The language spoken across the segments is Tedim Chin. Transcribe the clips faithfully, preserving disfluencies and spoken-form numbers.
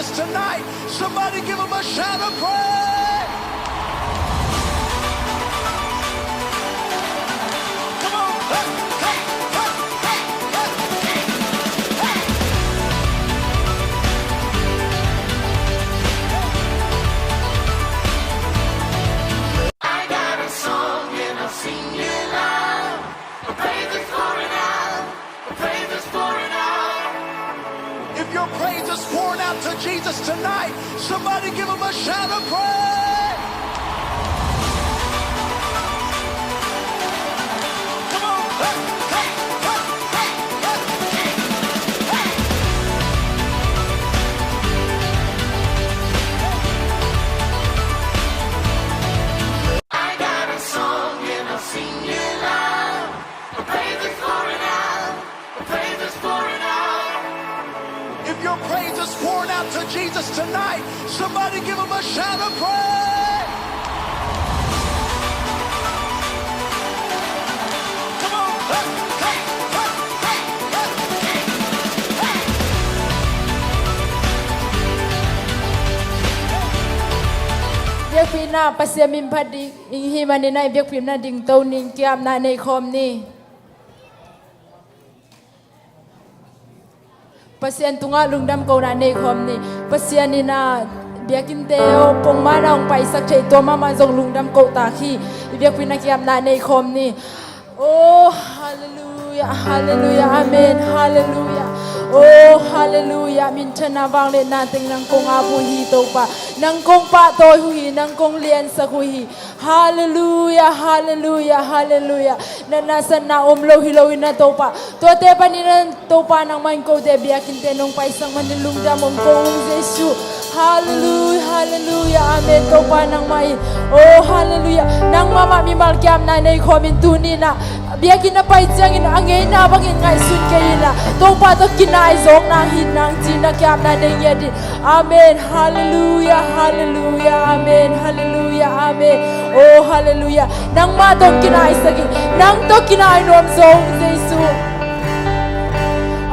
Tonight, somebody give him a shout of praise. Come on. Hey, hey, hey, hey, hey, hey. I got a song and I'll sing it loud. The praise is pouring out. The praise is pouring out. If your praise is pouring out to Jesus tonight, somebody give him a shout of praise. Come on. Hey, hey, hey, hey, hey, hey. I got a song and I'll sing it loud. The praise is pouring out. The praise is pouring out. If your praise is pouring out to Jesus tonight, somebody give him a shout of praise. Come on. Hey, hey, hey, hey, hey, hey. Biakpiakna Pasian min phat ding i hih manin ah, i biakpiakna ding to ning, kiapna nei khawm ni. Pasian tungah lungdam kohna nei khawm ni. Pasian in ah biakinnte aw pongmawkna hong paisak thei, tua mahmah zong lungdam koh tak hi. I biakpiakna kiapna nei khawm ni. Oh, halleluia, halleluia, amen, halleluia. Oh, halleluia, minthanna vangliatna teng nang kong ap uh hi Topa. Nang kong pahtawi uh hi, nang kong liansak uh hi. Halleluia, halleluia, halleluia. Natna satna om lo hi lo in ah Topa, tuate panin ah Topa nangmah in kote biakinnte nong paisak manin lungdam hong ko ung Jesu. Halleluia, halleluia, amen. Topa nangmah in, oh, halleluia. Nangmah mah mimal kiapna nei khawm in tuni in ah biakinn a pai ciangin a ngeina bangin ngaihsun kei in ah Topa tawh kinai zawk nang hi nang ci-in ah kiapna nei ngiat in. Amen. Halleluia, halleluia, amen. Halleluia, amen. Oh, halleluia. Nangmah tawh kinaisak in, nang tawh kinai nuam zaw ung Jesu.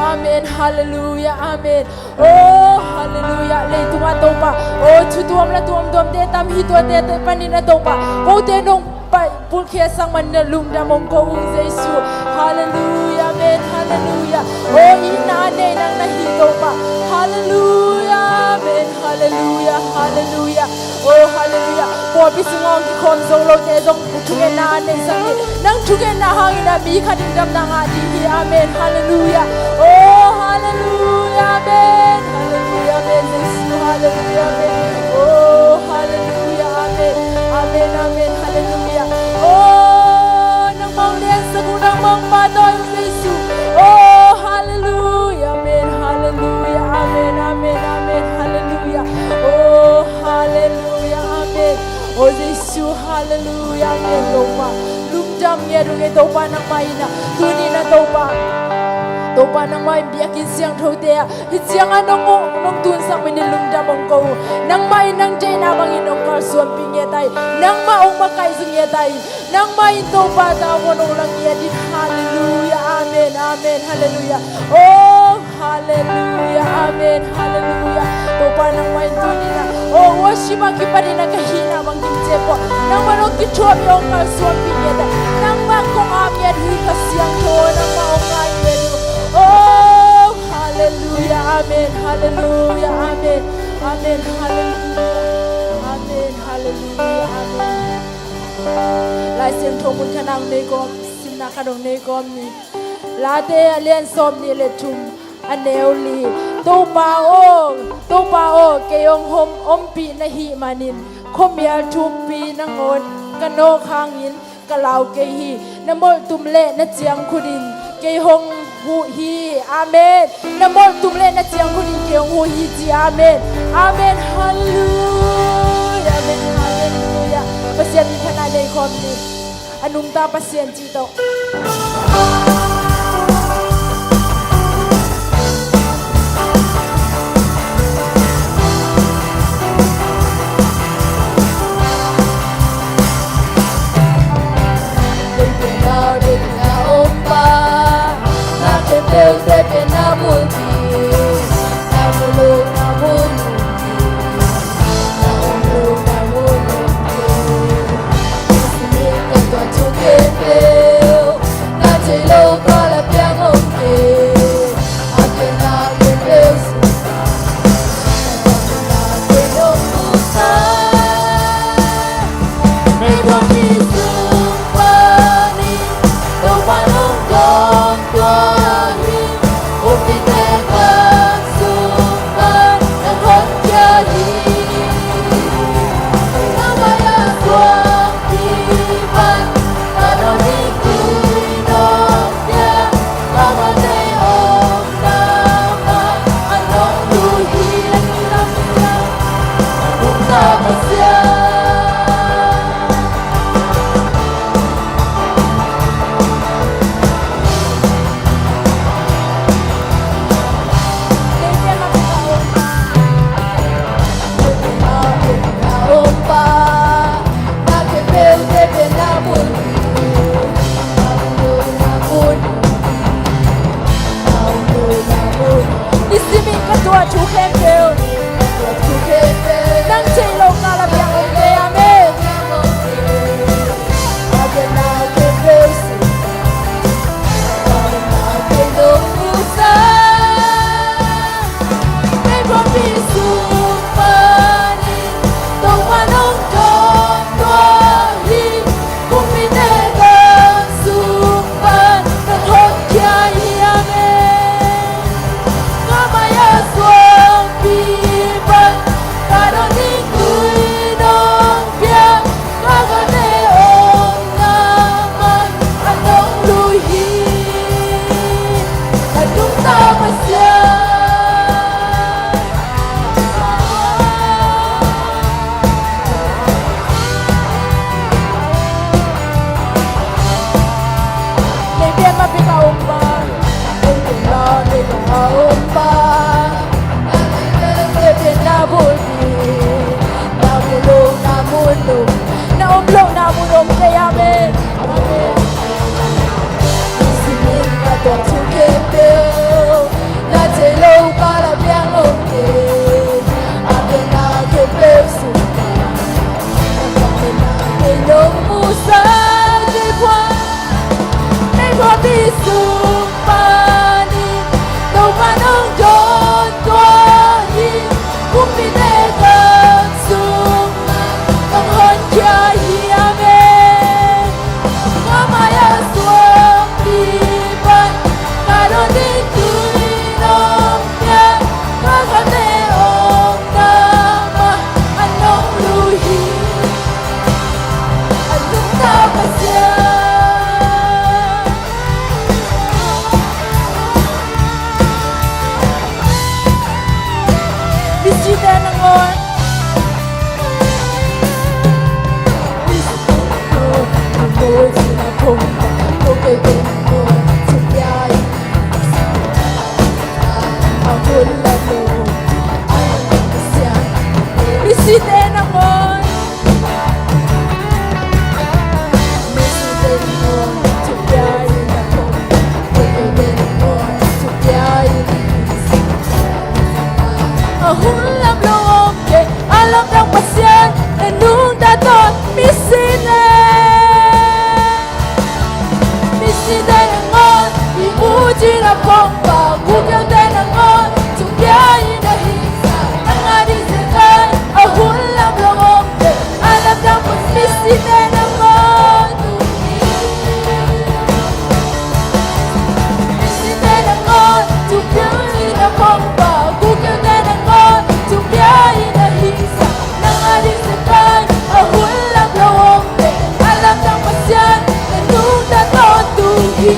Amen. Halleluia, amen. Oh, halleluia. Leitungah Topa, oh, thu tuam la tuamtuamte tam hi, tuate panin ah Topa, kote nong pai pulkhiatsak manin ah lungdam hong ko ung Jesu. Halleluia, amen, halleluia. Oh, itna a nei nang na hi Topa. Halleluia, amen, halleluia, halleluia. Oh, halleluia. Pawlpi sungah hong kikhawm zo lote zong thungetna a neihsak hi. Nang thungetna hangin ah mi khat in damna ngah ding hi. Amen, halleluia. Oh, halleluia, amen, halleluia, amen, Jesu, halleluia, amen. Oh, halleluia, amen, amen, amen, halleluia. Oh, nangmah hong liansak ung, nangmah hong pahtawi ung Jesu. Oh, halleluia, amen, halleluia, amen, amen, amen, halleluia. Oh, halleluia, amen. Oh, Jesu, halleluia, amen, Topa. Lungdam ngiat ung e Topa nangmah in ah. Tuni in ah Topa, Topa nangmah in biakinn siangthote ah hih ciangah nong, nong tunsak manin lungdam hong ko uh. Nangmah in nang deihna bangin hong kalsuanpih ngiat ahi. Nangmah hong makaih zaw ngiat ahi. Nangmah in Topa tawh hong la ngiat in. Halleluia, amen, amen, halleluia. Oh, halleluia, amen, halleluia. Topa nangmah in tuni in ah, oh, worship a kipanin ah ka hihna bang kim ciat pua, nangmah hong kithuah mi hong kalsuanpih ngiat ah, nangmah kong ap ngiat hi, ka siangtho, nangmah hong ngai ngiat hi. Oh, halleluia, amen, halleluia, amen, amen, halleluia, amen, halleluia, amen. Lai Siangtho mun khat hong nei kawm, simna khat hong nei kawm ni. Late a lian sawmnih le thum, a neu li. Topa aw, Topa aw, kei hong hom ompih na hih manin khuamial thumpi nangawn ka nawk hangin ka lau kei hi. Na molhtum le na ciangkhutin kei hong huh hi. Amen. Na molhtum le na ciangkhutin kei hong huh hi ci. Amen. Amen. Halleluia. Amen. Halleluia. Pasian min phatna nei khawm ni. A nungta Pasian cih tawh. Misite nangawn i muci na pongpa, kukiaute nangawn tungpia i na hisa, nang a ding zekai a hun lam lo omte, a lamdang pa misite nangawn. Misite nangawn tungpia i na pongpa, kukiaute nangawn tungpia i na hisa, nang a ding zekai a hun lam lo omte, a lamdang Pasian na nungta tawntung hi.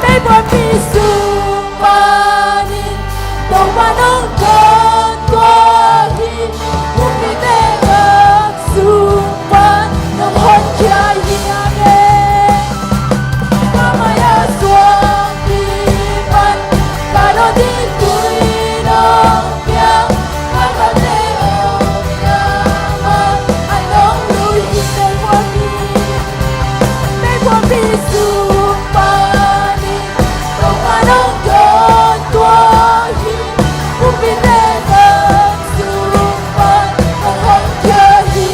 Meikuang mi sung panin Topa nong dawn tua hi. Kumpite gam sung pan nong honkhia hi. Amen. Kamaya suang pi pan, ka dawn ding tui nong pia, ka kate om lam ah a nong lui hi. Meikuang mi, meikuang mi sung panin Topa nong dawn tua hi. Kumpite gam sung pan nong honkhia hi.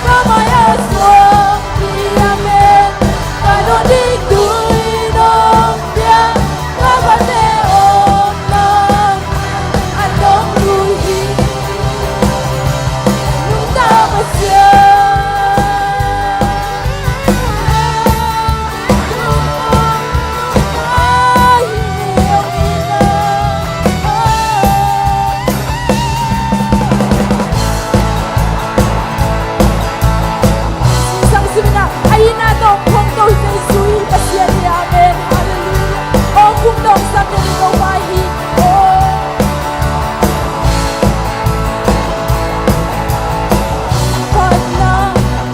Kamaya suang pi, amen. Ka dawn ding tui nong pia, ka kate om lam ah a nong lui hi. Nungta Pasian. Singsang simna, a itna tawh hong ko Jesu i Pasian hi. Amen. Halleluiah. Aw, kum dong sam ni ko pai hi. Aw. Phatna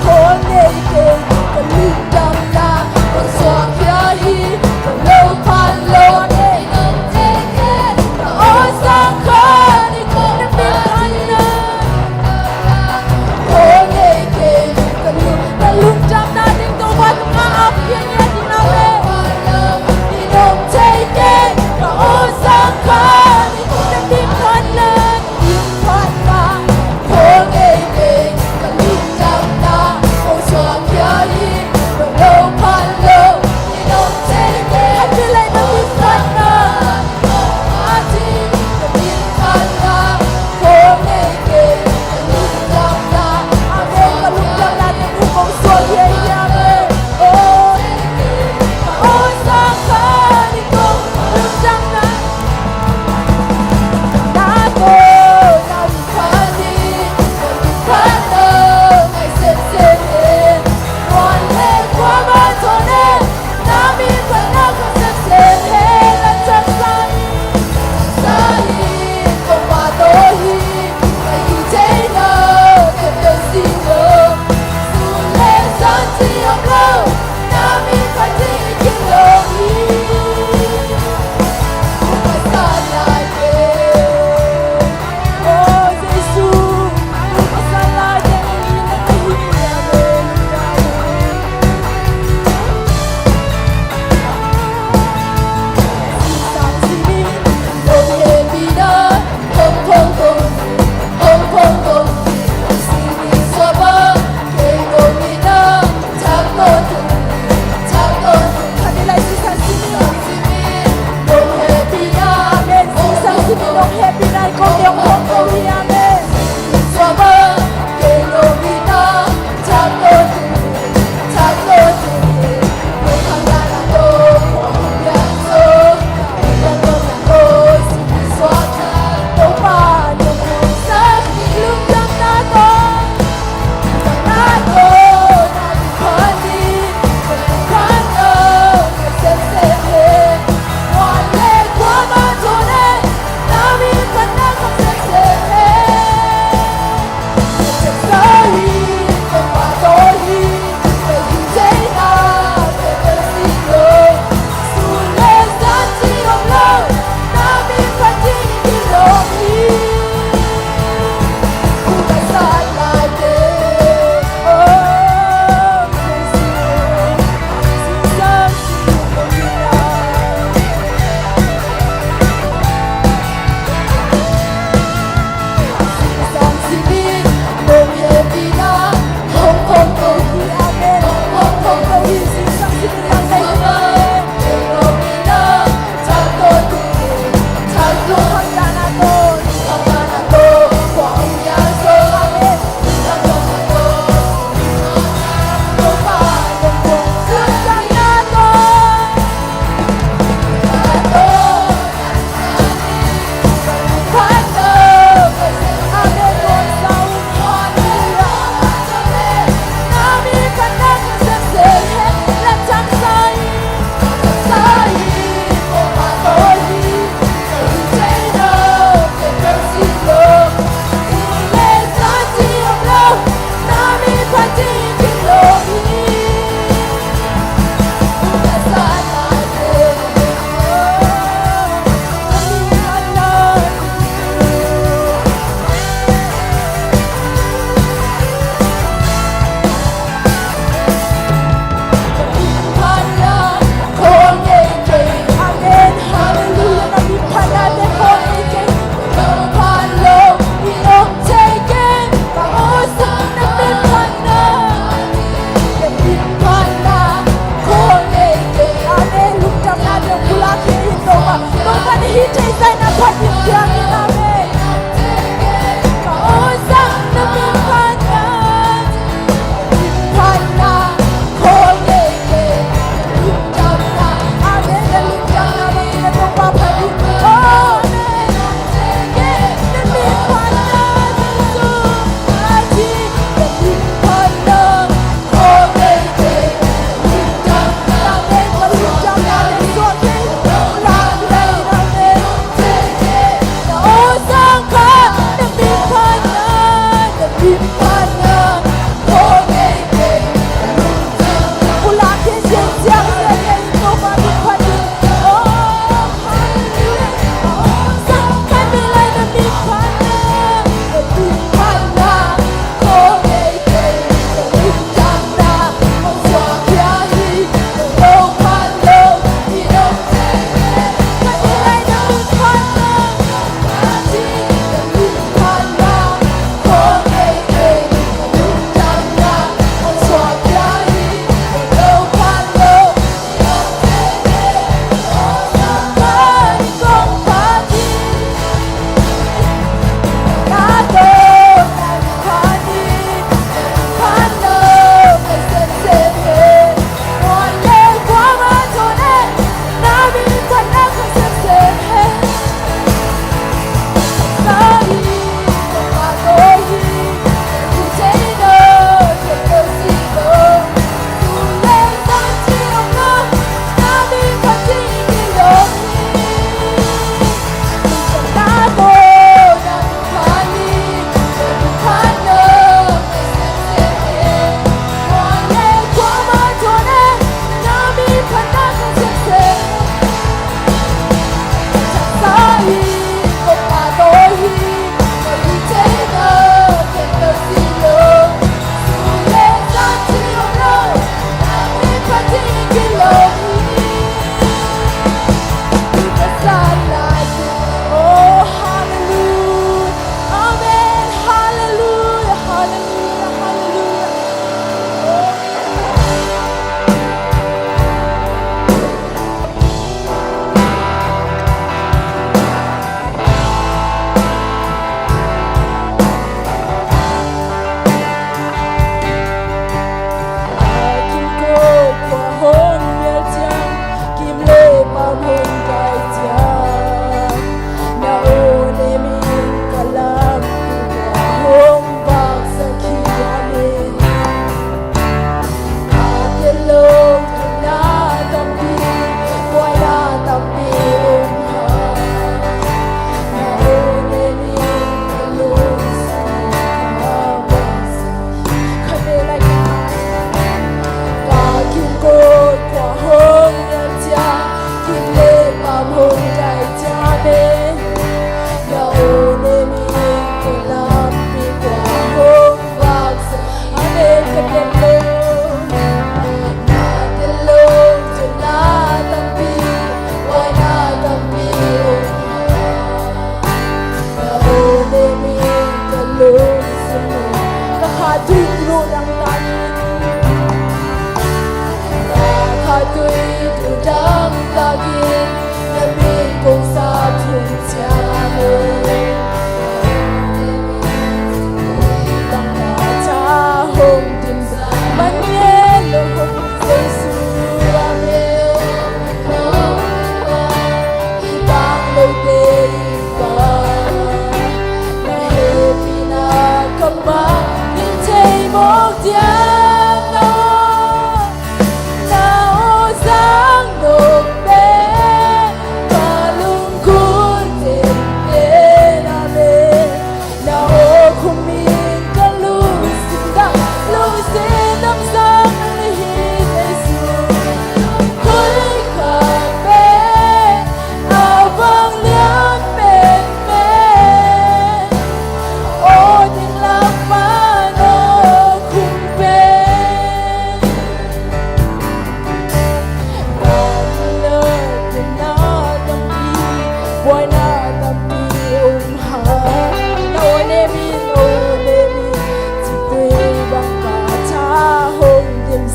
khawl ngei kei, ka lungdamna kong suakkhia hi. Ka lo phat lo nei nong thei kei, ka awlsang khat i kong na pin phatna. Khawl ngei kei, ka lung, ka lungdamna ding Topa nungah a piang ngiat ding a ve. Ka lo phat lo nei nong thei kei, ka awlsang khat i kong na pin phatna.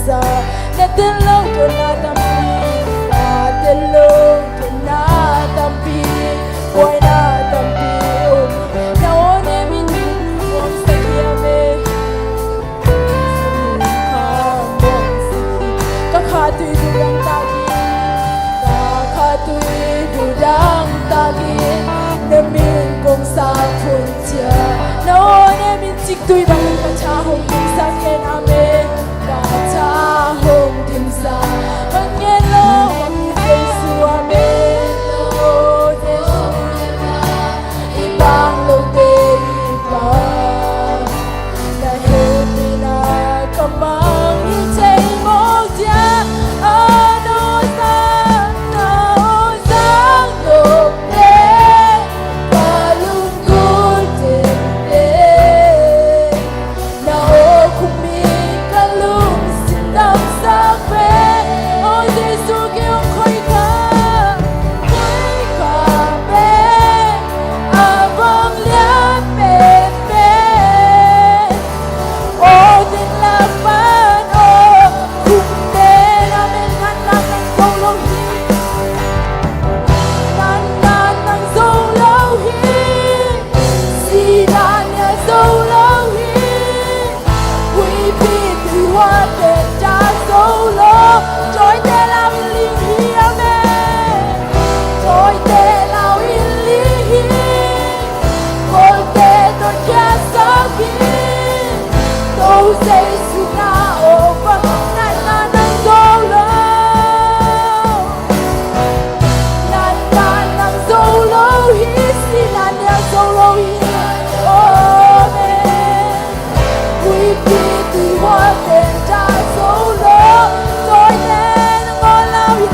sa. Na tel lo tawh na tampi, na tel lo tawh na tampi, buaina tampi om. Na aw ne min nuamsa hiam e. Ka kha tui dudang takin, ka kha tui dudang takin, na min kong sak phun cia. Na aw ne min ciktui bangin ka tha hong dimsak hen, amen. Ka tha hong dimsak. Ka ngen lo, ka ngen Jesu, amen. Lo, Jesu, i bang lote i bang. Na hehpihna ka mangngilh thei mawk ciang, a, na aw zang, na aw zang nop leh ka lunggulh teng leh, na aw khum in ka lungsim damsak pen. Aw Jesu, kei hong khoika, khoika pen a vanglian penpen. Aw, ding lak pan aw khum pen, amen. Natna nang zo lo hi. Natna nang zo lo hi. Sihna nia zo lo hi. Huipi tuihuate in ta zo lo. Tawite lau in ling hi, amen. Tawite lau in ling hi. Kolte tawh khiasak hi. To Jesu na aw va, natna nang zo lo. Natna nang zo lo hi, sihna nia zo lo hi. Amen. Huipi tuihuate in ta zo lo. Tawite nang aw lau in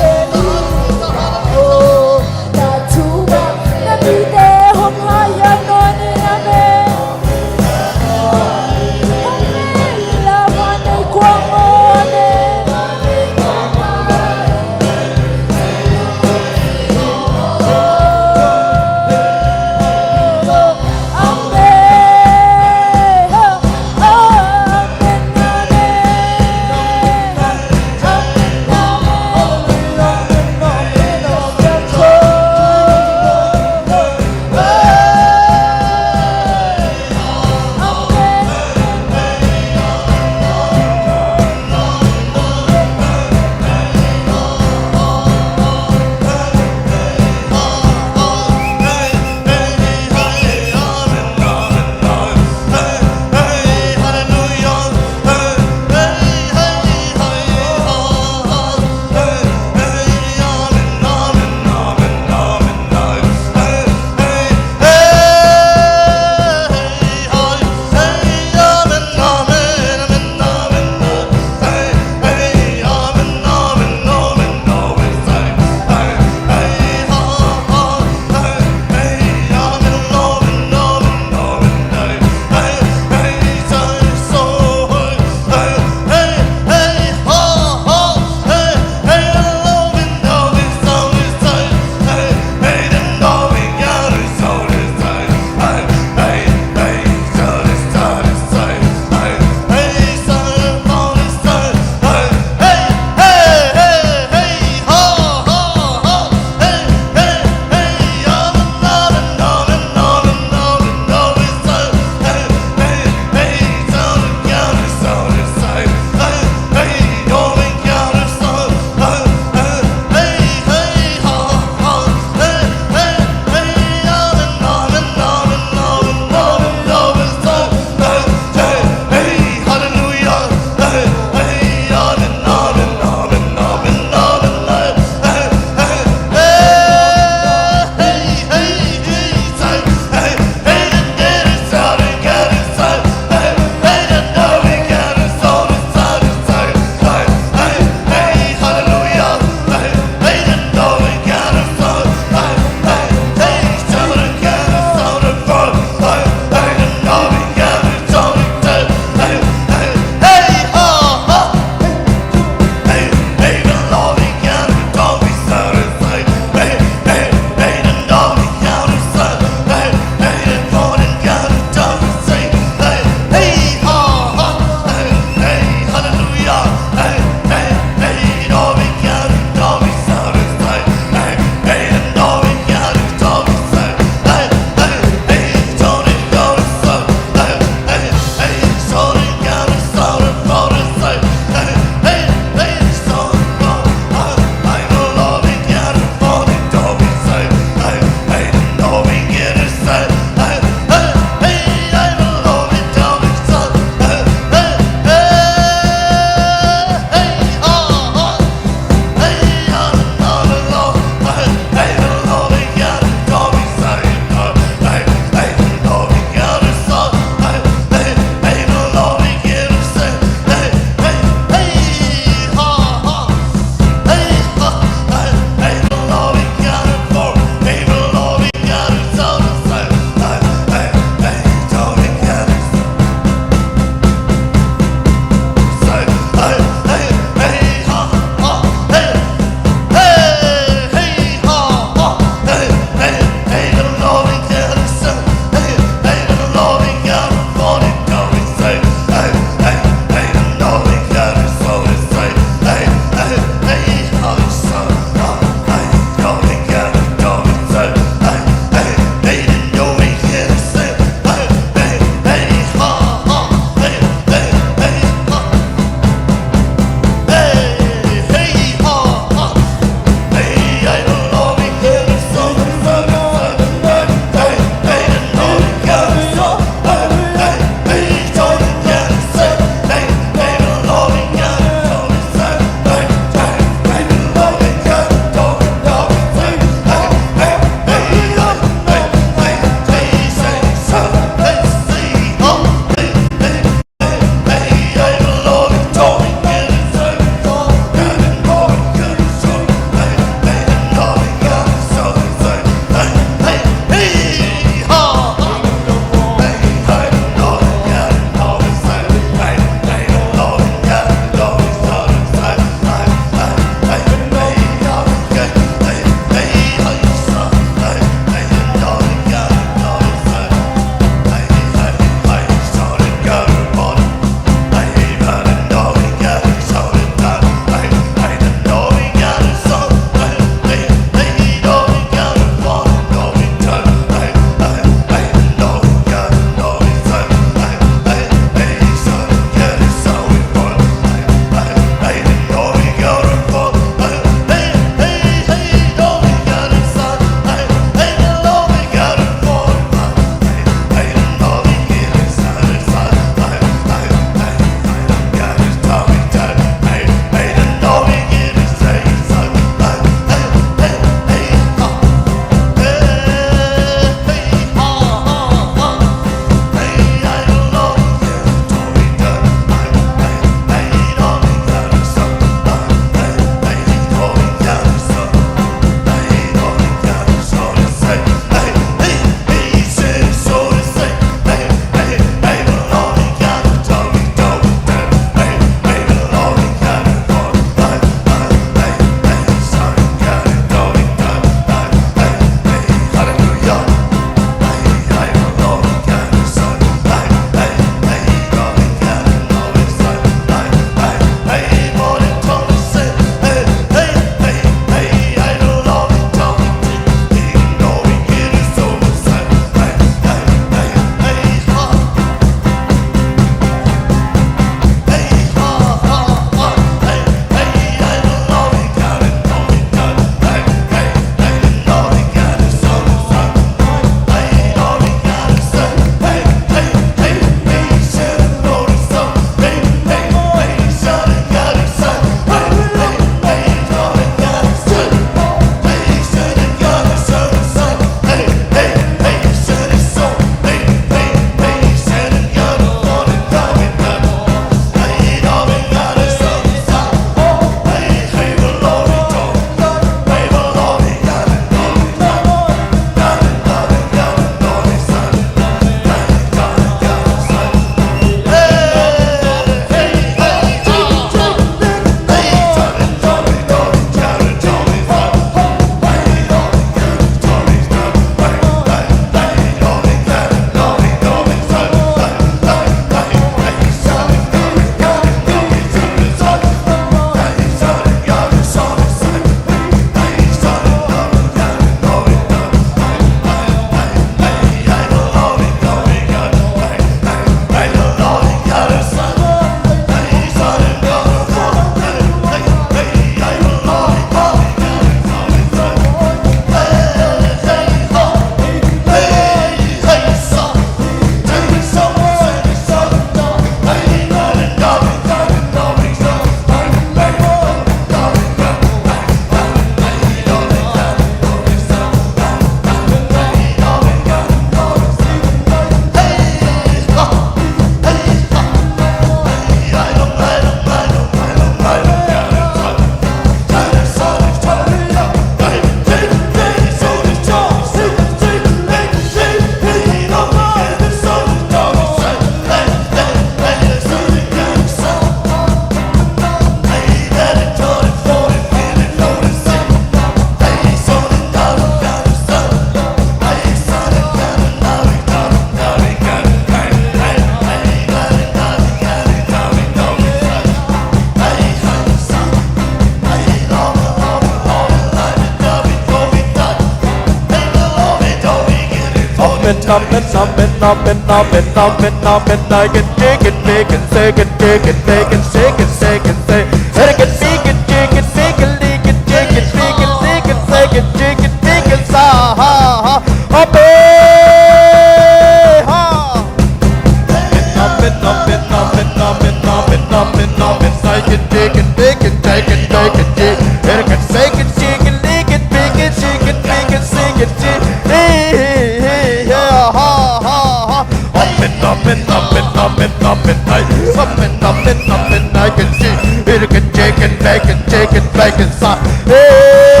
Amen, amen, amen, amen, amen, I. Amen, amen, amen, I can see. It can take it, back and take it, back and side. Hey,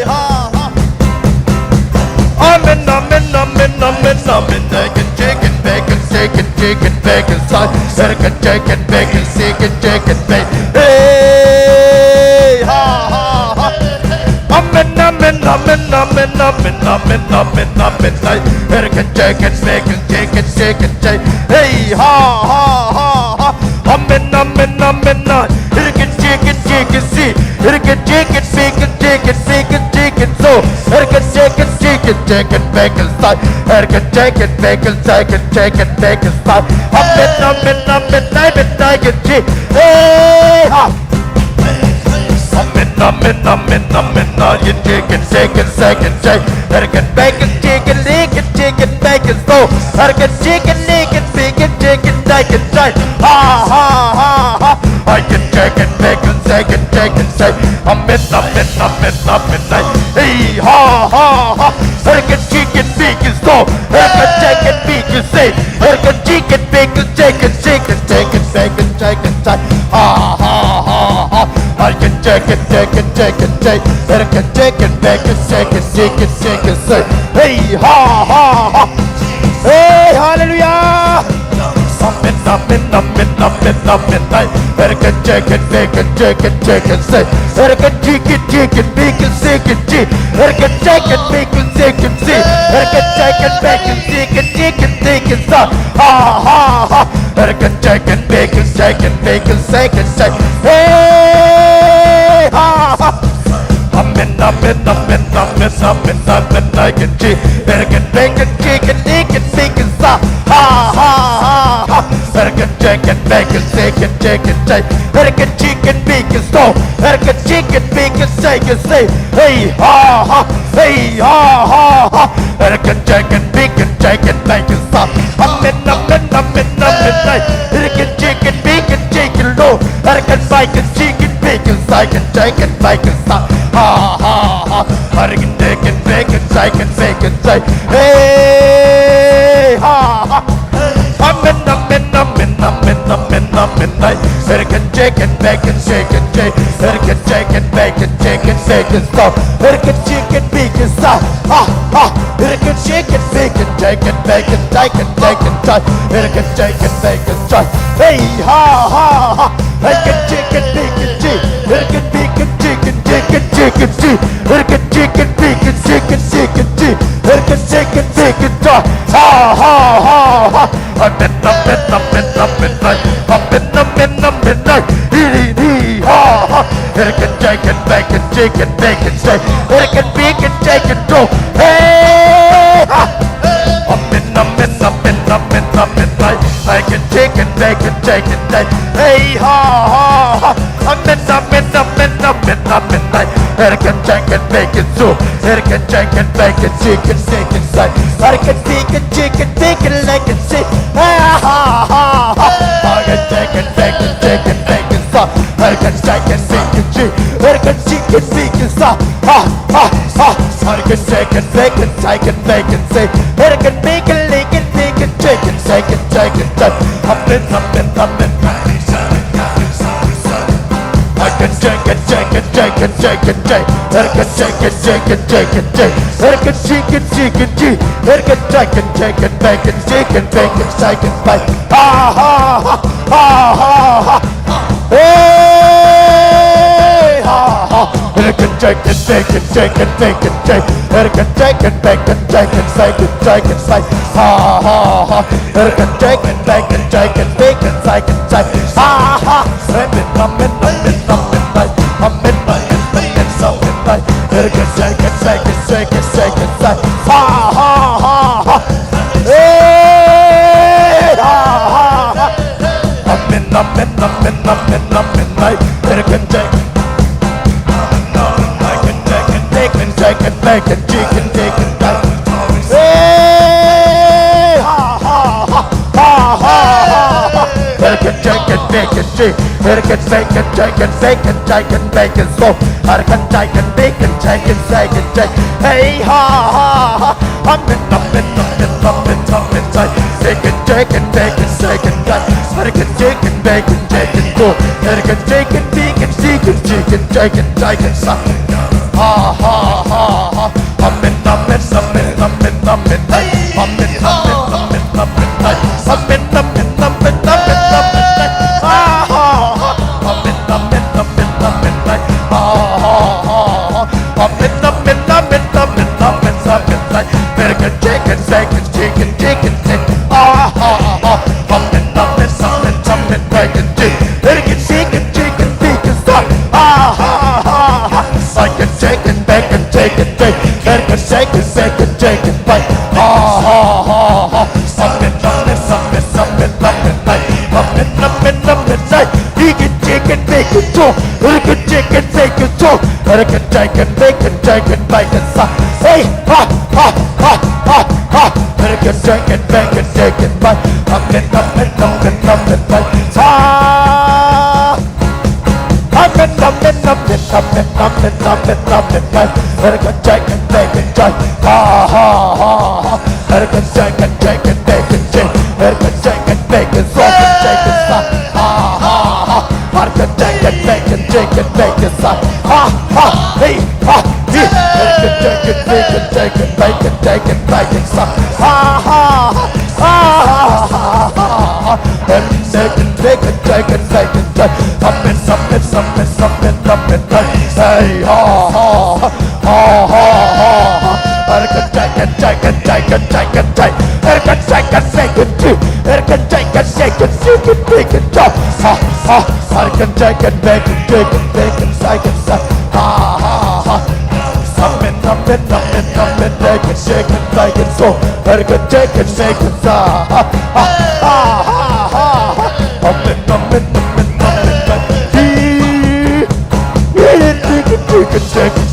ha, ha. Amen, amen, amen, amen, amen, I can take it, back and take it, take it, back and side. It can take it, back and take it, take it, back. Hey, ha, ha, ha. Amen, amen, amen, amen, amen, amen, amen, amen, amen. Hey, hey, hey, hey. Hey, ha, ha, ha, ha. Amen, amen, amen, amen. Hey, hey, hey, hey, hey. Hey, hey, hey, hey, hey. So, hey, hey, hey, hey, hey, hey, hey, hey. Amen, amen, amen, amen, amen. Hey, ha. Amen, amen, amen, amen. Now you take it, take it, take it, take it. Erkin, back and take it, lick it, take it, back and slow. Erkin, take it, lick it, pick it, take it, take it, take. Ha, ha, ha, ha. I can take it, back and take it, take it, take. Amen, amen, amen, amen, amen. Hey, ha, ha, ha. Erkin, take it, big and slow. Erkin, take it, big and say. Erkin, take it, big and take it, take it, take it, take it, take it, take. Ha, ha, ha, ha. I can take it, take it, take it, take. Erkin, take it, back and take it, take it, take it, say. Hey, ha, ha, ha. Hey, hallelujah. Amen, amen, amen, amen, amen, amen. Hey, erkin, take it, take it, take it, take it, say. Erkin, take it, take it, make it, take it, take. Erkin, take it, make it, take it, take. Erkin, take it, back and take it, take it, take it, say. Ha, ha, ha. Erkin, take it, make it, take it, make it, take it, take. Hey, ha, ha. Amen, amen, amen, amen, amen, amen, I can see. Erkin, take it, take it, take it, take it, sa. Ha, ha, ha, ha. Erkin, take it, make it, take it, take it, take. Erkin, take it, make it, so. Erkin, take it, make it, take it, say. Hey, ha, ha. Hey, ha, ha, ha. Erkin, take it, make it, take it, make it, sa. Amen, amen, amen, amen, amen. Erkin, take it, make it, take it, low. Erkin, make it, take it, make it, sa. Erkin, take it, make it, sa. Ha, ha, ha. Erkin, take it, make it, take it, make it, say. Hey, ha, ha. Amen, amen, amen, amen, amen, amen, amen. Erkin, take it, make it, take it, take. Erkin, take it, make it, take it, make it, stop. Erkin, take it, make it, stop. Ha, ha. Erkin, take it, make it, take it, make it, take it, take it, take. Erkin, take it, make it, take. Hey, ha, ha, ha. Erkin, take it, make it, take. Erkin, make it, take it, take it, take it, take. Erkin, take it, make it, take it, take it, take. Erkin, take it, make it, take. Ha, ha, ha, ha. Amen, amen, amen, amen, amen. Amen, amen, amen, amen. Hi, hi, hi, ha, ha. Erkin, take it, make it, take it, make it, say. Erkin, make it, take it, go. Hey, ha. Amen, amen, amen, amen, amen, amen. I can take it, make it, take it, take. Hey, ha, ha, ha. Amen, amen, amen, amen, amen, amen. Erkin, take it, make it, so. Erkin, take it, make it, take it, take it, say. Erkin, take it, take it, take it, like it, say. Ha, ha, ha, ha. Erkin, take it, make it, take it, make it, so. Erkin, take it, make it, take. Erkin, take it, make it, so. Ha, ha, ha. Erkin, take it, make it, take it, make it, say. Erkin, make it, like it, make it, take it, take it, take it, take. Amen, amen, amen. I can take it, take it, take it, take it, take. I can take it, take it, take it, take. I can take it, take it, take it. I can take it, take it, take it, take it, take it, take it, take. Ha, ha, ha, ha, ha, ha. Hey, ha, ha. I can take it, take it, take it, take it, take. I can take it, take it, take it, take it, take it, take. Ha, ha, ha. I can take it, take it, take it, take it, take it, take. Ha, ha. Amen, amen, amen, amen, amen, amen, amen, amen. Ha, ha, ha. Bacon, bacon, chicken, chicken, bacon. Hey! Ha, ha, ha, ha, ha, ha. Bacon, chicken, bacon, chicken. Bacon, bacon, chicken, bacon, chicken, bacon, so. Bacon, chicken, bacon, chicken, bacon, chicken. Hey, ha, ha, ha. Amen, amen, amen, amen, amen, say. Bacon, chicken, bacon, chicken, bacon. Bacon, chicken, bacon, chicken, go. Bacon, chicken, bacon, chicken, chicken, chicken, chicken, sa. Ha, ha, ha, ha. Amen, amen, amen, amen, amen, hey. Amen, amen, amen, amen, hey. Amen, amen, amen, amen, amen, hey. Ah, ha, ha. Amen, amen, amen, amen, hey. Ah, ha, ha, ha. Amen, amen, amen, amen, amen, amen, hey. Bacon, chicken, bacon, chicken, chicken, chicken. Ah, ha, ha, ha. Amen, amen, amen, amen, bacon, chicken. Bacon, chicken, chicken, chicken, sa. Ah, ha, ha, ha. Bacon, chicken, bacon, chicken, chicken. Bacon, chicken, bacon, chicken, bacon. Ah, ha, ha, ha. Amen, amen, amen, amen, amen, amen. Amen, amen, amen, say. Chicken, chicken, bacon, chop. Bacon, chicken, bacon, chop. Bacon, chicken, bacon, chicken, bacon, sa. Hey, ha, ha, ha, ha, ha. Bacon, chicken, bacon, chicken, bacon. Amen, amen, amen, amen, amen. Ah. Amen, amen, amen, amen, amen, amen, amen, amen. Bacon, chicken, bacon, chicken. Ha, ha, ha, ha. Bacon, chicken, chicken, bacon, chicken. Bacon, chicken, bacon, chicken, chicken, sa. Ha, ha, ha. Bacon, chicken, bacon, chicken, bacon, sa. Ha, ha, hey, ha, hey. Bacon, chicken, bacon, chicken, bacon, chicken, bacon, sa. Ha, ha, ha, ha, ha, ha, ha. Bacon, bacon, bacon, bacon, bacon. Amen, amen, amen, amen, amen. Hey, ha, ha, ha. Ha, ha, ha, ha. Erkan, jaikan, jaikan, jaikan, jaikan, jai. Erkan, jaikan, jaikan, ju. Erkan, jaikan, jaikan, ju. Erkan, jaikan, jaikan, ju. Ha, ha. Erkan, jaikan, baikan, jaikan, baikan, jaikan, jai. Ha, ha, ha. Amen, amen, amen, amen. Jaikan, jaikan, jaikan, so. Erkan, jaikan, jaikan, ja. Ha, ha, ha, ha, ha. Amen, amen, amen, amen, amen. Hi. Hi, hi, hi, hi, hi, hi.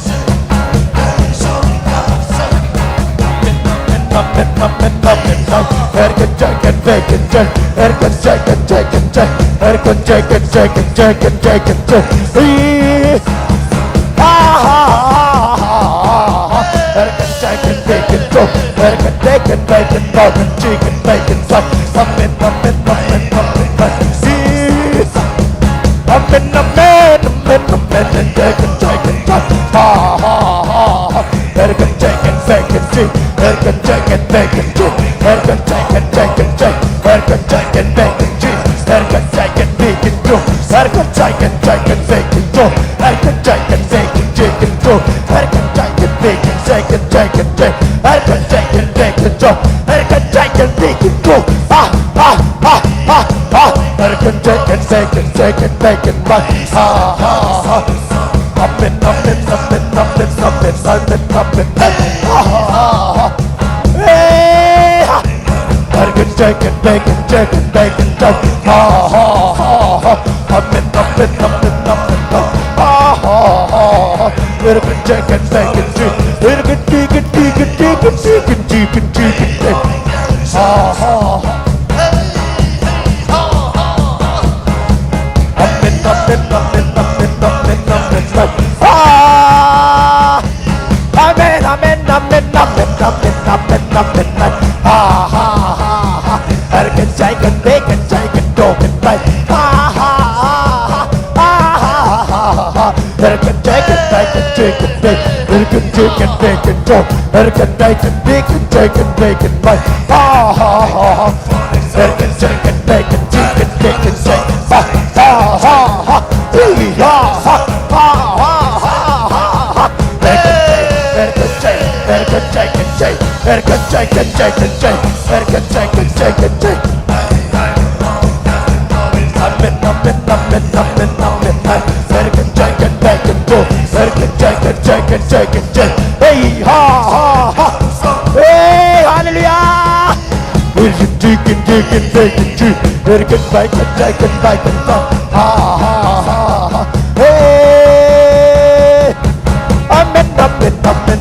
Amen, amen, amen, amen, amen. Jai kan, jai kan, jai. Ha, ha, ha, ha. Erkan, jaikan, baikan, ji. Erkan, jaikan, baikan, ji. Erkan, jaikan, jaikan, jai. Erkan, jaikan, baikan, ji. Erkan, jaikan, baikan, ju. Erkan, jaikan, jaikan, baikan, ju. Erkan, jaikan, baikan, jaikan, ju. Erkan, jaikan, baikan, jaikan, jaikan, jai. Erkan, jaikan, baikan, ju. Erkan, jaikan, baikan, ju. Ha, ha, ha, ha, ha. Erkan, jaikan, baikan, jaikan, baikan, bai. Ha, ha, ha. Amen, amen, amen, amen, amen, amen, amen. Ha, ha, ha, ha. Hey, ha. Erkan, jaikan, baikan, jaikan, baikan, jai. Ha, ha, ha, ha. Amen, amen, amen, amen, amen. Ha, ha, ha, ha. Erkan, jaikan, baikan, ji. Erkan, jaikan, baikan, jaikan, jaikan, jaikan, jaikan, jai. Ha, ha, ha. Amen, amen, amen, amen, amen, amen. Ah! Amen, amen, amen, amen, amen, amen, amen. Ah, ha, ha, ha. Erkan, jaikan, baikan, jaikan, dokan, bai. Ah, ha, ha, ha. Ah, ha, ha, ha, ha. Erkan, jaikan, baikan, jaikan, bai. Erkan, jaikan, baikan, jo. Erkan, jaikan, baikan, jaikan, baikan, bai. Ah, ha, ha, ha. Erkan, jaikan, baikan, jaikan, baikan, jai. Ha, ha, ha, ha. Hi, ha, ha, ha, ha, ha, ha, ha. Erkan, jai, erkan, jai, erkan, jaikan, jai. Erkan, jaikan, jaikan, jai. Erkan, jaikan, jaikan, jai. Amen, amen, amen, amen, amen, amen. Erkan, jaikan, baikan, jo. Erkan, jaikan, jaikan, jaikan, jai. Hey, ha, ha, ha. Hey, hallelujah. Erkan, jaikan, jaikan, baikan, ji. Erkan, baikan, jaikan, baikan, ja. Ha, ha, ha, ha. Hey. Amen, amen, amen,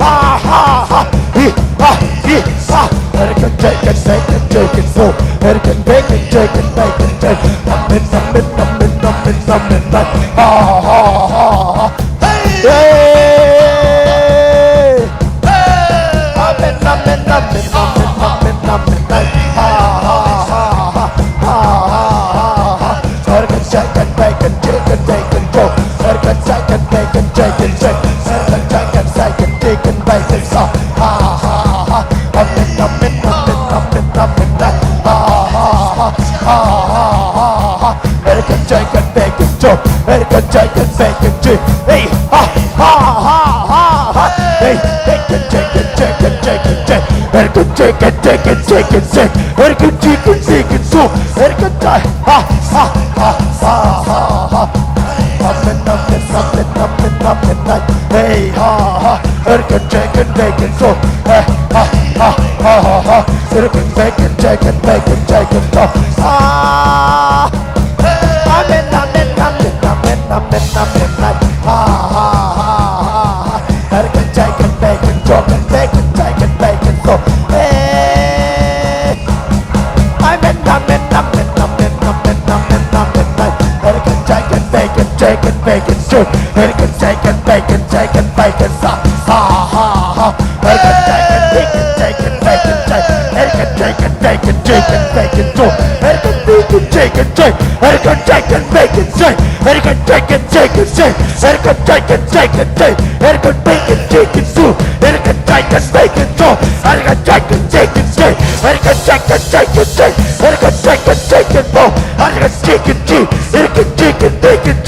Ha, ha, ha. Hi, ha, hi, ha. Hurricane, chicken, bacon, chicken, soup. Hurricane, bacon, chicken, bacon, chicken. Amen, amen, amen, amen, amen, amen. Ha, ha, ha, ha. Hey! Amen, amen, amen, amen, amen, amen. Ha, ha, ha, ha, ha, ha, ha. Hurricane, chicken, bacon, chicken, bacon, go. Hurricane, chicken, bacon, chicken, chicken. Hurricane, chicken, bacon, chicken, bacon, so. Ha, ha, ha, ha. Amen, amen, amen, amen, amen, amen. Ha, ha, ha, ha, ha, ha, ha. Hurricane, chicken, bacon, jump. Hurricane, chicken, bacon, jump. Hey, ha, ha, ha, ha, ha. Hey, hey, chicken, chicken, chicken, chicken, chicken. Hurricane, chicken, chicken, chicken, chicken. Hurricane, chicken, chicken, soup. Hurricane, chi-, ha, ha, ha, ha, ha, ha. Amen, amen, amen, amen, amen, amen. Hey, ha, ha. Hurricane, chicken, bacon, soup. Hey, ha, ha, ha, ha, ha. Hurricane, bacon, chicken, bacon, chicken, soup. Ah. Amen, amen, amen, amen, amen, amen, amen. Ha, ha, ha, ha, ha. Hurricane, chicken, bacon, chicken, bacon, chicken, bacon, so. Hey. Amen, amen, amen, amen, amen, amen, amen, amen. Hurricane, chicken, bacon, chicken, bacon, so. Hurricane, chicken, bacon, chicken, bacon, so. Ha, ha, ha. Hurricane, chicken, bacon, chicken, bacon, chicken. Hurricane, chicken, bacon, chicken, bacon, chicken. Hurricane, bacon, chicken, chicken. Hurricane, chicken, bacon, chicken. Hurricane, chicken, chicken, chicken. Hurricane, chicken, chicken, chicken. Hurricane, bacon, chicken, soup. Hurricane, chicken, bacon, soup. Hurricane, chicken, chicken, chicken. Hurricane, chicken, chicken, chicken. Hurricane, chicken, chicken, soup. Hurricane, chicken, chicken.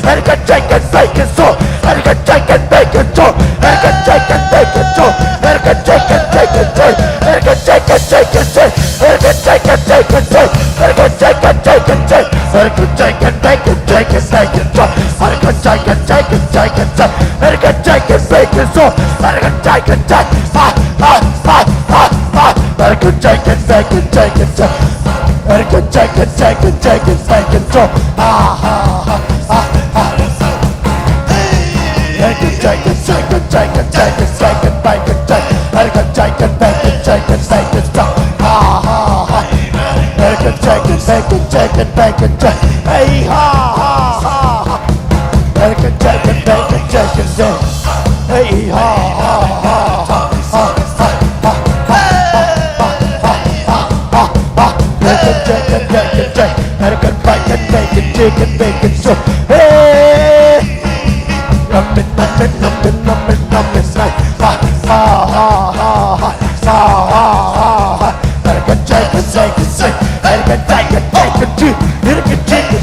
Hurricane, chicken, bacon, soup. Hurricane, chicken, bacon, soup. Hurricane, chicken, bacon, soup. Hurricane, chicken, bacon, soup. Hurricane, chicken, chicken, chicken. Hurricane, chicken, chicken, chicken. Hurricane, chicken, chicken, chicken. Hurricane, chicken, chicken, chicken. Hurricane, chicken, bacon, chicken, bacon, soup. Hurricane, chicken, chicken, chicken, chicken. Hurricane, chicken, bacon, soup. Hurricane, chicken, chicken, ha, ha, ha, ha, ha. Hurricane, chicken, bacon, chicken, chicken. Hurricane, chicken, chicken, chicken, bacon, soup. Ha, ha, ha, ha, ha. Hurricane, chicken, chicken, chicken, chicken, bacon, chicken, chicken. Hurricane, chicken, bacon, chicken, bacon, soup. Ha, ha, ha. Hurricane, chicken, bacon, chicken, bacon, chicken. Hey, ha, ha, ha, ha. Hurricane, chicken, bacon, chicken, chicken. Hey, ha, ha, ha, ha. Hurricane, chicken, bacon, chicken, bacon, chicken, bacon, soup. Hey! Amen, amen, amen, amen, amen, amen. Ha, ha, ha, ha, ha. Ha, ha, ha, ha. Hurricane, chicken, chicken, chicken. Hurricane, chicken, bacon, chicken. Hurricane, chicken,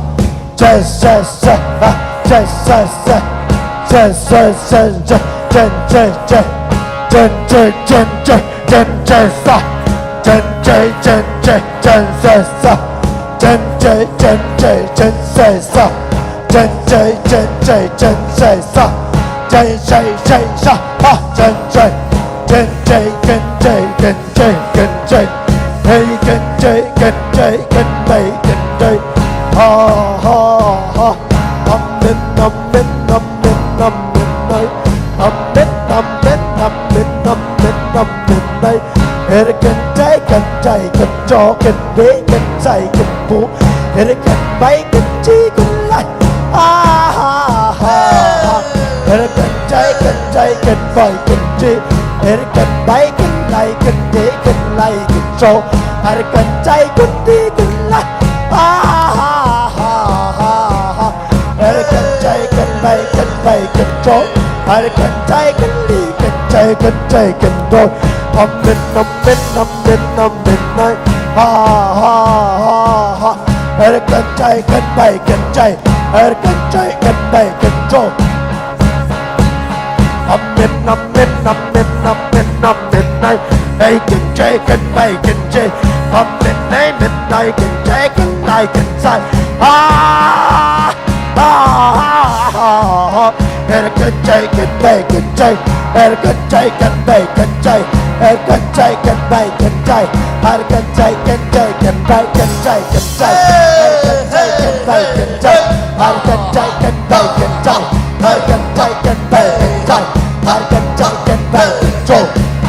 Chen, chen, chen, ha. Chen, chen, chen. Chen, chen, chen, chen. Chen, chen, chen, chen. Chen, chen, chen, sa. Chen, chen, chen, chen. Chen, chen, sa. Chen, chen, chen, chen. Chen, chen, sa. Chen, chen, chen, chen. Chen, chen, sa. Chen, chen, chen, sa. Ha. Chen, chen. Chen, chen, chen, chen, chen, chen, chen, chen. Hey, chen, chen, chen, chen, chen, chen, chen, chen. Ha, ha, ha. Amen, amen, amen, amen, amen. Amen, amen, amen, amen, amen, amen. Ere ken cai, ken cai, ken co, ken be, ken cai, ken bu. Ere ken bai, ken ci, ken lai. Ah, ha, ha, ha. Ere ken cai, ken cai, ken bai, ken ci. Ere ken bai, ken lai, ken be, ken lai, ken co. Ere ken cai, ken bi, ken lai. Ah, ha, ha, ha, ha. Ere ken cai, ken bai, ken bai, ken co. Ere ken cai, ken li, ken cai, ken cai, ken do. Amen, amen, amen, amen, amen. Ha, ha, ha, ha. Ere ken cai, ken bai, ken cai. Ere ken cai, ken bai, ken co. Amen, amen, amen, amen, amen, ai. Ai, ken cai, ken bai, ken cai. Amen, ai, amen, ai, ken cai, ken bai, ken cai. Ah, ah, ah, ah, ah. Ai, ken cai, ken bai, ken cai. Ai, ken cai, ken bai, ken cai. Ai, ken cai, ken bai, ken cai. Ai, ken cai, ken cai, ken bai, ken cai, ken cai. Ai, ken cai, ken bai, ken cai. Ai, ken cai, ken bai, ken cai. Ai, ken cai, ken bai, ken cai. Ai, ken cai, ken bai, ken co.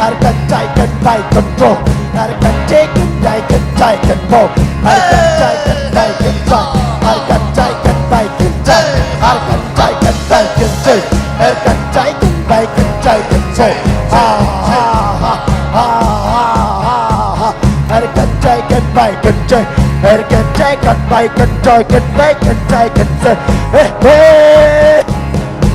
Ai, ken cai, ken bai, ken co. Ai, ken cai, ken bai, ken cai, ken bo. Ai, ken cai, ken bai, ken cai. Ai, ken cai, ken bai, ken cai. Ai, ken cai, ken bai, ken cai. Ai, ken cai, ken bai, ken cai, ken co. Ah, ah, ah, ah, ah, ah. Ai, ken cai, ken bai, ken cai. Ai, ken cai, ken bai, ken cai, ken bai, ken cai, ken cai. Eh, eh.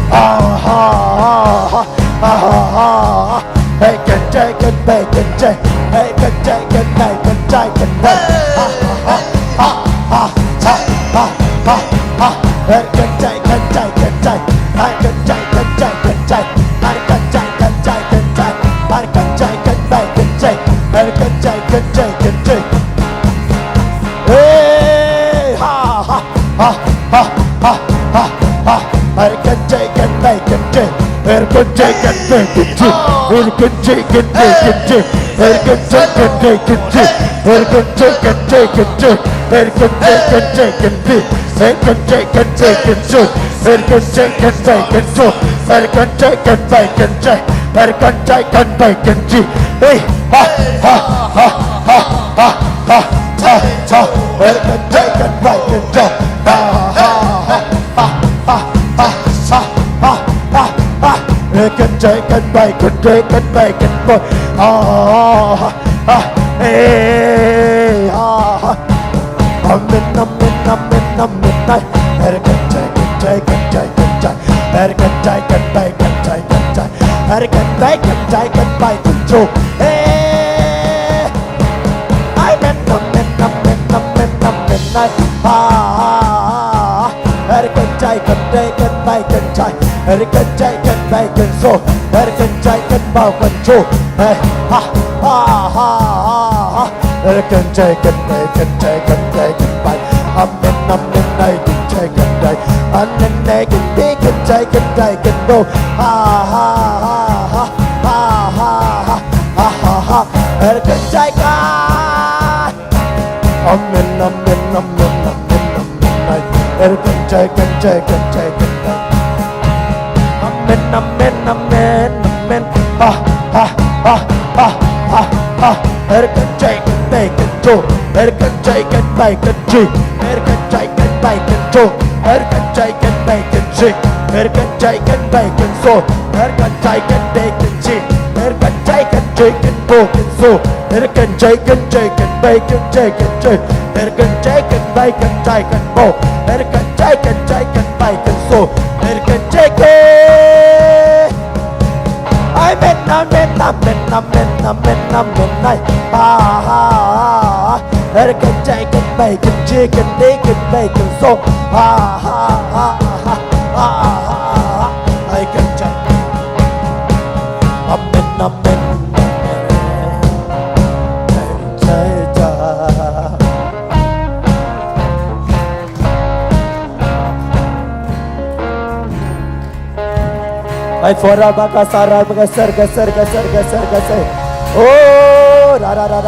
Ah, ah, ah, ah, ah, ah, ah. Ai, ken cai, ken bai, ken cai. Ai, ken cai, ken bai, ken cai, ken bai. Ah, ah, ah, ah, ah, ah, ah. Ai, ken cai, ken cai, ken cai. Ai, ken cai, ken cai, ken cai. Ai, ken cai, ken cai, ken cai. Ai, ken cai, ken bai, ken cai. Ai, ken cai, Hey, ha, ha, ha, ha, ha, ha, ha. Hey, kan cai kan bai kan cai. Ha, ha, ha, ha, ha, ha, ha, ha, ha. Hey, kan cai kan bai kan cai kan bai kan bai. Ha, ha, ha, ha. Hey, ha, ha. Amen, amen, amen, amen, ai. Her kan cai, kan cai, kan cai, kan cai. Her kan cai, kan bai, kan cai, kan cai. Her kan bai, kan cai, kan bai, kan cai. Hey. Amen, amen, amen, amen, amen, ai. Ha, ha, ha, ha. Her kan cai, kan cai, kan bai, kan cai. Her kan cai, kan bai, kan so. Her kan cai, kan bau, kan cu. Hey, ha, ha, ha, ha, ha. Her kan cai, kan bai, kan cai, kan cai, kan bai. Amen, amen, ai, kan cai, kan cai. Amen, ai, kan bai, kan cai, kan cai, kan bau. Ha, ha, ha, ha, ha, ha, ha, ha, ha, ha. Her kan cai, kan Amen, amen, amen, amen, amen, ai. Er kan cai, kan cai, kan cai, kan cai. Amen, amen, amen, amen. Ha, ha, ha, ha, ha, ha. Er kan cai, kan bai, kan co. Er kan cai, kan bai, kan ci. Er kan cai, kan bai, kan co. Er kan cai, kan bai, kan ci. Er kan cai, kan bai, kan so. Er kan cai, kan bai, kan ci. Er kan cai, kan ci, kan bo, kan so. Er kan cai, kan cai, kan bai, kan cai, kan cai. Er kan cai, kan bai, kan cai, kan bo. Er kan cai, kan cai, kan bai, kan so. Er kan cai, kan. Amen, amen, amen, amen, amen, amen, ai. Ha, ha, ha, ha. Er kan cai, kan bai, kan ci, kan di, kan bai, kan so. Ha, ha, ha, ha, ha, ha, ha. Ai kan cai. Amen, amen. Ai fora bakasara, geser, geser, geser, geser, geser. Oh, da, da, da.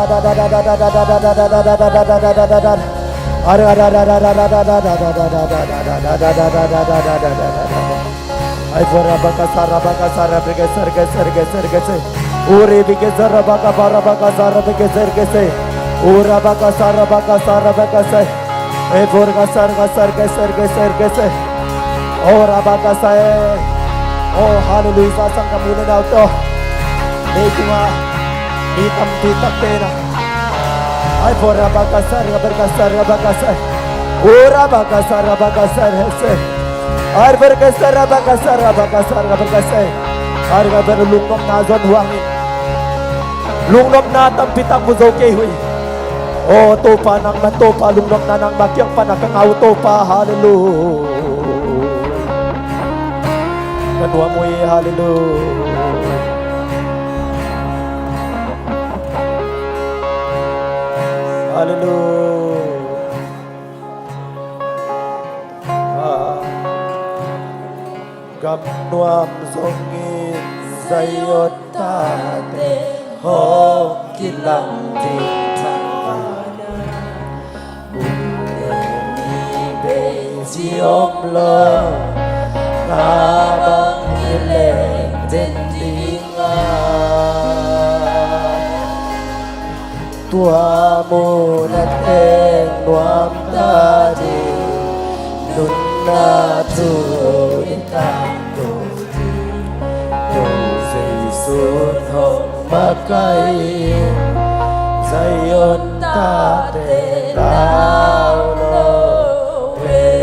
Ai fora bakasara, bakasara, bergeser, geser, geser. Uri bigeser, bakabara, bakasara, bergeser, geser. Ura bakasara, bakasara, bakasai. Ai fora kasar, kasar, geser, geser, geser. Ora bakasai. Oh, haleluya, sang kamu na nau to. Ni kuma. Ni tam ti tak tena. Ai fora bakasara, bergeser, bakasai. Ura bakasara, bakasara, geser. Ar bergeser, bakasara, bakasara, bergeser. Ar ka ber lungnopna zon huangin. Lungnopna tampi tak mu zo kei uh hi. O Topa, nangma Topa, lungnopna nangma kiang pana ka ngah uh Topa, haleluya. Ka nuam uh hi, haleluya. Haleluya. Gam nuam zongin Zion tate hong kilang ding thangvana. Bung le ni bei ci om lo, na bang kileng den ding a. Tua mun a teng nuam ta ding, nunna thu i tangko ding. Ko Jesu hong makaih, Zion tate lau lo e.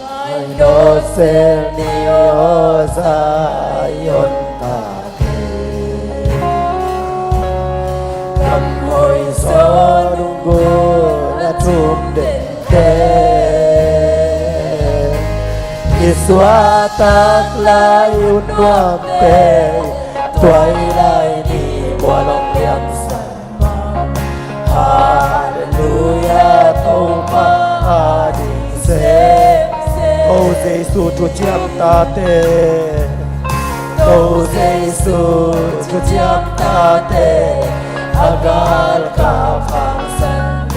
Mai no sel ni o Zion tate. Kam hoi so nung guna thum den te. I suah tak lai un nuam te. Tuai lai ni bua long liam sa. Haleluya, Topa a ding se. Ko Jesu Jesu thuciam tate, Topa Jesu thuciam tate, a galkap hangsan,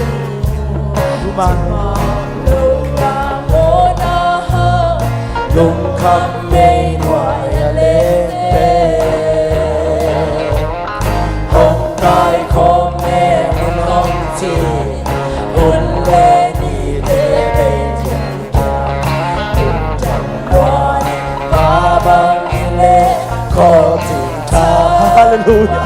lungkham mei nuai a lengte, hong kaikhawm mei un hong ci, hun le nite bei Halleluia.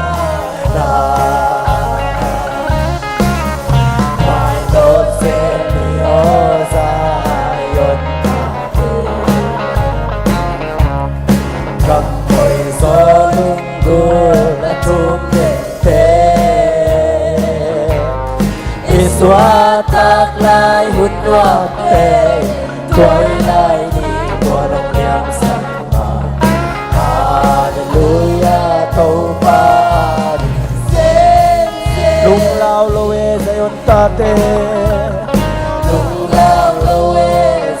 I suahtak lai hun nuamte, tua i lai ni tua long liamsak ma. Halleluia, Topa a ding. Lunglau lo e Zion tate. Lunglau lo e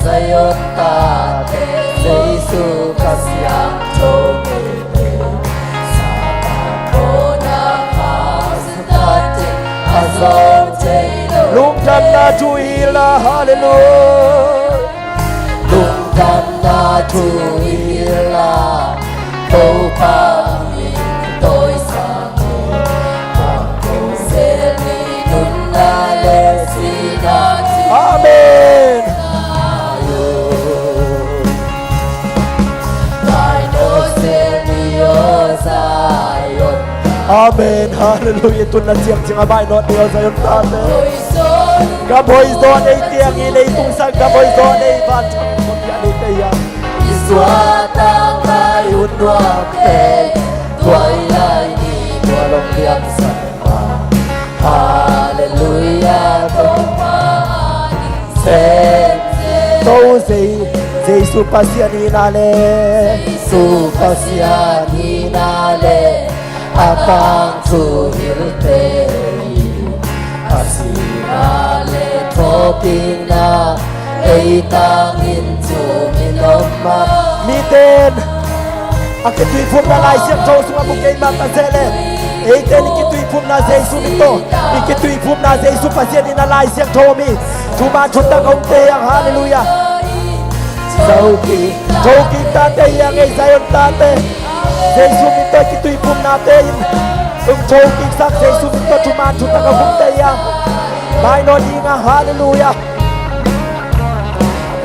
Zion tate. Jesu ka siangtho mite, Satan kona kha Lungdamna thu i hilh a, halleluia. Lungdamna thu i hilh a, Topa min tawisang hi. Bangkong sel ni nunna le sihna. Amen. Amen. Halleluia. Tun na ciangciang a bainawt ni aw Zion tate. Gam hoih zaw nei tiang i leitung sang gam hoih zaw nei vantung i suahtak lai hun nuamte, tua i lai ni tua long liamsak ma. Halleluia, Topa a ding. Sem, sem. To Zei-, Jesu Pasian hihna le. Jesu Pasian hihna le. A tangthu hilhte hi. A sihna le thawhkikna ei tangin zui in om a. Mite in a kituiphumna Lai Siangtho sungah mu kei mah ta se leh, eite in i kituiphumna Jesu min tawh, i kituiphumna Jesu Pasian in a Lai Siangtho mi thuman thutak a umte hi hang. Halleluia. Thokik, thokik tate hi hang ei Zion tate. Jesu min tawh i kituiphumnate in um thokiksak, Jesu min tawh thuman thutak a umte hi hang. Bainawt ding a, halleluia.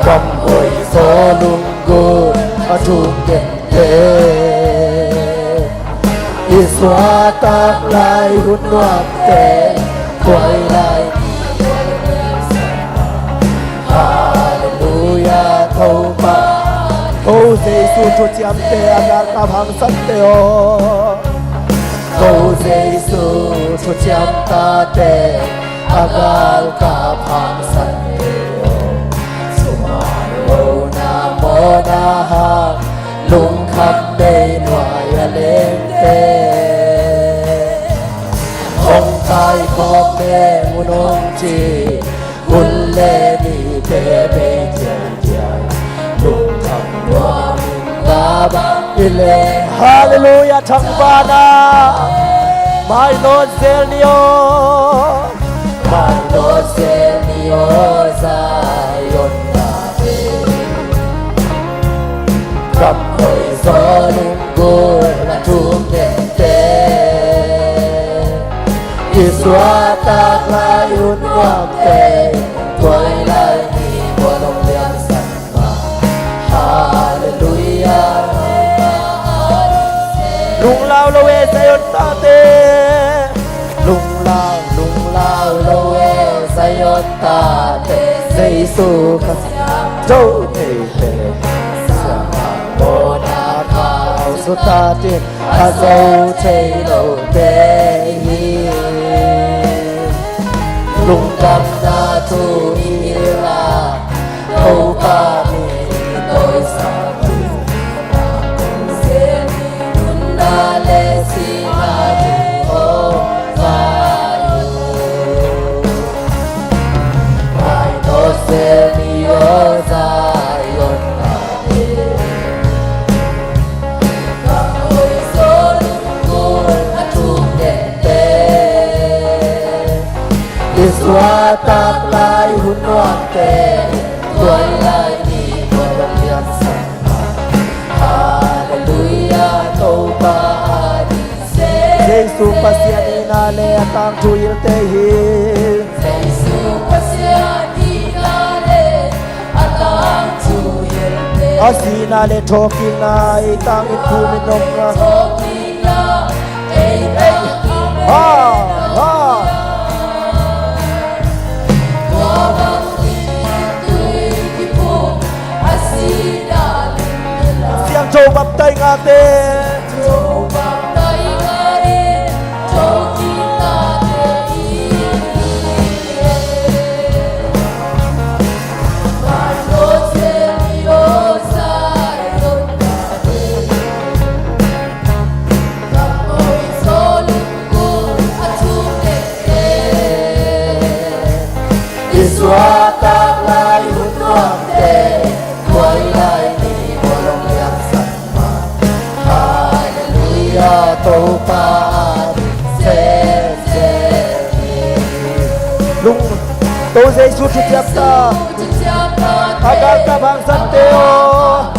Gam hoih zaw lunggulh a thum den te, i suahtak lai hun nuamte, tua i lai ni. Halleluia, Topa. Ko Jesu thuciamte a galkap hangsatte aw. Ko Jesu thuciam tate a galkap hangsatte aw. Sumang lo na mawhna hang lungkham mei nuai a lengte, hong kaikhawm mei un hong ci, hun le nite bei ciangciang, lungkham nuam in na bang i leng. Halleluia, thangvahna. Mainawt zel ni aw. Mainawt zel ni aw Zion tate. Gam hoih zaw lunggulh a thum den te, i suahtak lai hun nuamte, tua i lai ni tua long liamsak ma. Halleluia. Lunglau lo e Zion tate. Lunglau, lunglau lo e Zion tate. Jesu ka siangtho mite, siangtho mawhna khauh sutatin a zo thei lote hi. Lungdamna thu i hilh a, Topa min tawisang hi. Nunna le sihna thu aw Zion. Mainawt zel ni aw Zion. A tak lai hun nuamte, tuai lai ni tua bang lian sang. Halleluiah, Topa a ding se. Jesu Pasian itna le a tangthu hilhte hi. Jesu Pasian itna le a tangthu hilhte. A sihna le thawhkikna ei tangin pum in om a. Thawhkikna ei tangin. Ha, ha. Siangtho baptai ngate. I suahtak lai hun nuamte, tuai lai ni tua bang lian sang. Halleluiah, Topa a ding sese hi. Lung, To Jesu thuciam ta. A galkap hangsatte aw.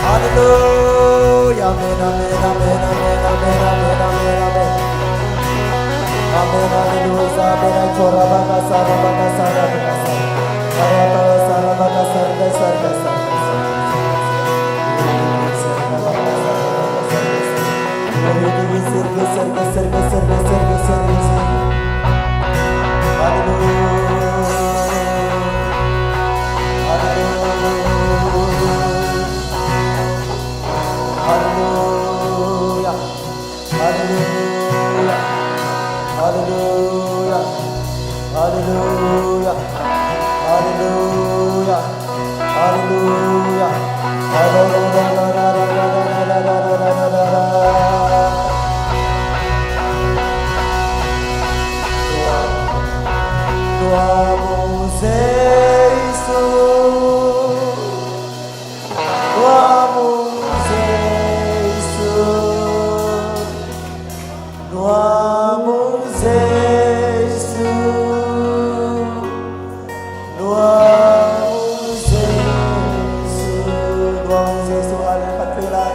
Hallelujah. Amen, amen, amen, amen, amen, amen, amen, amen. Amen, hallelujah, amen. Ay, chora, baka, sara, baka, sara, baka, sara. Ay, baka, sara, baka, sara, baka, sara, baka, sara. Hallelujah. Hallelujah. Hallelujah. Hallelujah. Hallelujah. Hallelujah. Hallelujah. Tua mong Jesu, tua mong Jesu, tua mong Jesu, tua mong Jesu, tua mong Jesu, hallelujah, khat peuh lai.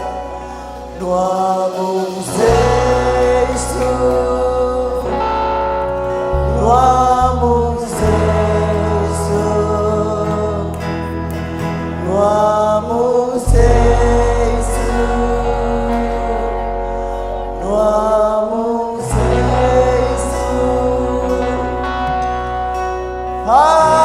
Tua mong Jesu, tua mong Jesu, tua mong Jesu, tua mong Jesu. Hallelujah.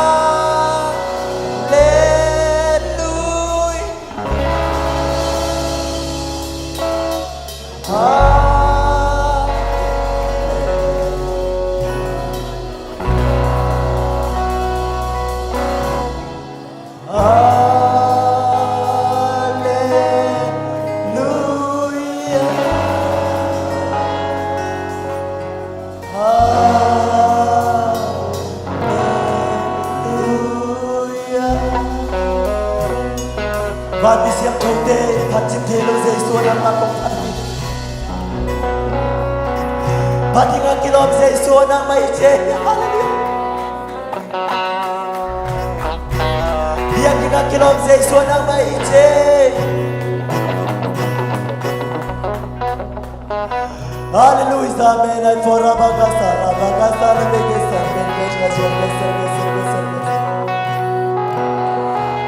Hallelujah. Vanmi siangthote, phat cim thei lo Jesu a nangmah kong phat hi. Phat ding a kilawm Jesu a nangmah hi ci hi. Hallelujah. Biak ding a kilawm Jesu a nangmah hi ci hi. Hallelujah, amen. Ay, fora bakasa, bakasa, bekesa, bekesa.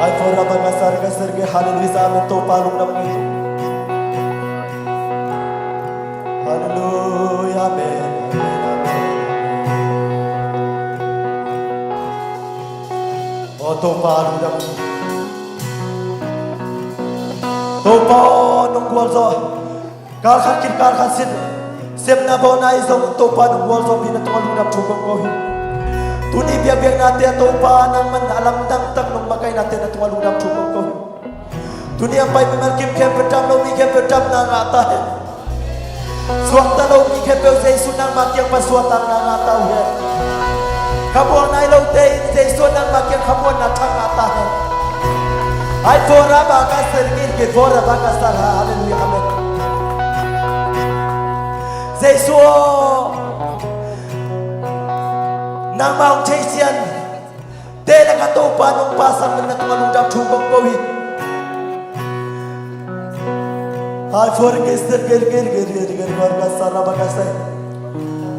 Ay, fora bakasa, bekesa, bekesa. Hallelujah, amen. Topa lungdam ngei. Hallelujah, amen, amen, amen. O Topa lungdam. Topa aw, nong gualzo. Kal khat khit kal khat sin, sepna bawlna i zong Topa nong gualzawhpihna tungah lungdam thu kong ko hi. Tuni biakpiaknate ah Topa nangman a lamdang tak nong makaihna tena tungah lungdam thu kong ko hi. Tuni a pai mimal kim khempeuh dam lo, mi khempeuh damna ngah ta hen. Suakta lo mi khempeuh Jesu nangmah kiang pan suahtakna ngah ta uh hen. Khamuang nai lote in Jesu nangmah kiang khamuanna thak ngah ta hen. Ai, fora bakasa, ngin ke fora bakasa, hallelujah, amen. Jesu aw, nangmah hong theisian te le ka Topa nong pasak na tungah lungdam thu kong ko hi. Ai, fora ke ser ger ger ger ger ger fora bakasa, bakasa.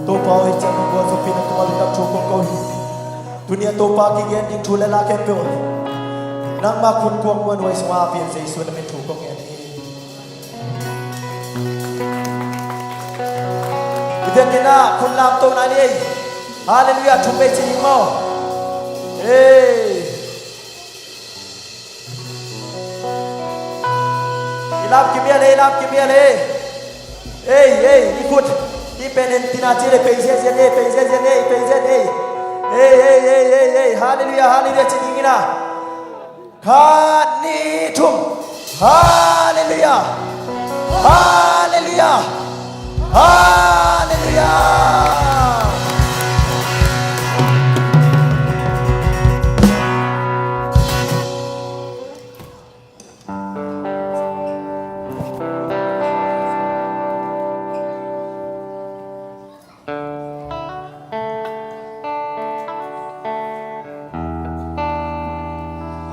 Topa aw, i ciang nong gualzawhpihna tungah lungdam thu kong ko hi. Tuni a Topa kigen ding thu le la khempeuh nangmah khut kuang muanhuai sungah a pian Jesu na min thu kong ngen hi. I biakinn ah khut lamto nai ni ei. Hallelujah, thum vei ci ding maw? Ei. I lam kimial ei, i lam kimial ei. Ei, ei, i khut. I pen en tina ci le, pei ziazia ei, pei ziazia ei, pei ziazia ei. Ei, ei, ei, ei, ei. Hallelujah, hallelujah ci ding in a. Khat, nih, thum. Halleluiah. Halleluiah. Halleluiah.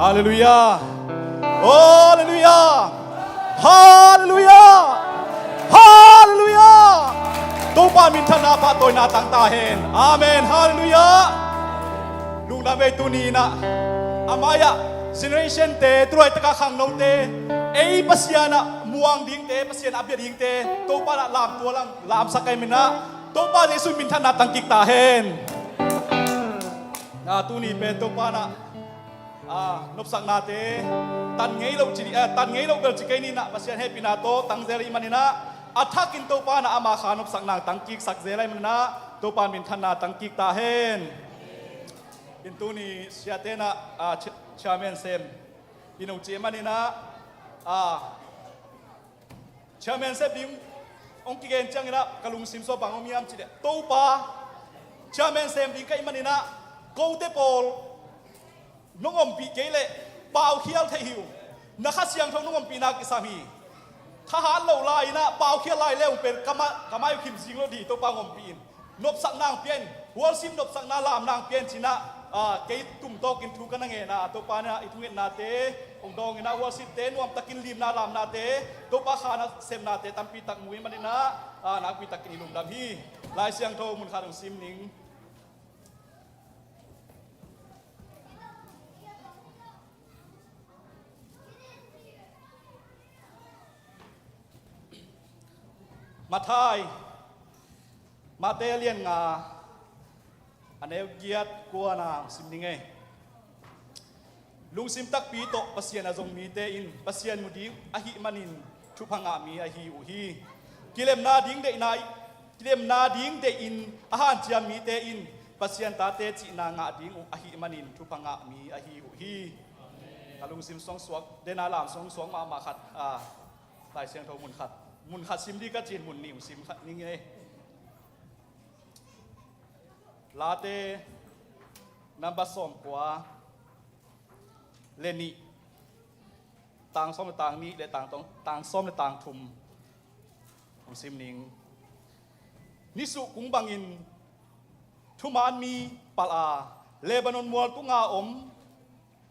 Halleluiah. Halleluiah. Halleluiah. Halleluiah. Topa minthanna pahtawina tang ta hen. Amen. Halleluiah. Lungdam ei. Tuni inah a mai-ah generation te, tu laitakah khangnote, ei Pasian ah muang dingte, Pasian a bia dingte Topa nah lamtual ang, lamsak ei. Minah Topa Jesu minthanna tang kik ta hen. Na tuni pen Topa nah, ah, nopsaknate tan ngei lo ci, ah, tan ngei lo bel ci kei ni. Nah Pasian hehpihna tawh tang zel ei maninah, a thakin Topa nah ama kha nopsakna tang kiksak zel ei maninah Topa minthanna tang kik ta hen. In tuni siate nah, ah, cha-, chairman sem in hong ci ei maninah, ah, chairman sem ding hong kigen cianginah ka lungsim sua bang om hiam cih leh, Topa, chairman sem ding ka hih maninah kote pawl nong ompih kei leh paukhial thei hi uh. Na Kha Siangtho nong ompihna kisam hi. Thahat lo lai-inah paukhial lai le hong pen ka ma-, ka mai uh khim zing lo dih hi. Topa hong ompih in, nopsakna hong pia in, worship nopsakna lamna hong pia in cinah, ah, kei tumtawkin thu ka na ngen a, Topa nah i thungetnate hong dawnginah worship te nuamtakin limna lamnate, Topa kha na semnate tampi tak mu ei maninah, ah, nakpi takin i lungdam hi. Lai Siangtho mun khat hong sim ning. Matthai, Matthai a lian nga, a neu giat, kua na hong sim ning ei. Lungsim takpi tawh Pasian a zong mite in Pasian mu ding ahih manin thupha ngah mi ahi uh hi. Kilemna ding deihna, kilemna ding deihin a hanciam mite in Pasian tate cihna ngah ding uh ahih manin thupha ngah mi ahi uh hi. Ka lungsim suangsuak, dena lam suangsuak mahmah khat, ah, Lai Siangtho mun khat, mun khat sim dih ka cin, mun nih hong sim khat ning ei. Late number sawmkua le nih, tang sawm le tang nih le tang tawng, tang sawm le tang thum hong sim ning. Nisuh kung bangin thuman mi palh a, Lebanon mual tunga om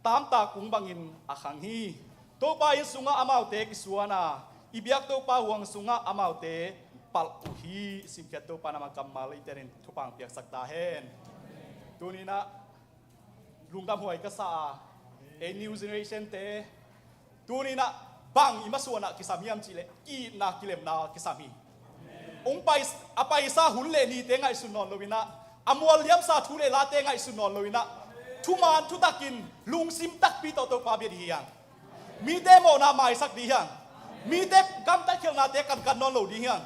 tamtak kung bangin a khang hi. Topa inn sungah amaute kisuan a, i biak Topa huang sungah amaute palh uh hi. Simkhiat Topa in ama kammal i tenin thupha hong piaksak ta hen. Tuninah lungdamhuai ka sa a, ei new generation te, tuninah bang i masuanah kisam hiam cihleh, ki-itna kilemna kisam hi. Hong pai, a paisa hun le nite ngaihsun nawn loinah, a mual liamsa thu le late ngaihsun nawn loinah, thuman thutakin lungsim takpi tawh Topa bia dih hi hang. Mite mawhna maisak dih hi hang. Mite gamtat khialhnate kankan nawn lo dih hi hang.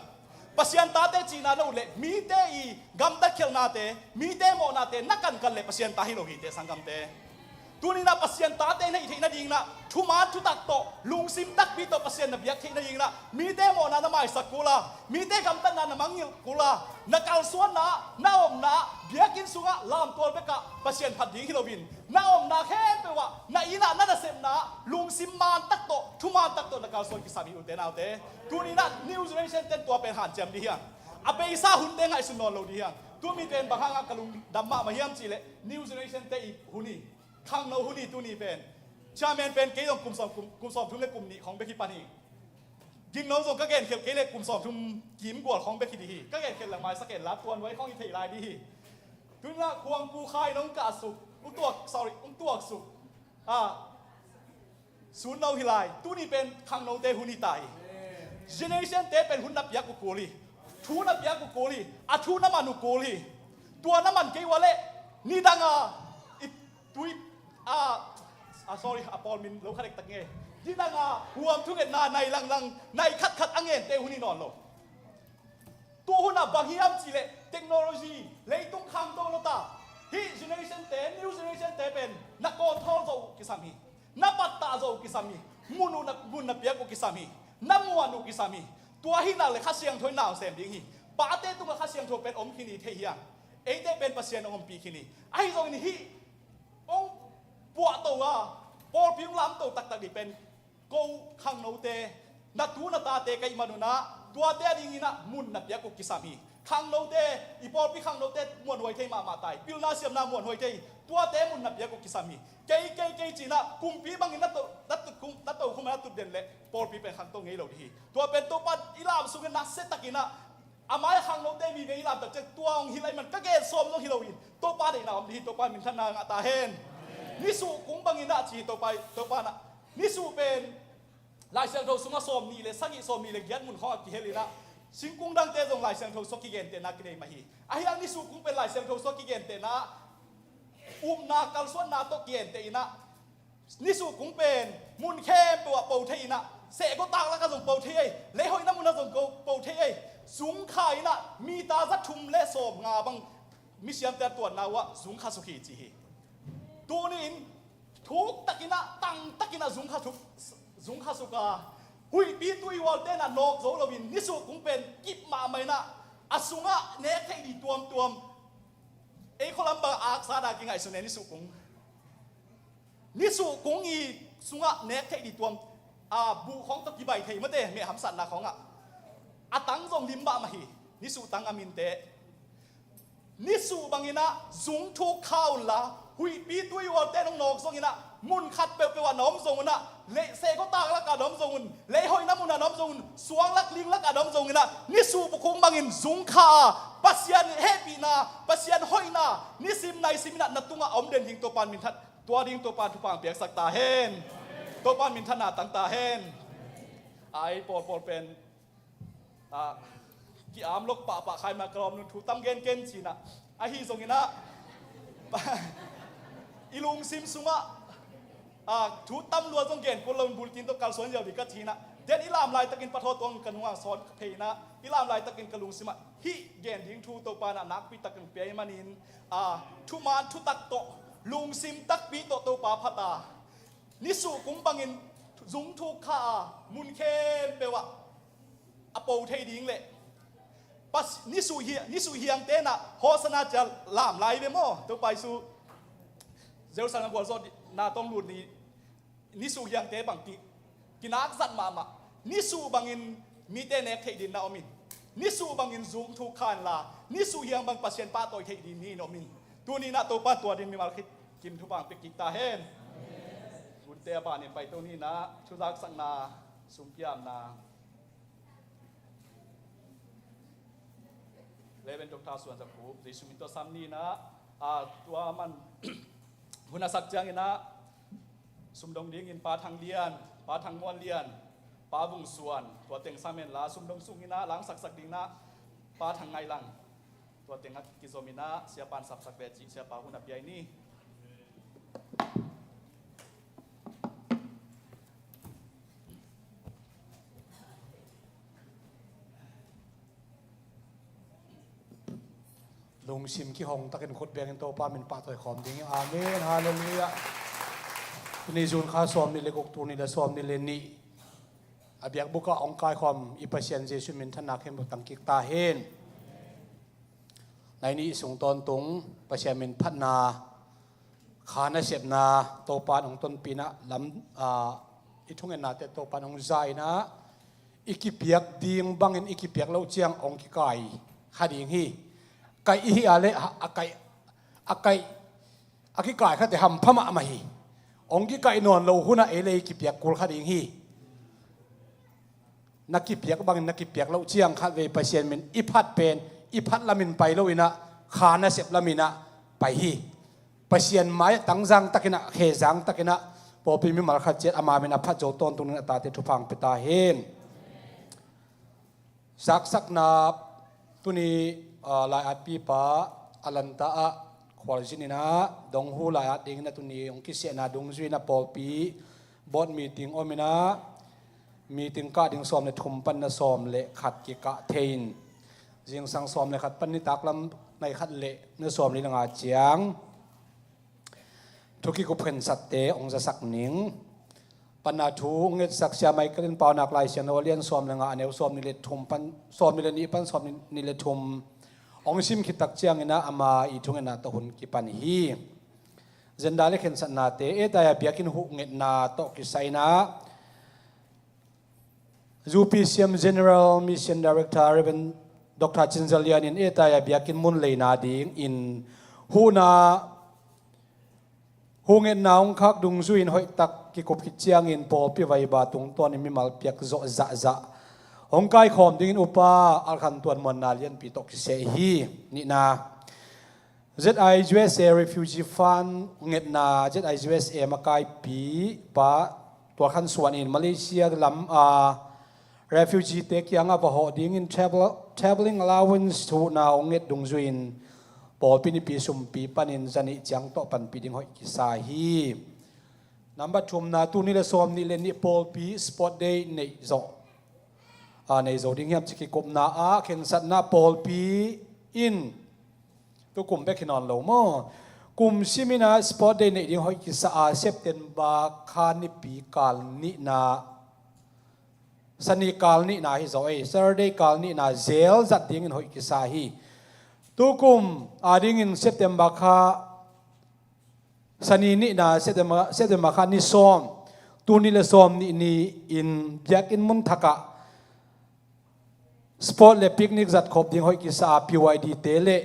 Pasian tate cihna na ut leh mite i gamtat khialhnate, mite mawhnate na kankan leh Pasian ta hi lo hi teh, sanggamte. Tuninah Pasian tate na hih theih nadinginah thuman thutak tawh, lungsim takpi tawh Pasian na biak theih nadinginah mite mawhna na maisak kul a, mite gamtatna na mangngilh kul a, na kalsuanna, na omna, biakinn sungah lamtual bekah Pasian phat ding hi loin, na omna khempeuh ah, na innah, na nasepna ah lungsim man tak tawh, thuman tak tawh na kalsuan kisam hi, ute naute. Tuninah new generation ten tua pen hanciam dih hi hang. A beisa hunte ngaihsun nawn lo dih hi hang. Tumi pen bang hangah ka lungdam mahmah hiam cihleh, new generation te i hun hi. Khangno hun hi tuni pen. Chairman pen kei zong kum sawm, kum, kum sawmthum le kum nih khawng bek hi pan hi. Gingno zong ka genkhelh kei leh kum sawmthum kim gual khawng bek hi dih hi. Ka genkhelh leh maisak en la, tuanhuai khawng hi thei lai dih hi. Tuninah khuangpu khai nong kahsuk, hong tuak, sorry, hong tuaksuk, ah, sun no hi lai. Tuni pen khangnote hun hi ta hi. Generation te pen hun na piak uh kul hi. Thu na piak uh kul hi. A thu na man uh kul hi. Tua na man kei uh a leh nidanga i tui, a, a, sorry, a pawl min lo kha dektak ngei. Nidanga huam thungetna nai langlang, nai khatkhat a ngente hun hi nawn lo. Tua hunah bang hiam cihleh technology, leitung khangto lo ta. Hih generation te, new generation te pen na control zo uh kisam hi. Na pattah zawh uh kisam hi. Mun uh na, mun na piak uh kisam hi. Na muan uh kisam hi. Tua hi nak le Kha Siangtho in na hong sem ding hi. Pate tungah Kha Siangtho pen om khin hi thei hiam? Eite pen Pasian hong ompih khin hi. Ahi zongin hih hong puahto a, pawlpi hong lamto taktak ding pen ko khangnote, na tu na tate ka hih manun ah, tuate a dingin ah mun na piak uh kisam hi. Khangnote, i pawlpi khangnote muanhuai thei mahmah ta hi. Pilna siamna muanhuai thei hi. Tuate mun na piak uh kisam hi. Kei, kei, kei ci-in ah kumpi bangin na to, na tut khum, na to khum a na tut den leh pawlpi pen khangto ngei lo ding hi. Tua pen Topa i lam sungin nasia takin ah, a mai-ah khangnote vive i lam tak ciang tua hong hilh ahih man ka gen sawm zong hi loin Topa deihna om ding hi. Topa minthanna ngah ta hen. Nisuh kung bangin ah ci hi Topa, Topa in ah. Nisuh pen Lai Siangtho sungah sawmnih le sagih, sawmnih le giat mun khawng ah kihel in ah, singkung dangte zong Lai Siangtho sungah kigentehna kinei mah hi. Ahi hang nisuh kung pen Lai Siangtho sungah kigentehna, upna kalsuanna tawh kigenteh in ah, nisuh kung pen mun khempeuh ah po thei in ah, sehgawtak lakah zong po thei ei, lei hoihna mun ah zong po, po thei ei, zung kha in ah, mita za thum le sawm nga bang misiamte a tuanna uh ah zung kha suk hi ci hi. Tuni-in thuk takin ah, tang takin ah zung kha suk, zung kha suk a, huihpi tuihualte in ah nawk zo loin nisuh kung pen kip mahmah in ah, a sungah nek theih ding tuamtuam. Ei khualam bang aksa dan kingaihsun e nisuh kung. Nisuh kung i sungah nek theih ding tuam, a, buh khawng tawh kibai thei mate, meh hamsatna khawngah. A tang zong lim mahmah hi. Nisuh tang a minte. Nisuh bangin ah zung thuk kha unla, huihpi tuihualte in hong nawk zongin ah, mun khat peuhpeuh ah na om zong un ah, lei sehgawtak lakah na om zong un, lei hoihna mun ah na om zong un, suang lak ling lakah na om zongin ah, nisuh bukhung bangin zung kha a, Pasian hehpihna, Pasian hoihna nisim naisim in ah na tungah a om den ding Topa in minthan, tua ding Topa in thupha hong piaksak ta hen. Topa in minthanna tang ta hen. Ai pawlpawl pen, a, ki-am lok pahpah khai mah ka lawm nun thu tam gen ken ci-in ah. Ahi zongin ah, i lungsim sungah, a, thu tam lua zong gen kul lo in bulletin tawh kalsuan ziau ding ka ci-in ah. Den i lam laitakin pathaw tuang ka nungah sawn phei in ah, i lam laitakin ka lungsim ah hih gen ding thu Topa in ah nakpi takin pia ahih manin, a, thuman thutak tawh, lungsim takpi tawh Topa phat a, nisuh kung bangin zung thuk kha a, mun khempeuh ah a po thei ding leh, Pas-, nisuh hi-, nisuh hiangte in ah Hosanna ci-a lam lai ve maw? Topa Jesu Jerusalem a gualzawhna tawh hong lut ni, nisuh hiangte bang ki, kinak zat mahmah. Nisuh bangin mite nek theih ding na om in, nisuh bangin zung thuk kha inla, nisuh hiang bang Pasian pahtawi theih ding ni in om in. Tuni in ah Topa in tua ding mimal khit kim thupha hong pia kik ta hen. Gunte a banin paito ni in ah, thuzaksakna, sumkiamna, Reverend Doctor Suan Za Khup, Jesu min tawh sam ni in ah, a, tua man hun a sak ciangin ah, sumdong dingin Pa Thang Lian, Pa Thang Muan Lian, Pa Vung Suan, tua teng sam henla, sumdong sungin ah langsaksak dingin ah Pa Thang Ngai Lang, tua tengah kizom in ah, siapa in sapsak ve cih, siapa hun a pia ni. Lungsim kihong takin khut bengin Topa min pahtawi khawm ding hi. Amen. Halleluiah. Tuni June kha sawmnih le guk, tul nih le sawmnih le nih a biakbuk ah hong kaikhawm i Pasian Jesu minthanna khempeuh tang kik ta hen. Nai nih sung tawntung Pasian min phatna, kha nasepna, Topa in hong tonpih in ah lam, a, i thungennate Topa in hong za in ah, i kipiak ding bangin i kipiak loh ciang hong kikai kha ding hi. Kaih i hih a leh, a, a kaih, a kaih, a kikai khate hampha mahmah hi. Hong kikaih nawn loh hunah ei le ei kipiak kul kha ding hi. Na kipiak bangin na kipiak loh ciang khatvei Pasian min i phat pen, i phat lamin pai lo in ah, kha nasep lamin ah pai hi. Pasian mai-ah tangzang takin ah, khezang takin ah, pawlpi mimal khat ciat ama min a phat zo tawntung in a tate thupha hong pia ta hen. Zaksakna tuni, ah, lai-atpipa a lanta ah khualzin in ah, donghu lai-at dingin ah tuni hong kisiahna dungzui in ah pawlpi board meeting om in ah, meeting kah ding sawm le thum pan in ah sawm le khat kikah thei in, zingsang sawm le khat pan nitak lam nai khat le na sawm li le nga ciang Thu kikup khensatte hong zasak ning. Panna thu hong ngetsak Sia Michael in Paunak Lai Siangtho a lian sawm le nga, a neu sawm nih le thum pan, sawm nih le nih pan sawm nih le thum hong sim khit tak ciangin ah ama i thungetna tawh hun kipan hi. Zenda le khensatnate, ei tai-a biakinn huh ngetna tawh kisai-in ah U P C M General Mission Director Reverend Doctor Cin Za Lian in ei tai-a biakinn mun leina dingin huhna, huh ngetna hong khak dungzui-in hoihtak kikup khit ciangin pawlpi vaiba tungtawnin mimal piak zawh zahzah hong kaikhawm dingin upa Alkhan Tuan Muanna Lianpi tawh kiseh hi. Nihna, Z I U S A Refugee Fund ngetna, Z I U S A makaipi pa Tual Khan Suan in Malaysia lam a refugee-te kiangah va hawh dingin travel, travelling allowance huhna hong nget dungzui-in pawlpi nipi sumpi panin zanih ciang tawh panpih ding hoih kisa hi. Number thumna, tul nih le sawm nih le nih pawlpi sport day neih zawh, a, nei zo ding hiam ci kikupna ah khensatna, pawlpi in tukum bek hi nawn lo maw, kum simin ah sport day neih ding hoih kisa a, September kha nipi kal nihna, Sani kal nihna hi zaw ei, Saturday kal nihna zel zat dingin hoih kisa hi. Tukum adingin September kha Sani nihna, September, September kha ni sawm, tul nih le sawm nih ni-in biakinn mun thakah sport le picnic zat khop ding hoih kisa a, P Y D-te le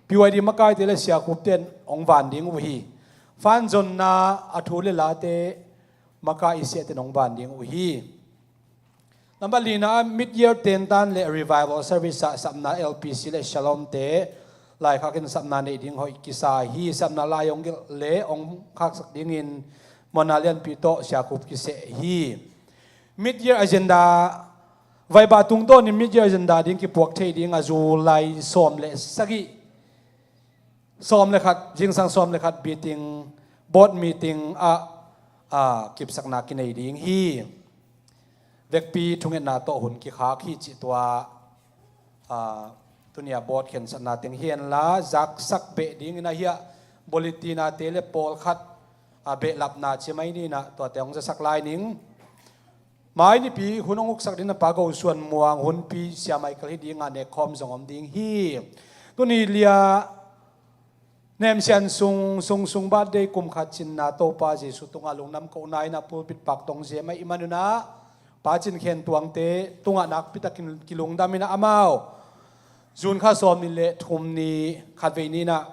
P Y D makaite le siakhupte in hong van ding uh hi. Fund zonna a thu le late makai i siate in hong van ding uh hi. Number lina ah mid-year tentan le revival service ah sapna L P C le Shalom-te laikhakin sapna neih ding hoih kisa hi. Sapna lai hong gelh le hong khaksak dingin Muanna Lianpi tawh siakhup kiseh hi. Mid-year agenda, vaiba tungtawnin mid-year agenda ding kipuak thei ding a, July sawm le sagih, sawm le khat, zingsang sawm le khat meeting, board meeting ah, ah, kipsakna kinei ding hi. Vekpi thungetna tawh hun kikhak hi cih tua, ah, tunia board khensatna teng hi henla, zaksak beh dingin ahi a, bulletin-ate le pawlkhat, ah, behlapna ci mai ni-in ah tuate hong zasak lai ning. Mai nipi hun hong uksak dingin a Pa Go Suan Muang, hunpi Sia Michael hi ding a, nekkhawm zong om ding hi. Tuni lia nemsian sung, sung, sung birthday kum khat cinna Topa Jesu tungah lungdam kohna in a pulpit pak tong zia mah i hih man un ah, Pa Cin Khen Tuangte tungah nakpitakin kilungdam in ah, amau June kha sawm nih le thum ni khatvei ni-in ah,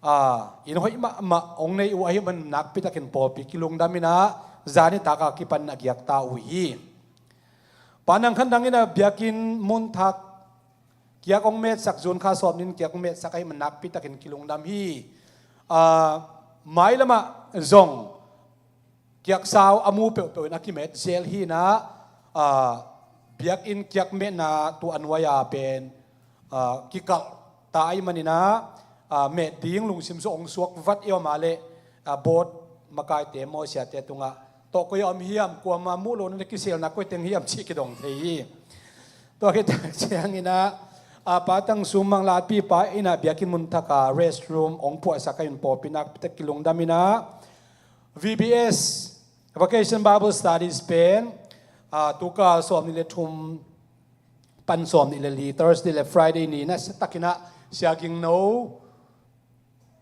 ah, inn hoih mahmah hong nei uh ahih man nakpitakin pawlpi kilungdam in ah, zan nitak a kipan a giak ta uh hi. Pa Nang Khan Dang in a biakinn mun thak kiak hong metsak, June kha sawm nih-in kiak hong metsak ahih man nakpitakin kilungdam hi. Ah, mailamah zong kiaksau a mu peuhpeuh in a kimet zel hi-in ah, ah, biakinn kiak metna tu a nuai-a pen, ah, kikalh ta ahih manin ah, ah, met ding lungsim sung hong suak vat i om a leh, ah, board makaite maw, siate tungah tawh koi a om hiam, kuamah muh lohna le kiselna koi teng hiam cih kidong thei hi. Tua khit tak ciangin ah, ah, Pa Tang Sum Mang Latpi pa in ah biakinn mun thak a restroom hong puahsak ahih man pawlpi nakpitak kilungdam in ah, V B S, Vacation Bible Studies pen, ah, tukal sawm nih le thum pan sawm nih le li, Thursday le Friday ni nasiatakin ah Sia Ging No,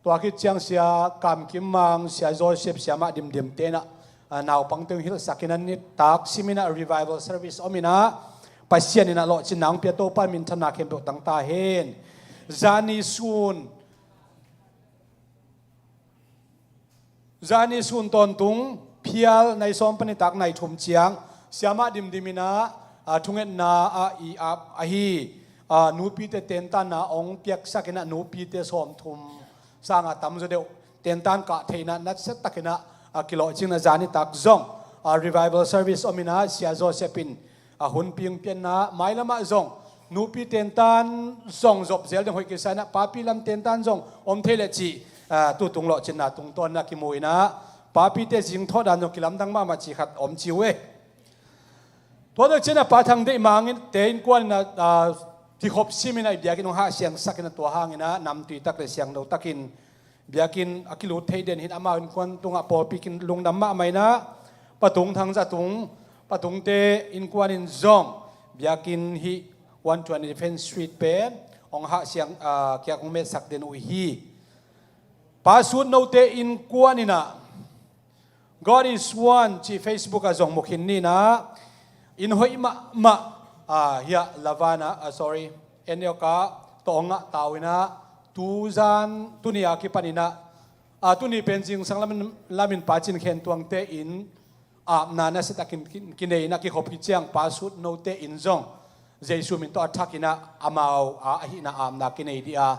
tua khit ciang Sia Kam Kim Mang, Sia Joseph, Sia Mah Dim Dim-te in ah, ah, naupangte hong hilhsak in ah nitak simin ah revival service om in ah, Pasian in ah lawhcinna hong pia, Topa in minthanna khempeuh tang ta hen. Zani sun Zani sun tawntung phial nai sawm pan nitak nai thum ciang Sia Mah Dim Dim in ah, ah, thungetna ah i ap ahi, ah, nupite tentanna hong piaksak in ah, nupite sawmthum sang a tamzaw deuh tentan kah theihna nasiatakin ah, ah, kilawhcingin ah zan nitak zong, ah, revival service om in ah, Sia Joseph in a hunpi hong pia in ah, mailamah zong nupi tentan zong zop zel ding hoih kisa in ah, papi lam tentan zong om thei leh cih, ah, tutung lawhcinna tungtawn in ah kimu in ah, papite zingthawh dan zong kilamdang mahmah cih khat om ci uh e. Tua tak ciangin ah Pa Thang Deih Mang in, te innkuan in ah, ah, kikhop simin ah i biakinn hong hahsiangsak in ah, tua hangin ah namtui tak le siangtho takin Biakinn a kilut thei den hi-in amau innkuan tungah pawlpi kin lungdam mahmah in ah, Pa Tung Thang Za Tung, Pa Tungte innkuan in zong biakinn hih one twenty Defence Street pen hong hahsiang, ah, kiak hong metsak den uh hi. Pa Sut Note innkuan in ah God is One cih Facebook ah zong mu khin ni in ah, inn hoih mahmah, ah, hiah Lavana, ah, sorry, N L K tawh hong ngah ta uh in ah, tuzan tuni a kipan in ah, ah, tuni pen zingsang lamin, lamin Pa Cin Khen Tuangte in apna nasia takin ki-, kinei in ah kikhop khit ciang Pa Sut Note in zong Jesu min tawh a thak in ah amau a ahihna apna kinei dih a,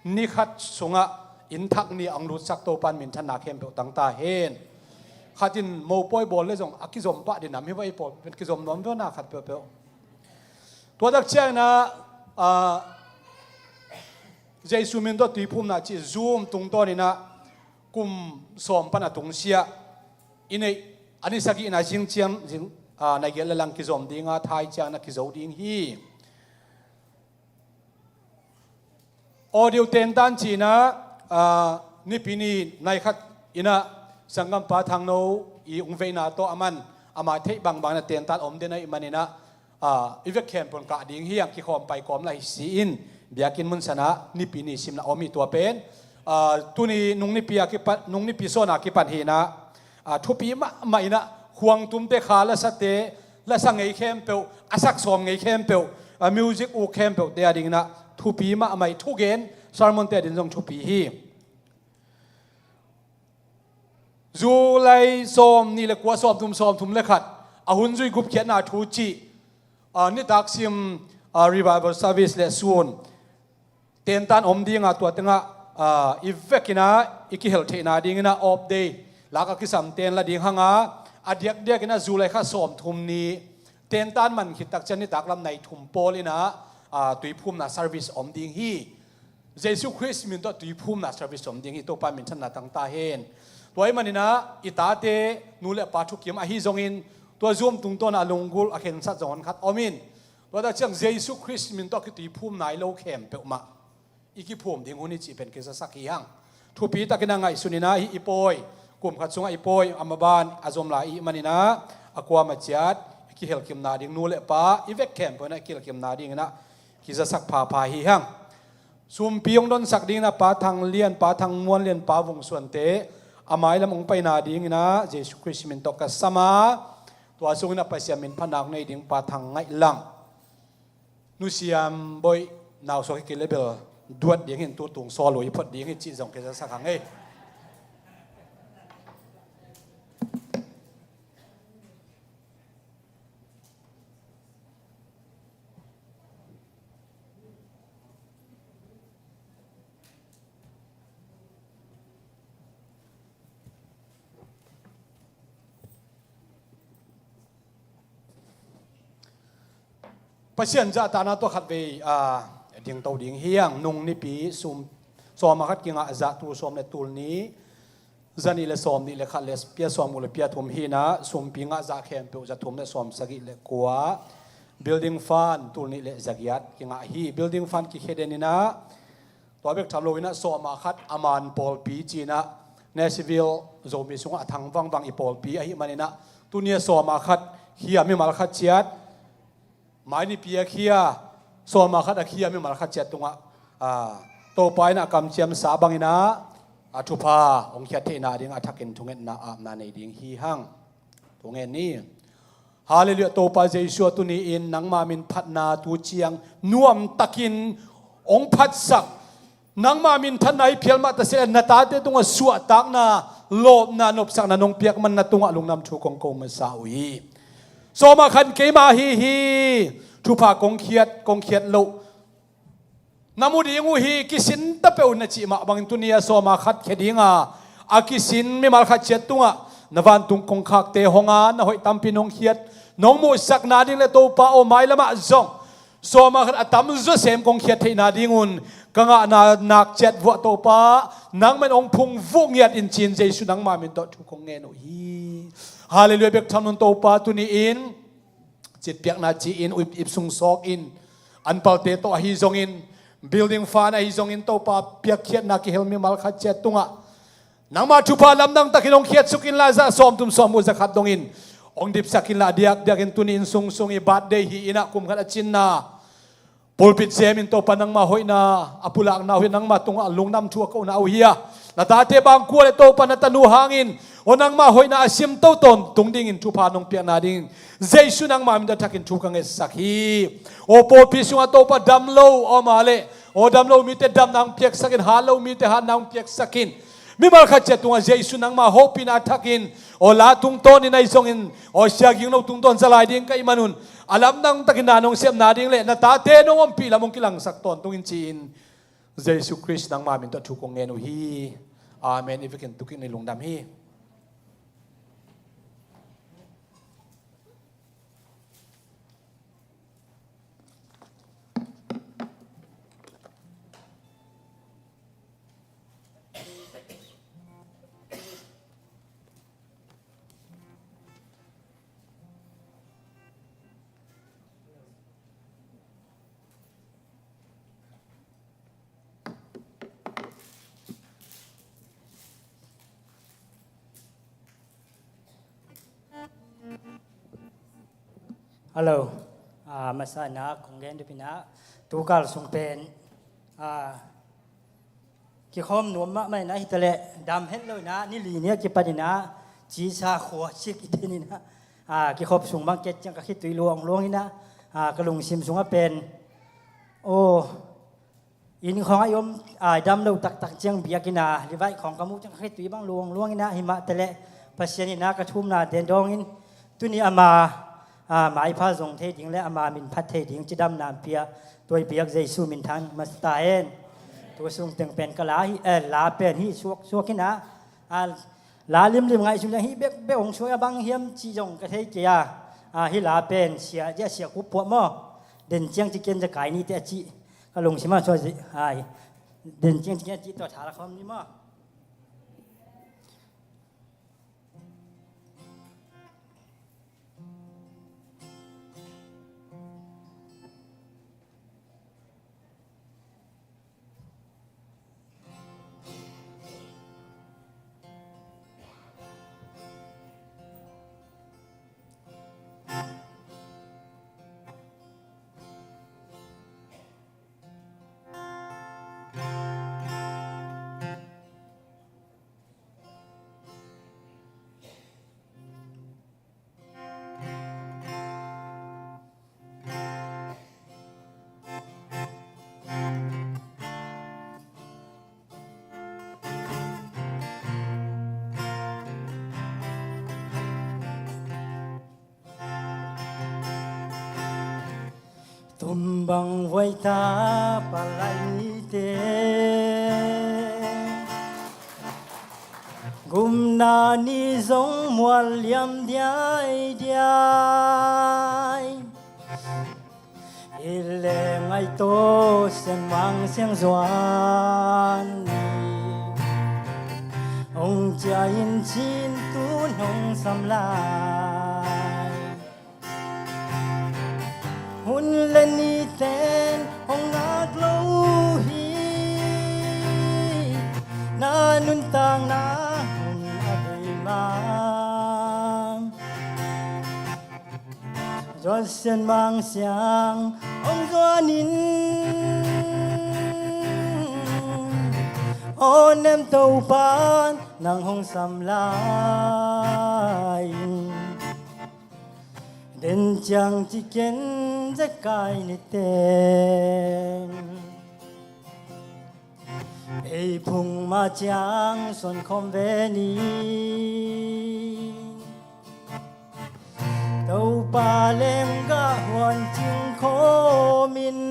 ni khat sungah inn thak ni a hong lutsak Topa'n minthanna khempeuh tang ta hen. Khat in mopawi bawl le zong a kizom pah dih nam hi, vai pawl pen kizom nuam veu na khat peuhpeuh. Tua tak ciang in ah, ah, Jesu min tawh tuiphumna cih Zoom tungtawn in ah kum sawm pan a tungsiah i neih a ni sagihna zing ciang, zing, ah, nai giat le lang kizom ding a, thai ciang na kizo ding hi. Audio tentan cih in ah, ah, Nipi ni nai khat in ah sanggampa Thang No i hong veina tawh aman ama theih bangbang in ah tentan om den ahih manin ah, ah, i vek khempeuh in kah ding hi hang, kikhawm paikawm lai hi si in, biakinn mun san ah Nipi ni simna om hi tua pen. Ah, tuni nung nipi a kipan, nung nipi sawn a kipan hi in ah, ah, thupi mahmah in ah khuangtumte, kha lasate, lasa ngei khempeuh, a sak sawm ngei khempeuh, ah, music uk khempeuhte a ding in ah thupi mahmah hi, thugen sermonte a ding zong thupi hi. July sawm nih le kua, sawm thum, sawm thum le khat, a hun zui gupkhiatna thu cih, ah, nitak sim, ah, revival service le sun tentan om ding a, tua tengah, ah, i vek in ah i kihelh theihna ding in ah off day lak a kisam ten la ding hang a, a diakdiak in ah July kha sawm thum ni tentan man khit tak ciang nitak lam nai thum pawl in ah, ah, tuiphumna service om ding hi. Jesu Khrist min tawh tuiphumna service om ding hi, Topa minthanna tang ta hen. Tua ahih manin ah i tate nu le pa thukim ahi zongin, tua Zoom tungtawn a lunggulh a khensat zong hon khat om in, tua tak ciang Jesu Khrist min tawh kituiphum nai lo khempeuh mah i kiphum ding hun hi cih pen kizasak hi hang. Thupi takin a ngaihsun in ah, hih i pawi, kum khat sungah i pawi a maban a zom lai i hih manin ah, a kuamah ciat i kihelkimna ding, nu le pa i vek khempeuh in ah i kihelkimna ding in ah kizasak phapha hi hang. Sumpi hong donsak ding in ah Pa Thang Lian, Pa Thang Muan Lian, Pa Vung Suante a mailam hong paina ding in ah Jesu Khrist min tawh ka sam a, tua sungin ah Pasian min phatna hong nei ding Pa Thang Ngaih Lang, Nu Siam Boih, nau suak hi kei le bel duat ding hi in, tu tung sawl uh hi phot ding hi cih zong kizasak hang ei. Pasian zahtakna tawh khatvei, ah, dingto ding hi hang. Nung nipi sum, sawm a khat kingah zah, tul sawm le tul nih, za nih le sawm nih le khat le pia sawm guk le pia thum hi in ah, sumpi ngah zah khempeuh za thum le sawm sagih le kua, building fund tul nih le za giat kingah hi. Building fund kikhia den in ah, tua bek tham lo in ah sawm a khat a man pawlpi ci in ah, Nashville Zomi sungah a thang vangvang i pawlpi ahih manin ah, tuni a sawm a khat khia mimal khat ciat, mai nipi a khia sawm a khat a khia mimal khat ciat tungah, ah, Topa in ah a kamciamsa bangin ah a thupha hong khiat theihna ding a thakin thungetna apna nei ding hi hang. Thungen ni. Halleluiah, Topa Jesu, tuni in nangma min phatna tu ciang nuamtakin hong phatsak, nangma minthanna i phial mah ta seh, na tate tungah suahtakna, lawpna, nopsakna nong piak man na tungah lungdam thu kong ko masa uh hi. Sawm a khat keima ahi hi, thupha kong khiat, kong khiat loh na mu ding uh hi, kisin ta peuh na cih mah bangin tuni a sawm a khat khia ding a, a kisin mimal khat ciat tungah na vantung kongkhakte hong a, na hoih tampi nong khiat, nong muhsakna ding le Topa aw, mailamah zong sawm a khat a tamzaw sem kong khiat theihna ding un ka ngahna nak ciat vuah Topa, nangman hong phungvuh ngiat in ci-in Jesu nangma min tawh thu kong ngen uh hi. Halleluiah, bek tham un Topa, tuni in citpiakna ci-in ip, ip sung sawk in, an palte tawh ahi zongin, Building fund ahi zongin Topa piakkhiatna kihel mimal khat ciat tungah nangma thupha lamdang takin hong khiatsuk inla, za sawmthum sawmguk zakhat dongin hong dipsak inla, diakdiakin tuni in sungsung i birthday hi inah kum khat a cinna pulpit semin Topa nangma hoihna a pulakna uh hi, nangma tungah lungdam thu a kohna uh hi a, na tate bangkua le Topa na tanu hangin aw nangma hoihna a simto tawntung dingin thupha nong piakna dingin Jesu nangma min tawh a thakin thu ka ngetsak hi. Aw pawlpi sungah Topa dam lo om a leh aw dam lo mite damna hong piaksakin, hat lo mite hatna hong piaksakin, mimal khat ciat tungah Jesu nangma hopihna a thakin aw la tungtawnin ahi zongin aw sia ging lo tungtawn za lai ding ka hih manun a lamdang takin na nong sepna ding le na tate nong ompih lam hong kilangsak tawntungin ci-in Jesu Khrist nangma min tawh thu kong ngen uh hi. Amen. I vekin tu kik ni, lungdam hi. Hello. Ah, masa in ah kong gen dupina tukal sung pen ah kikhawm nuam mahmah in ah, hi taleh dam het lo in ah, ni li ni a kipan in ah cisa khua sik i ten in ah, ah, kikhop sung bang ket ciang ka khitui luangluang in ah, ah, ka lungsim sungah pen aw inn khawng a i om, ah, dam lo taktak ciang biakinn ah livaih khawng ka muh ciang ka khitui bang luangluang in ah, hi mah taleh Pasian in ah ka thumna den dawngin tuni ama, ah, maipha zong thei ding le ama min phat thei ding cidamna pia, tua i biak Jesu min thang masa ta hen. Tua sung teng pen ka la hi, eh, la pen hi suak suak in ah, ah, la limlim ngaihsun leng hi bekbek hong suak a, bang hiam cih zong ka thei kei a, ah, hi la pen sia, dia sia kup puak maw, den ciang ciken za kai ni te a cih ka lungsim a suak zi, ai, den ciang ciken a cih tua tha la khawm ni maw. Tumbang vuaita palai te, gumna ni zong mual liam diaidiai. I leng ai to siangmang siangzuan ni, hong cia in cin tun hong sam lai. Hun le ni ten hong ngak lo hi, na nuntakna hun a bei mang. Zuan sian mang siang hong zuan in, aw nem Topan nang hong sam lai. Den ciang ciken zekai ni teng, ei phung mah ciang suan khawm ve ni. Topa leng gah huan cing khawm in,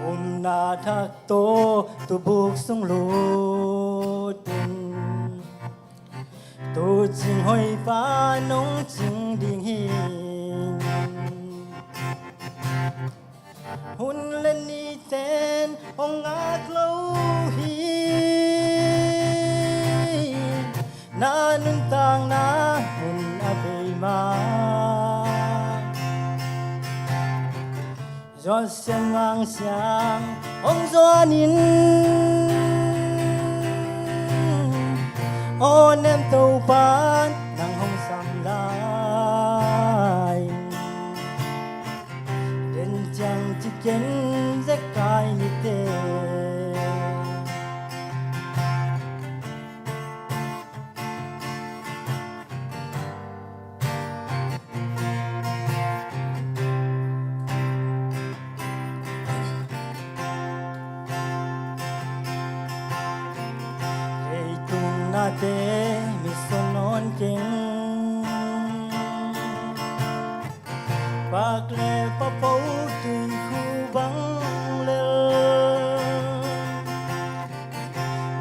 umna thak tawh tubuk sung lut in, tu cing hoih pa nong cing ding hi. Hun le ni ten hong ngak lo hi, na nuntakna hun a bei mang. Pasian Mang Siang hong zuanin, aw nem Topa nang hong sam lai. Den ciang ci ken zekai nite. Leitung nate mi suan nawn keng. Pak le papo tuikhu bang lel,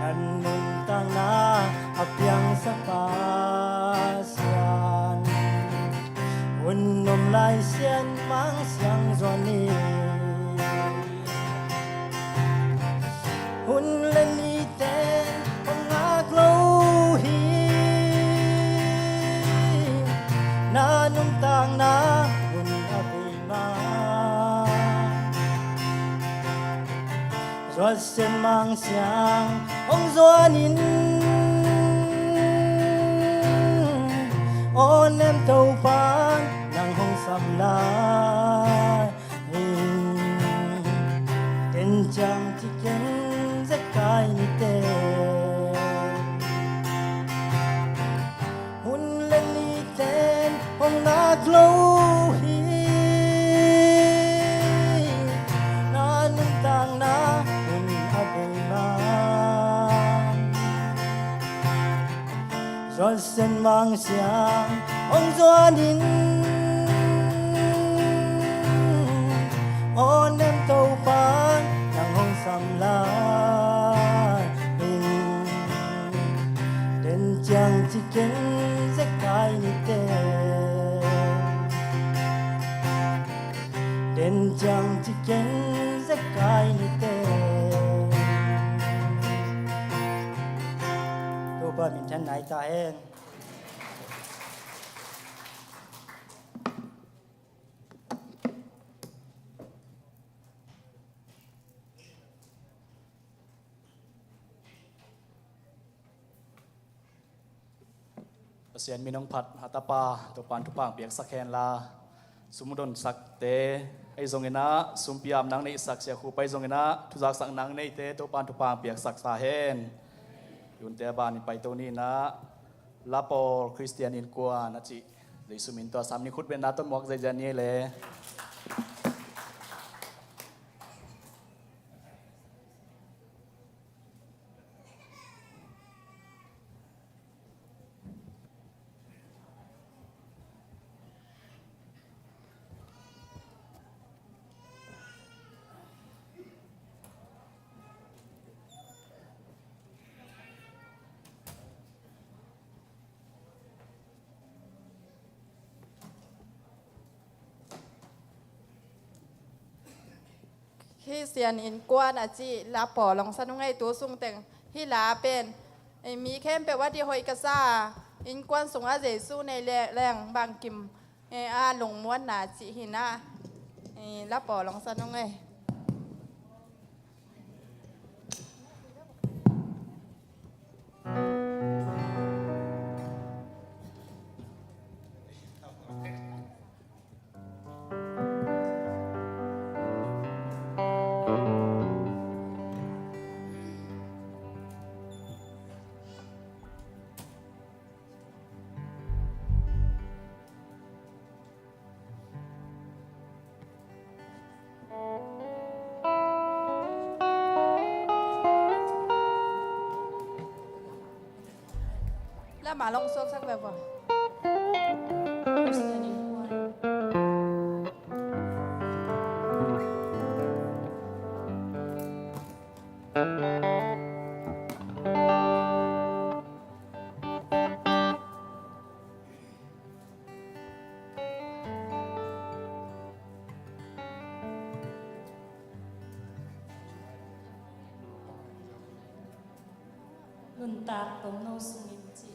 na nuntakna a piangsak Pasian, hun om lai Sian Mang Siang zuan ni. Hun le nite hong ngak lo hi, na nuntakna hun a bei ma. Zuan Sian Mang Siang hong zuanin, aw nem Topa nang hong sam lai. Ten ciang ci ken zekai nite. Hun le nite hong ngak lo hi, na nuntakna hun a bei ma. Zuan Sian Mang Siang hong zuanin, aw nem Topa nang hong sam lai. Den ciang ci ken zekai nite. Den ciang ci ken zekai nite. Topa min than nai ta hen. Pasian min hong phat a tapa Topan thupha piaksak hen la, sum hong donsakte ahi zongin ah, sum piam nang neihsak sia khu pai zongin ah, thuzaksak nang neite Topan thupha piaksak sa hen. Yunte a ban in paito ni in ah, Lapawl Khristian Innkuan a cih Jesu min tawh sam ni, khut beng na tawh muak zeizia ni le. Khristian Innkuan a cih la pawl hong sa nung ei. Tu sung teng hih la pen, eh, mi khempeuh a dih hoih ka sa a, innkuan sungah Jesu nei le-, leng bangkim, eh, a lungmuanna cih hi in ah, eh, la pawl hong sa nung ei. Lamah long suaksak veve. Nuntak tomno sungin cih.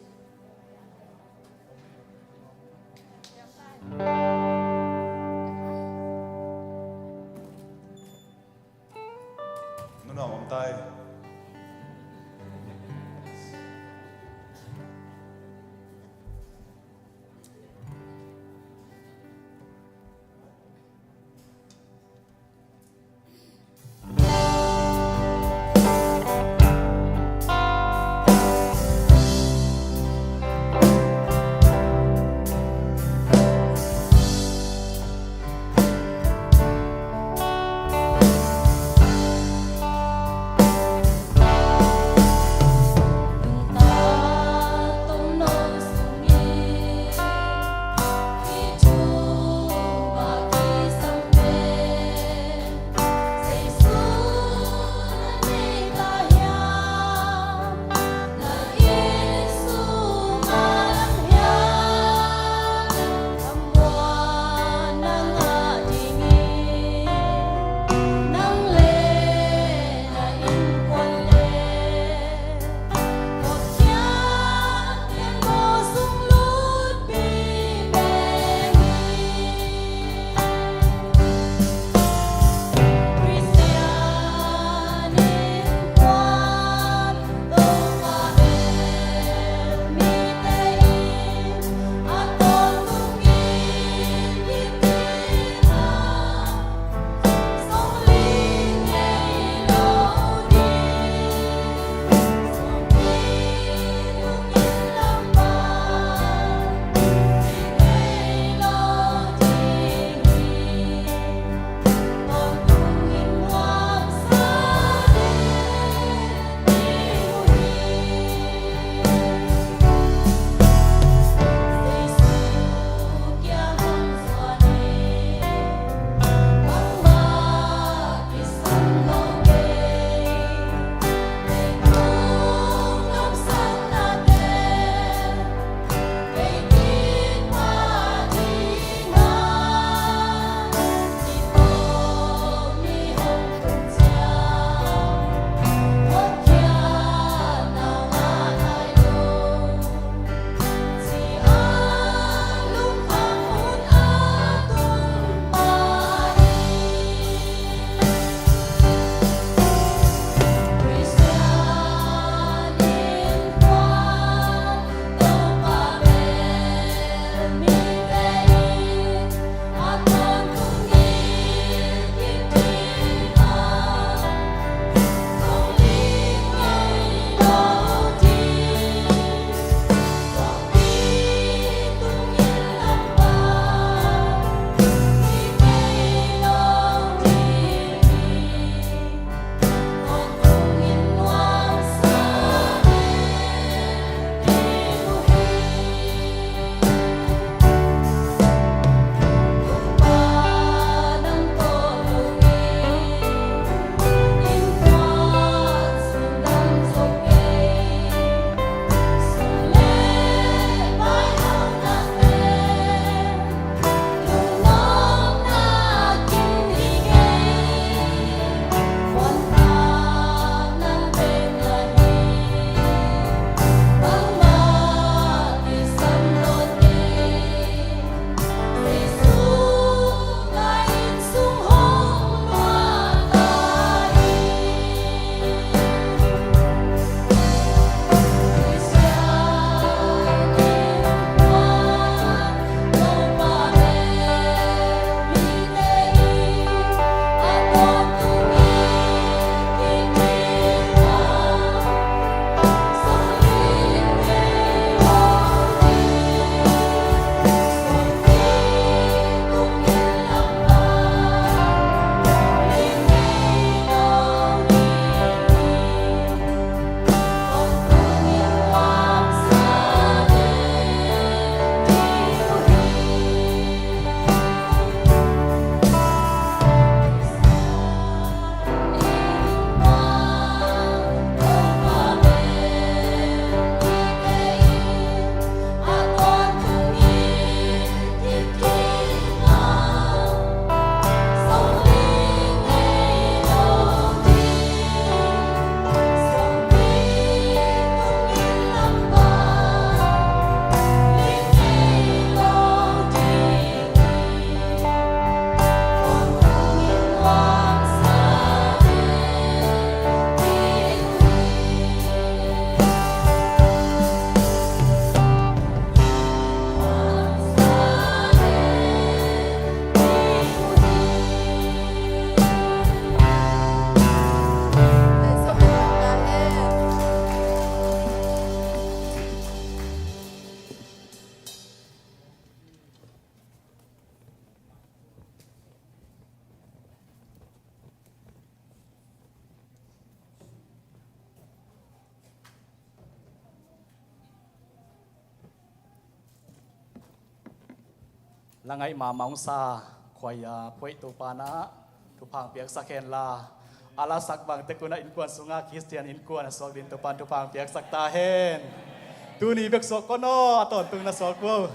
La ngaih mahmah hong sa khuaia phuaih Topa in ah thupha hong piaksak henla, a lasak bang tek un ah innkuan sungah Khristian innkuan a suak dingin Topa in thupha hong piaksak ta hen. Tuni bek suak kei un aw, a tawntung na suak uh.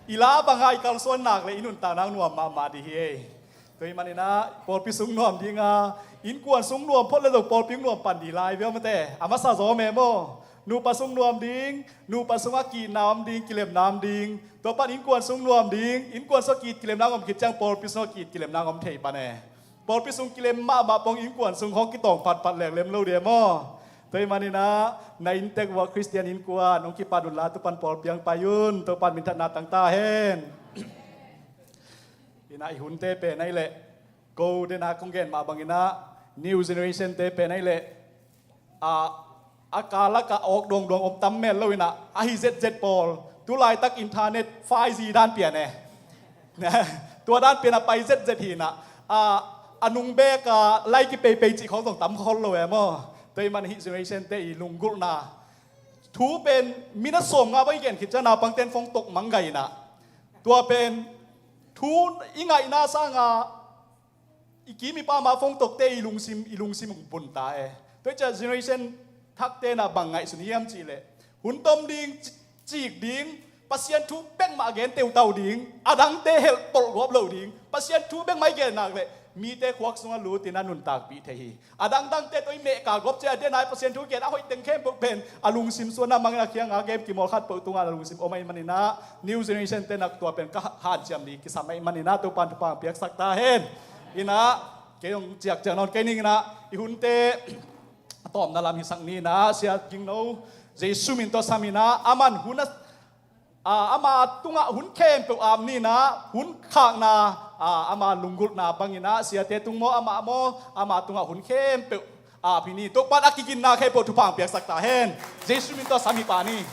I la bangah i kalsuan nak leh i nuntakna nuam mahmah ding hi ei. Tua ahih manin ah pawlpi sung nuam ding a, innkuan sung nuam phot leh zong pawlpi hong nuam pan ding lai ve aw, mate. A masa zaw mah maw. Nupa sung nuam ding, nupa sungah ki-itna om ding, kilemna om ding. Tua pan innkuan sung nuam ding, innkuan sungah ki-it kilemna om khit ciang pawlpi sungah ki-it kilemna om thei pan e. Pawlpi sung kilem mahmah pong innkuan sung hong kitawng phatphat leng lem lo ding e maw. Tua ahih manin ah na inntek uah Khristian innkuan hong kipan unla, tua pan pawlpi ah hong pai un. Topa in minthanna tang ta hen. Ina i hunte pen ahih leh, ko den a kong gen mah bangin ah, new generation te pen ahih leh, a, a ka lakah awk duangduang om tam mel lo in ah, ahi zetzet pawl. Tu laitak internet five G dan pian e. Tua dan pian a pai zetzet hi in ah, a, a nung bek a lai kipeipei cih khawng zong tam khol lo e maw. Tua ahih man hih generation te i lunggulhna thu pen minute sawmnga bang i gen khit ciang naupangte'n phone tawh mang gai in ah, tua pen thu i ngaihna sangin i kim i pam a phone tawhte i lungsim, i lungsim hong bun ta e. Tua hi ciang generation thakte in ah bang ngaihsun hiam cih leh, hun tom ding, ci-, cik ding, Pasian thu bek mah gen teutau ding, a dangte helh tolh gawp lo ding, Pasian thu bek mah i gen nak leh mite khuak sungah lut in ah nuntakpih thei hi. A dangdangte tawh i mehkal gawp ciang a den a Pasian thu gen a hoih teng khempeuh pen a lungsim suan a mang in ah, a kiang a game kimawl khat peuh tungah a lungsim om ahih manin ah, new generation te in ah tua pen ka hanciam ding kisam ahih manin ah Topa in thupha hong piaksak ta hen. In ah kei hong ciakciak nawn kei ning in ah, i hunte a tawpna lam hisak ni in ah, Sia Ging No Jesu min tawh sam in ah, aman hun a, a, ama tungah hun khempeuh ap ni in ah, hun khakna, a, ama lunggulhna bangin ah, siate tung maw, amah maw, ama tungah hun khempeuh ap hi ni. Topa in a kiginna khempeuh thupha hong piaksak ta hen. Jesu min tawh sam hi pah ni.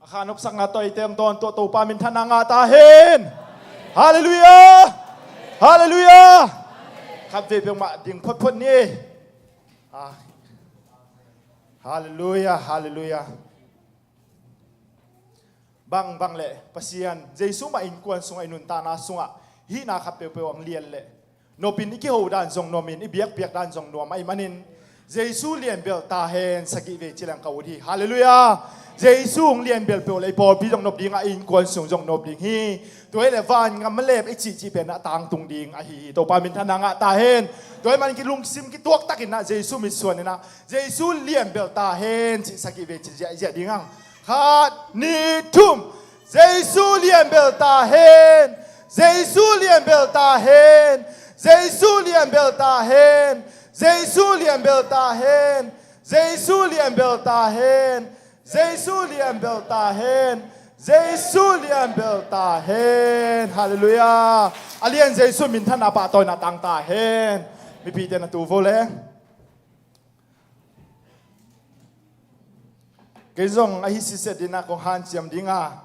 A kha nopsakna tawh eite hong dawn tuah Topa minthanna ngah ta hen. Halleluiah. Halleluiah. Khat vei peuhmah ding photphot ni. Ah. Halleluiah, halleluiah. Bang, bang leh Pasian, Jesu mah innkuan sungah, i nuntakna sungah hihna khat peuhpeuh hong lian leh, nopin i kiho dan zong nuamin, i biakpiak dan zong nuam ahih manin, Jesu lianbel ta hen sagih vei ci leng ka ut hi. Halleluiah. Jesu hong lianbel peuh leh i pawlpi zong nop ding a, i innkuan sung zong nop ding hi. Tua hi leh vangam a lep i cihcih pen a tangtung ding ahi hi. Topa minthanna ngah ta hen. Tua ahih manin kilungsim kituak takin ah Jesu mitsuan in ah, Jesu lianbel ta hen cih sagih vei ci ziahziah ding ang. Khat, nih, thum. Jesu lianbel ta hen. Jesu lianbel ta hen. Jesu lianbel ta hen. Jesu lianbel ta hen. Jesu lianbel ta hen. Jesu lianbel ta hen. Jesu lianbel ta hen. Halleluiah. A lian Jesu minthanna pahtawina tang ta hen. Mipite na tu vo le. Kei zong ahi siset ding a kong hanciam ding a,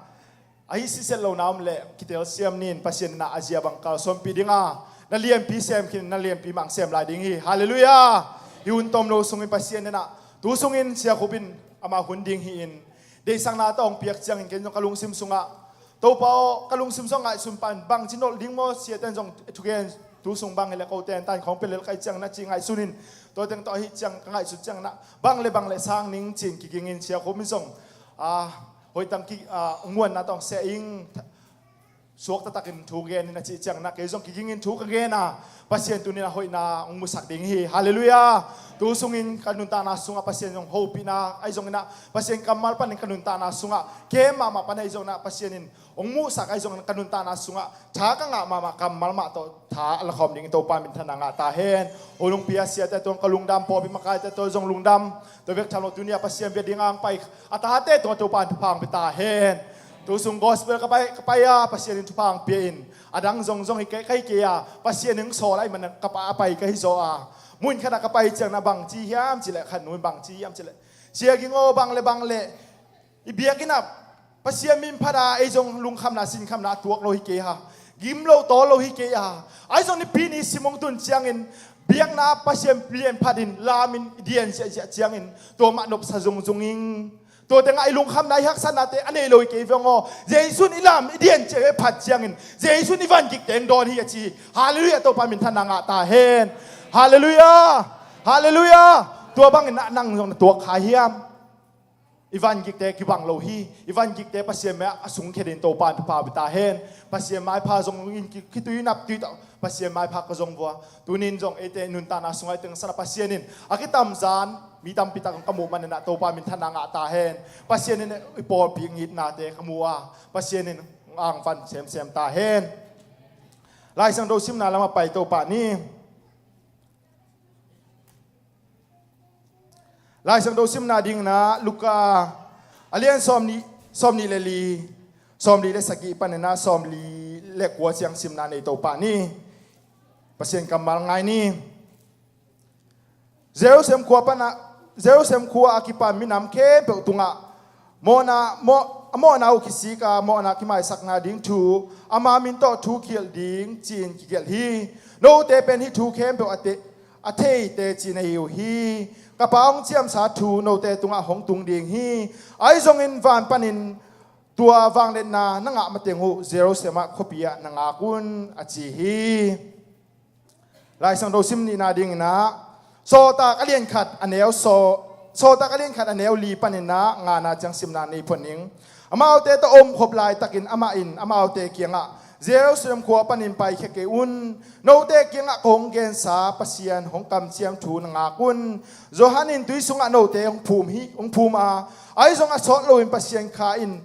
ahi siset lohna om leh kitelsiam ni in, Pasian in a zia bang kalsuanpih ding a, na lianpi sem khin, na lianpi mah sem lai ding hi. Halleluiah. Hih hun tom lo sungin Pasian in a, tu sungin Sia Khup in ama hun ding hi in, deihsakna tawh hong piak ciangin kei zong ka lungsim sungah, Topa aw, ka lungsim sung ngaihsun pan, bangci nolh ding maw, siate'n zong thugen tu sung bang hi leh kote'n tan khawng pia lel ka hih ciangin a ci ngaihsun in, tua teng tawh ahi ciang ka ngaihsut ciangin a, bang le bang le sang ning ci-in kigingin Sia Khup in zong, a, hoih tang ki, a, muanna tawh hong seh ing, suakta takin thu gen in a cih ciangin a, kei zong kigingin thu ka gen a, Pasian tuni-in a hoihna hong musak ding hi. Halleluiah. Tu sungin ka nuntakna sungah Pasian zong hopihna ahi zongin a, Pasian kammal panin ka nuntakna sungah kem mahmah pan ahi zongin a, Pasian in hong muhsak ahi zongin ka nuntakna sungah tha ka ngah mahmah kammal mah tawh tha a lakhawm dingin Topa minthanna ngah ta hen. Hun hong pia siate tungah ka lungdam, pawlpi makaite tungah zong lungdam. Tua bek tham lo tuni-a Pasian bia dingin hong pai a tate tungah Topa in thupha hong pia ta hen. Tu sung gospel ka pai, ka pai a, Pasian in thupha hong pia in. A dang zongzong hi kei, ka hi kei a, Pasian in hong sawl ahih manin ka pa, a pai ka hi zaw a. Mun khatah ka pai ciangin a bang ci hiam cih leh, khat nu in bang ci hiam cih leh, Sia Ging aw, bang le bang le i biakinn ah Pasian min phat a, ei zong lungkhamna sinkhamna a tuak lo hi kei a, gim lo tawl lo hi kei a. Ahi zong Nipi ni sim hong tun ciangin biakna Pasian pian phatin lamin i dian ziahziah ciangin tua mah nopsa zungzung ing. Tua tengah i lungkhamna i haksatnate a nei lo i kei veng aw. Jesu in i lam i dian ciah i phat ciangin Jesu in i van gikte hong dawn hi a ci hi. Halleluiah, Topa minthanna ngah ta hen. Halleluiah. Halleluiah. Tua bangin ah nang zong na tuak kha hiam? I van gikte kibang lo hi. I van gikte Pasian mai-ah a sungkhia dingin Topa in thupha pia ta hen. Pasian maipha zong in ki- khitui naptui tawh Pasian maipha ka zong vua. Tunin zong eite nuntakna sungah i tengsan ah Pasian in a kitamzan mi tampi tak ka muh manin ah Topa minthanna ngah ta hen. Pasian in i pawlpi ngitnate ka mu a, Pasian in angvan semsem ta hen. Laisiangtho simna lamah pai Topa ni. Laisiangtho simna dingin ah Luka a lian sawmnih, sawmnih le li, sawmli le sagih panin ah sawmli le kua ciang simna nei Topa ni. Pasian kammal ngai ni. Jerusalem khua panah, Jerusalem khua a kipan minam khempeuh tungah mawhna, mawh, a mawhna uh kisik a, mawhna kimaisakna ding thu ama min tawh thu kihilh ding ci-in kigelh hi. Note pen hih thu khempeuh a te, a thei teci na hi uh hi. Ka Pa hong ciamsa thu note tungah hong tung ding hi. Ahi zongin van panin tua vangliatna na ngah mateng uh Jerusalem ah khuapi ah na ngak un, a ci hi. Laisiangtho sim nihna dingin ah Sawltak a lian khat a neu saw, Sawltak a lian khat a neu li panin ah ngana ciang simna nei phot ning. Amaute tawh omkhop laitakin amah in amaute kiangah, Jerusalem khua panin paikhia kei un. Note kiangah kong gensa Pasian hong kamciam thu na ngak un. Johan in tui sungah note hong phum hi, hong phum a, ahi zong a sawt loin Pasian Kha in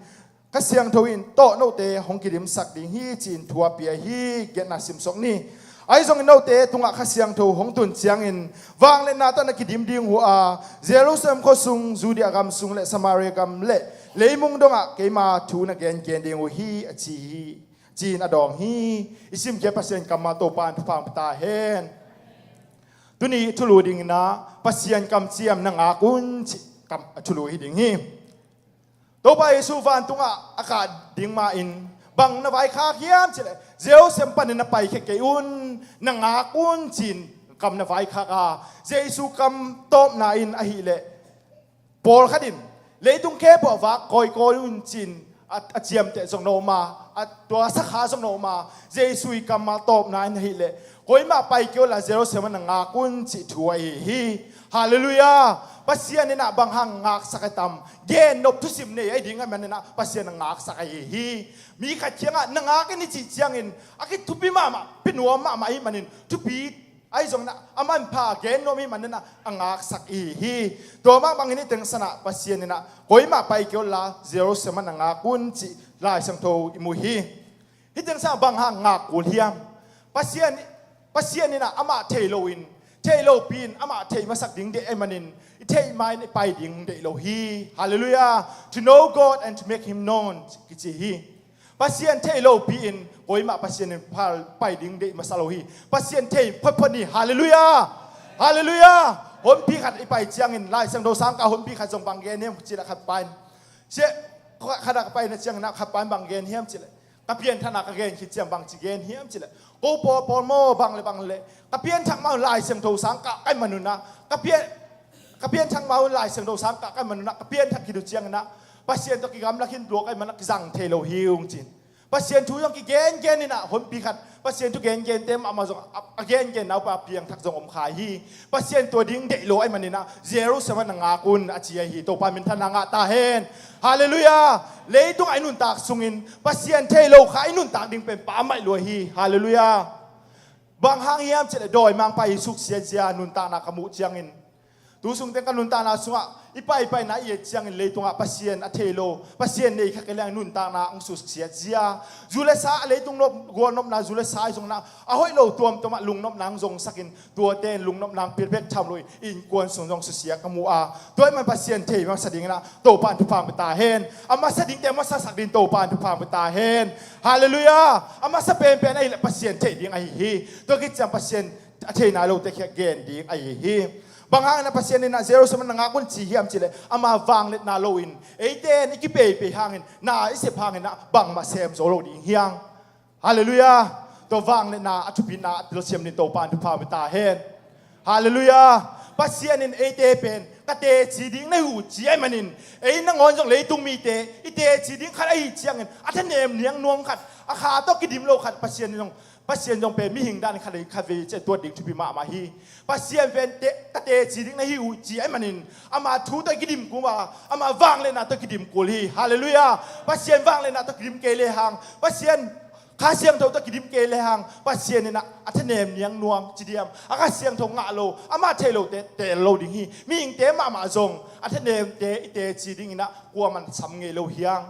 Kha Siangtho in tawh note hong kidimsak ding hi ci-in thu a pia hi. Giatna simsok ni. Ahi zongin note tungah Kha Siangtho hong tun ciangin vangliatna tawh na kidim ding uh a, Jerusalem khuasung, Judea gam sung le Samaria gam le leimung dongah keima thu na gengen ding uh hi, a ci hi, ci-in a dawng hi. I simkhia Pasian kammal Topa in thupha pia ta hen. Tuni thulu dingin ah Pasian kamciam na ngak un cih kam, a thulu hi ding hi. Topa Jesu vantungah a kah ding ma-in bang na vaikhak hiam cihleh, Jerusalem panin na paikhia kei un, na ngak un ci-in kam na vaikhak a, Jesu kam tawpna in ahileh pawlkhat in leitung khempeuh ah vak kawikawi un ci-in a, a ciamteh zong na om a, a tua sakha zong na om a, Jesu i kammal tawpna in ahileh koimah pai kei unla Jerusalem ah na ngak un cih thu ahi hi. Halleluiah. Pasian in ah bang hang ngaksak a tam? Gennop thusim nei ahi ding ahih manin ah Pasian a ngaksak ahi hi. Mi khat kiangah na ngak in i cih ciangin a kithupi mahmah, pia nuam mahmah ahih manin thupi ahi zongin ah a manpha gen nuam ahih manin ah a ngaksak i hi hi. Tua mah bangin hih teng san ah Pasian in ah koimah pai kei unla Jerusalem ah na ngak un cih Lai Siangtho i mu hi. Hih teng san ah bang hang ngak kul hiam? Pasian, Pasian in ah amah thei loin, thei lopi in amah thei masak ding deih ahih manin i theih ma-in i pai ding deih lo hi. Halleluiah. To know God and to make him known kici hi. Pasian thei lopi in koimah Pasian in phal pai ding deih masa lo hi. Pasian thei photphot ni. Halleluiah. Halleluiah. Honpi khat i pai ciangin Lai Siangtho sangkah honpi khat zong bang gen hiam cihleh khat pa in, sia, khat ah ka paina ciangin ah khat pa in bang gen hiam cihleh, ka pianthakna ka gen khit ciang bangci gen hiam cihleh, ko pawl pawl maw bang le bang le ka pianthak ma un Lai Siangtho sangkah ka hih manun ah ka pian, ka pianthak ma un Lai Siangtho sangkah ka hih manun ah ka pianthak khit uh ciangin ah Pasian tawh kigamla khin tua ka hih manun ah kizang thei lo hi ung ci-in Pasian thu zong kigengen in ah honpi khat Pasian thu gengente mahmah zong a, a gengenna uh pa piangthak zong om kha hi. Pasian tua ding deih lo ahih manin ah Jerusalem ah na ngak un a ci ahi hi. Topa minthanna ngah ta hen. Halleluiah. Leitungah i nuntak sungin Pasian thei lo kha i nuntak ding pen pa maih lua hi. Halleluiah. Bang hang hiam cihleh dawimangpa i suksiat zia nuntakna ka muh ciangin, tu sungteng ka nuntakna sungah i paipaina i et ciangin leitungah Pasian a thei lo, Pasian nei kha kei leng nuntakna hong suksiat zia. Zu le sa, a leitung nop, gualnopna zu le sa i zongna a hoih lo tuamtuamah lungnopna hong zongsakin tuate in lungnopna hong pia bek tham lo i innkuan sung zong susia ka mu a, tua ahih man Pasian thei masa dingin ah Topa in thupha pia ta hen. A masa dingte masasak dingin Topa in thupha pia ta hen. Halleluiah. A masa penpen ahileh Pasian thei ding ahi hi. Tua khit ciang Pasian a thei nai lote kiang gen ding ahi hi. Bang hangin ah Pasian in ah Jerusalem ah na ngak un ci hiam cihleh ama vangliatna loin eite in i kipeipei hangin, na i sep hangin ah bangmah sem zo lo ding hi hang. Halleluiah. Tua vangliatna a thupina a pilsiam dingin Topa in thupha pia ta hen. Halleluiah. Pasian in eite pen ka teci ding na hi uh ci ahih manin, ei nangawn zong leitung mite i teci ding khat ahih ciangin a thanem niang nuam khat, a kha tawh kidim lo khat Pasian in zong, Pasian zong pen mihing dan khat le khat vei ciah tuat ding thupi mahmah hi. Pasian pen te, ka teci ding na hi uh ci ahih manin, ama thu tawh i kidim kum a, ama vangliatna tawh kidim kul hi. Halleluiah. Pasian vangliatna tawh kidim kei le hang, Pasian Kha Siangtho tawh kidim kei le hang, Pasian in a, a thanem niang nuam ci diam, a Kha Siangtho ngah lo, amah thei lote teel lo ding hi. Mihingte mahmah zong a thanemte i teci dingin a kuaman sam ngei lo hiang.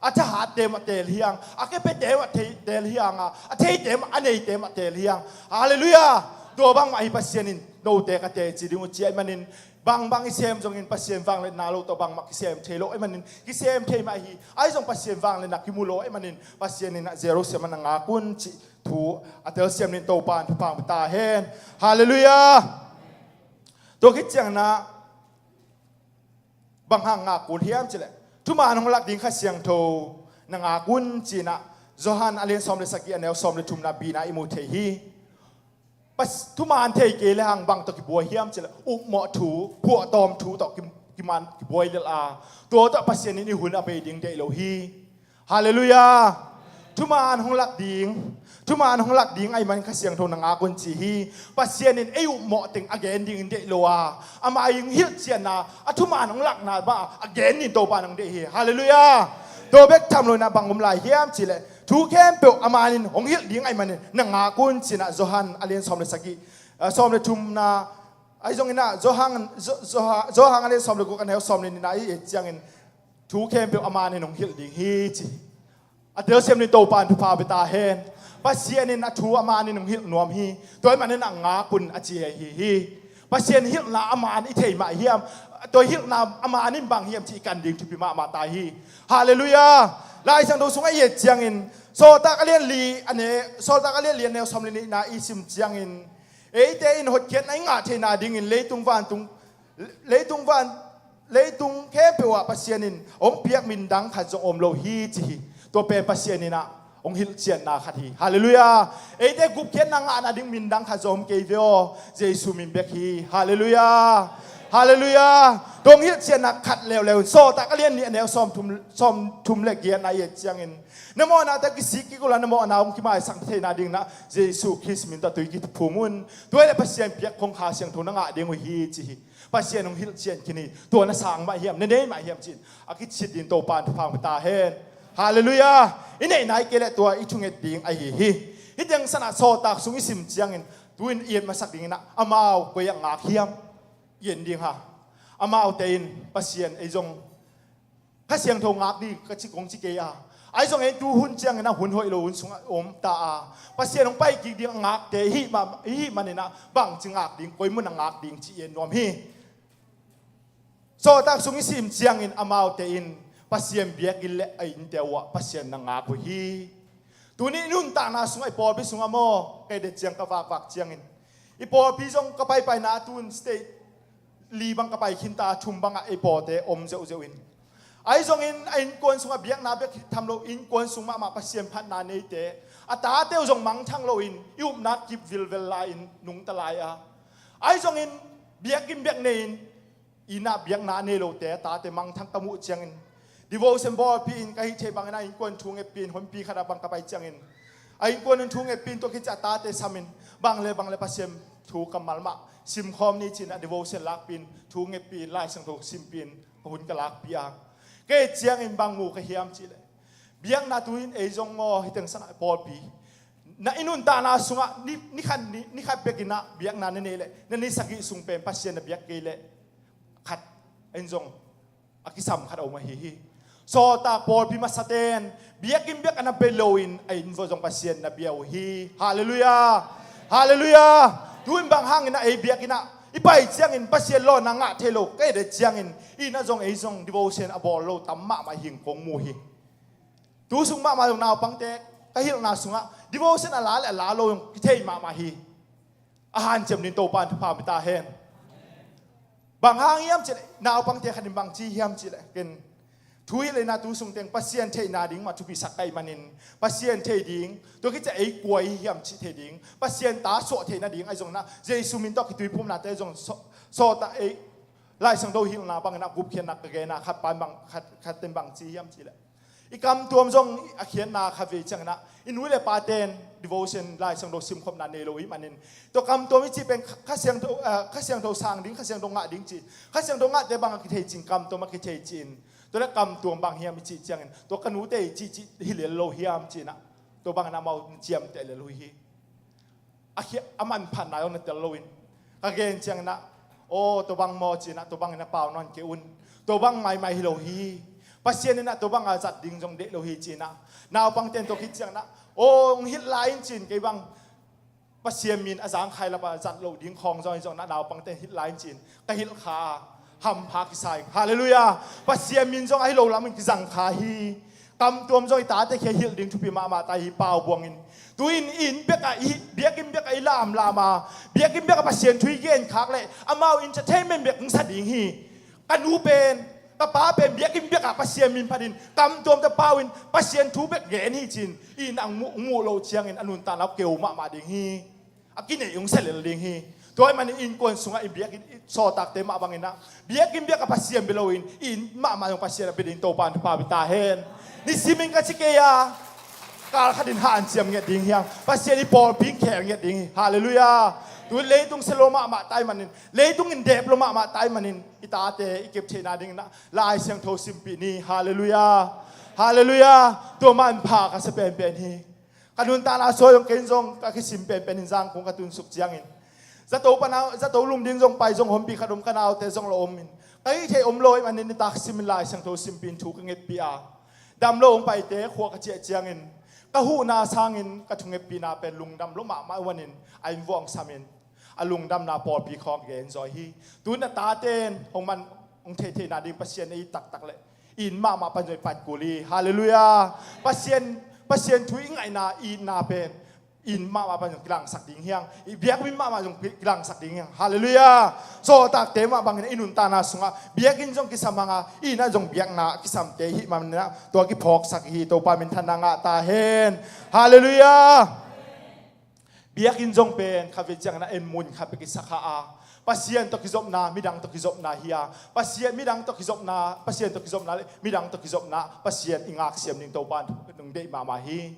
A thahatte mah teel hiang, a kepete mah thei, teel hiang a, a theite mah, a neite mah teel hiang. Halleluiah. Tua bangmah hi Pasian in note ka teci ding uh ci ahih manin, bangbang i sem zongin Pasian vangliatna lo tawh bangmah kisem thei lo ahih manin, kisem thei mah hi. Ahi zong Pasian vangliatna kimu lo ahih manin, Pasian in a Jerusalem ah na ngak un cih thu a telsiam nin Topa in thupha hong pia ta hen. Halleluiah. Tua khit ciangin a bang hang ngak kul hiam cih leh, thuman hong lak ding Kha Siangtho na ngak un ci-in a Johan a lian sawm le sagih, a neu sawm le thumna B-na i mu thei hi. Pas, thuman thei kei le hang bang tawh kibuai hiam cih leh, upmawh thu, phuahtawm thu tawh ki, kiman kibuai lel a, tua tawh Pasian in i hun a bei ding deih lo hi. Halleluiah. Thuman hong lak ding, thuman hong lak ding ahih man Kha Siangtho na ngak un ci hi. Pasian in ei upmawh teng a gen dingin deih lo a, ama ii hong hilhcianna, a thuman hong lakna mah a gen dingin Topa in hong deih hi. Halleluiah. Tua bek tham lo-in a bang om lai hiam cih leh, thu khempeuh a man in hong hilh ding ahih manin na ngak un ci-in a Johan a lian sawm le sagih, a, sawm le thumna, ahi zongin a Johan, Jo, Johan, Johan a lian sawm le guk, a neu sawm le nihna i et ciangin, thu khempeuh a man in hong hilh ding hi ci. A telsiam nin Topa in thupha pia ta hen. Pasian in a thu a man in hong hilh nuam hi. Tua ahih manin a ngak un a ci ahi hi. Pasian hilhna a man i thei mah hiam? Tua hilhna a man in bang hiam cih i kan ding thupi mahmah ta hi. Halleluiah. Lai Siangtho sungah i et ciangin, Sawltak a lian li a ne, Sawltak a lian li a neu sawm le nihna i sim ciangin, eite in hotkhiatna i ngah theihna dingin leitung vantung, leitung van, leitung khempeuh ah Pasian in hong piak min dang khat zong om lo hi ci hi. Tua pen Pasian in a hong hilhcianna khat hi. Halleluiah. Eite gupkhiatna ngahna ding min dang khat zong om kei ve aw. Jesu min bek hi. Halleluiah. Halleluiah. Tua hong hilhcianna khat leuleu in Sawltak a lian nih a neu sawm thum, sawm thum le giatna i et ciangin, na mawhna tawh kisik kik unla, na mawhna hong kimaisak theihna dingin a Jesu Khrist min tawh tui kiphum un. Tua hi leh Pasian piak khong Kha Siangtho na ngah ding uh hi ci hi. Pasian hong hilhcian khin hi. Tua na sang mah hiam, na nei mah hiam ci-in a kicit dingin Topa in thupha hong pia ta hen. Halleluiah. I neih nai kei leh tua i thunget ding ahi hi. Hih teng san ah Sawltak sung i sim ciangin, tu-in i et masak dingin a, amau koi ah ngak hiam? I en ding ha. Amaute in Pasian ei zong Kha Siangtho ngak ding ka ci kong ci kei a, ahi zongin tu hun ciangin a hun hoih lo hun sungah om ta a, Pasian hong pai kik ding a ngakte i hih ma, i hih manin a bangci ngak ding, koi mun a ngak ding cih i en nuam hi. Sawltak sung i sim ciangin amaute in Pasian biakinn le a innte uh ah Pasian na ngak uh hi. Tuni i nuntakna sungah, i pawlpi sungah maw, kei det ciang ka vakvak ciangin, i pawlpi zong ka paipaina, tu-in state li bang ka pai khinta, thum bangah ei pawlte om zeuhzeuh in, ahi zongin a innkuan sungah biakna bek tham lo, innkuan sung mahmah Pasian phatna neite, a tate uh zong mangthang loin i upna kip vilvel lai-in nungta lai a, ahi zongin biakinn bek nei-in, inn ah biakna a nei lote a tate mangthang ka muh ciangin, devotion bawlpih in, ka hih theih bangin a innkuan thu ngetpih in, honpi khatah bang ka pai ciangin, a innkuan in thu ngetpih in, tua khit ciah a tate samin, bang le bang le Pasian thu kammal mah simkhawm ni ci-in a devotion lakpih in, thu ngetpih in, Lai Siangtho simpih in, ka hun ka lakpih a, kei ciangin bang mu ka hiam cih leh, biakna tu-in ei zong maw, hih teng sangah pawlpi, na i nuntakna sungah ni, ni khat, ni, ni khat bekin ah biakna na neih leh, na ni sagih sung pen Pasian na biak kei leh, khat, en zong a kisam khat a om ahi hi. Sawltak pawlpi masate'n biakinn bek a na pia loin a inn vua zong Pasian na bia uh hi. Halleluiah. Halleluiah. Tu-in bang hangin a ei biakinn ah i pai ciangin Pasian lawnna ngah thei lo ka et ciangin, inn ah zong ei zong devotion a bawl lo tam mahmah hi-ing kong mu hi. Tu sung mahmah zong naupangte ka hilhna sungah devotion a la le a la lo zong kithei mahmah hi. A hanciam dingin Topa in thupha hong pia ta hen. Bang hang hiam cih leh, naupangte khat in bang ci hiam cih leh, ken Thu hilh le na thu sung teng Pasian theihna ding mah thupisak ka hih manin, Pasian thei ding, tua khit ciang ei kua i hiam cih thei ding, Pasian ta suah theihna ding ahi zongin ah, Jesu min tawh kituiphumnate zong sawh, sawhtak ei Lai Siangtho hilhna bangin ah gupkhiatna ka gen a, khat pan bang, khat, khat ten bang ci hiam cih leh, i kamtuam zong a khiatna khat vei ciangin ah, i nu le pa ten devotion, Lai Siangtho simkhopna nei lo i hih manin, tua kamtuam i cih pen Kha, Kha Siangtho, ah, Kha Siangtho sang ding, Kha Siangtho ngah ding ci, Kha Siangtho ngahte bang a kithei cin, kamtuam a kithei cin. Tua le kamtuam bang hiam i cih ciangin, tua ka nute i cih, cih hi lel lo hiam ci-in ah, tua bangin amau ciamteh lel uh hi. A khia, a manphatna zong na tel loin, ka gen ciangin ah, aw, tua bang maw ci-in ah, tua bangin a pau nawn kei un. Tua bang maimai hi lo hi. Pasian in ah tua bang a zat ding zong deih lo hi ci-in ah, naupangte in tua khit ciangin ah, aw, hong hilh lai in ci-in, kei bang Pasian min a zangkhai lap a zat loh ding khawng zong hi zong, na naupangte in hilh lai in ci-in ka hilh kha a, hampha kisa ing. Halleluiah. Pasian min zong ahi lo lamin kizang kha hi. Kamtuam zong i tate kiang hilh ding thupi mahmah ta hi, pau buangin. Tu-in inn bek ah i, biakinn bek ah i lamlam a, biakinn bek ah Pasian thu i gen khak leh amau entertainment bek hong sa ding hi. Ka nu pen, ka pa pen biakinn bek ah Pasian min phatin kamtuam tawh pau in Pasian thu bek gen hi ci-in, i inn ah hong muh, hong muh loh ciangin a nuntakna keu mahmah ding hi. A kinei hong sia lel ding hi. Tua ahih manin innkuan sungah i biakinn, i sawltakte mah bangin ah, biakinn bek ah Pasian bia loin, i inn mahmah zong Pasian a bia ding Topa'n thupha pia ta hen. Nisimin ka ci kei a, kal khatin hanciam ngiat ding hi hang. Pasian i pawlpi in khel ngiat ding hi. Halleluiah. Tu leitung sia lo mahmah ta ahih manin, leitung in dep lo mahmah ta ahih manin, i tate i kep theihna dingin ah Lai Siangtho simpih ni. Halleluiah. Halleluiah. Tua manpha ka sa penpen hi. Ka nuntakna sung zong, ken zong ka kisim penpen in, Zangkong ka tunsuk ciangin, zato pan a, zato lum ding zong pai zong, hopih khat om, ka naute zong la om in, ka hih theih om lo ahih manin, nitak simin Lai Siangtho simpih in thu ka ngetpih a, dam lo hong paite khua ka ciah ciangin, ka huhna sangin ka thungepna pen lungdam lo mahmah uh ahih manin, a inn vuah hong samin, a lungdamna pawlpi khawng gen zaw hi. Tu-in a tate in hong man, hong theihtheihna ding Pasian ei taktak leh, i inn mahmah pan zong i pat kul hi. Halleluiah. Pasian, Pasian thu i ngaihna, i itna pen i inn mahmah pan zong kilangsak ding hi hang. I biakinn mahmah zong kilangsak ding hi hang. Halleluiah. Sawltakte mah bangin i nuntakna sungah biakinn zong kisam hang a, i inn ah zong biakna kisamte i hih manin ah, tua kiphawksak hi. Topa minthanna ngah ta hen. Halleluiah. Biakinn zong pen khatvei ciangin ah en mun khat bek i sa kha a, Pasian tawh kizopna, midang tawh kizopna hi a, Pasian, midang tawh kizopna, Pasian tawh kizopna le midang tawh kizopna, Pasian i ngaksiam ding Topa'n nong deih mahmah hi.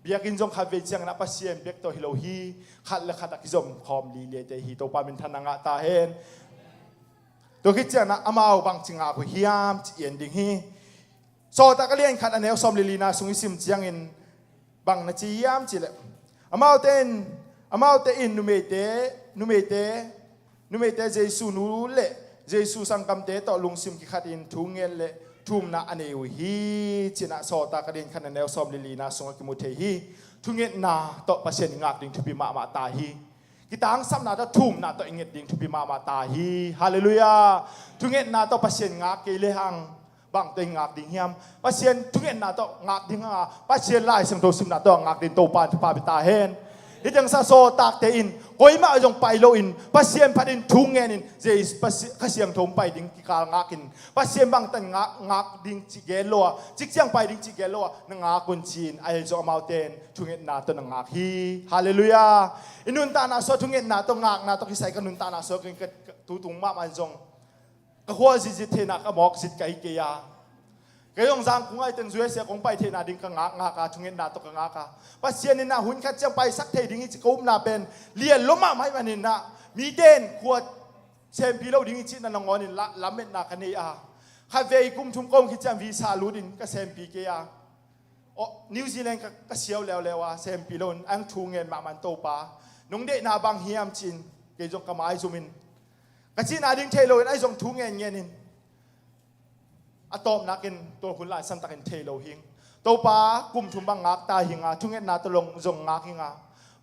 Biakinn zong khatvei ciangin ah Pasian bek tawh hi lo hi, khat le khat a kizom khawm liliate hi. Topa minthanna ngah ta hen. Tua khit ciangin ah amau bangci ngak uh hiam cih en ding hi. Sawltak a lian khat a neu sawm le lina sung i sim ciangin bang na ci hiam cih leh, amaute in, amaute in numeite, numeite, numeite Jesu nu le Jesu sanggamte tawh lungsim kikhatin thu nget le thumna a nei uh hi, ci-in ah Sawltak a lian khat a neu sawm le lina sungah kimu thei hi. Thungetna tawh Pasian i ngak ding thupi mahmah ta hi. Kitangsapna tawh, thumna tawh i nget ding thupi mahmah ta hi. Halleluiah. Thungetna tawh Pasian ngak kei lehang bang tawh i ngak ding hiam? Pasian thungetna tawh ngak ding hang a, Pasian Lai Siangtho simna tawh ngak ding Topa'n thupha pia ta hen. Hih teng sa sawltakte in koimah zong pai loin Pasian phatin thu ngenin, Jesu, Pasi-, Kha Siangtho hong pai ding kikal ngakin, Pasian bangtan ngak, ngak ding cih gen lo a, cikciang pai ding cih gen lo a, na ngak un ci-in, ahi zong amaute in thungetna tawh na ngak hi. Halleluiah. I nuntakna sung ah thungetna tawh, ngakna tawh kisai ka nuntakna sung ah ka, ka tutung mahmah in zong ka khualzin zin theihna ka mawk zin ka hi kei a. Kei zong Zangkong ah, hih teng U S A kong pai theihna ding ka ngak ngak a, thungetna tawh ka ngak a. Pasian in ah hun khat ciang paisak thei ding hi ci ka upna pen lian lo mahmah ahih manin ah, mite in khua sempih lo ding hi cihna nangawnin la, lametna ka nei a. Khatvei kum thum ka om khit ciang visa lut in ka sempih kei a. Aw, New Zealand ka, ka siau leuleu a, sempih loin, a hong thu ngen mahmah in, Topa, nong deihna bang hiam ci-in, kei zong ka maizumin, ka cihna ding thei loin, ahi zong thu ngen ngenin, a tawpnakin tua hun lai santakin thei lo hing. Topa, kum thum bang ngak ta hing a, thungetna tawh zong ngak hing a,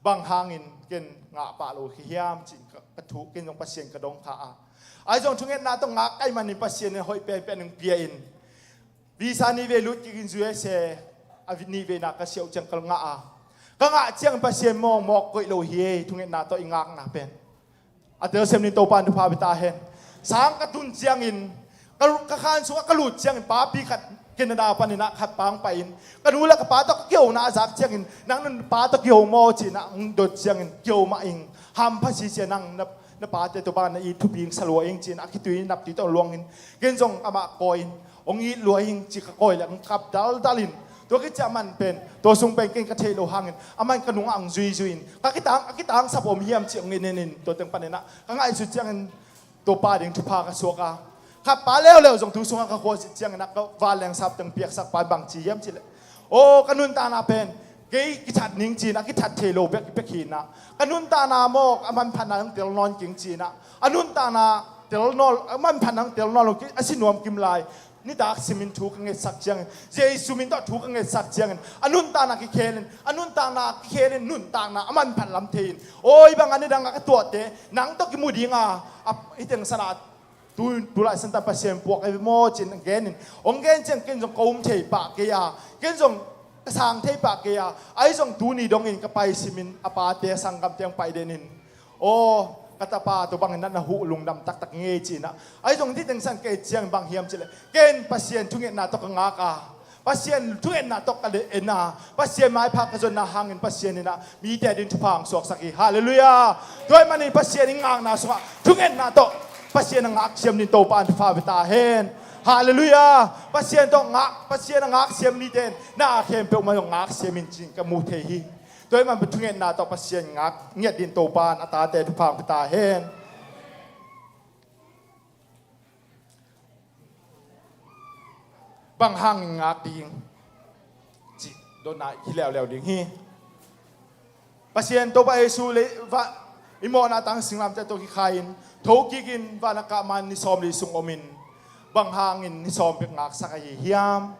bang hangin ken ngah pah lo hi hiam ci-in ka, ka thu, ken zong Pasian ka dong kha a. Ahi zong thungetna tawh ngak ka hih manin Pasian in hoih penpen hong pia in, visa nih vei lut kikin U S A, a nih veina ka siau ciang ka ngah a. Ka ngah ciang Pasian mawkmawk koih lo hi ei, thungetna tawh i ngakna pen. A telsiam ding Topa'n thupha pia ta hen. Sang ka tun ciangin Ka, ka khan sungah ka lut ciangin papi khat Canada panin ah khat pang pai-in, ka nu le ka pa tawh ka kiho na a zak ciangin, nang na pa tawh kiho maw ci-in ah hong dot ciangin, kiho mah ing. Hampha sisia, nang na, na pate tua bang na it thupi ing, sa lua ing ci-in ah a khitui naptui tawh luangin, ken zong amah kawi-in, hong it lua ing ci, ka kawi le hong kap daldal in. Tua khit ciang aman pen, tua sung pen ken ka theih loh hangin, aman ka nungah hong zuizui in, ka kitang, a kitangsap om hiam ci hong en en in, tua teng panin ah ka ngaihsut ciangin, Topa ding thupha ka suak a, khat pa leuleu zong tu sungah ka khuazin ciangin ah ka vanleng sap teng piaksak pa in bang ci hiam cih leh, aw, ka nuntakna pen kei kithat ning ci-in ah kithat thei lo bek, bek hi-in ah, ka nuntakna maw, a manphatna hong tel nawn keng ci-in ah, a nuntakna tel nawn, a manphatna hong tel nawn lo keng, a si nuam kim lai. Nitak simin thu ka ngetsak ciangin, Jesu min tawh thu ka ngetsak ciangin, a nuntakna kikhelin, a nuntakna kikhelin, nuntakna a manphat lam thei-in, aw, hih bang a nidang a ka tuahte nang tawh kimu ding a, a, hih teng san a, tu, tu lai santan Pasian puak ahi maw ci-in hong gen in, hong gen ciang ken zong ka um thei pah kei a, ken zong ka sang thei pah kei a, ahi zong tuni dongin ka pai simin a pate, a sanggamte hong pai den in, aw, ka tapa, tua bangin na, na huh lungdam taktak ing ei ci-in ah. Ahi zong hih teng san ka et ciang bang hiam cih leh, ken Pasian thungetna tawh ka ngak a, Pasian thungetna tawh ka en a, Pasian maipha ka zonna hangin Pasian in ah mite ading thupha hong suaksak hi. Halleluiah. Tua ahih manin Pasian i ngakna sungah thungetna tawh Pasian a ngaksiam ding Topa in thupha pia ta hen. Halleluiah. Pasian tawh ngak, Pasian a ngaksiam mite in na a khempeuh mah zong ngaksiam in ci-in ka mu thei hi. Tua ahih manin thungetna tawh Pasian ngak, ngiat ding Topa in a tate thupha hong pia ta hen. Bang hangin ngak ding cih dotna hi leuleu ding hi. Pasian Topa Jesu le va, i mawhna tang singlamteh tawh kikhai-in, thokikin van a kah man ni sawmli sung omin, bang hangin ni sawm bek ngaksak ahi hiam?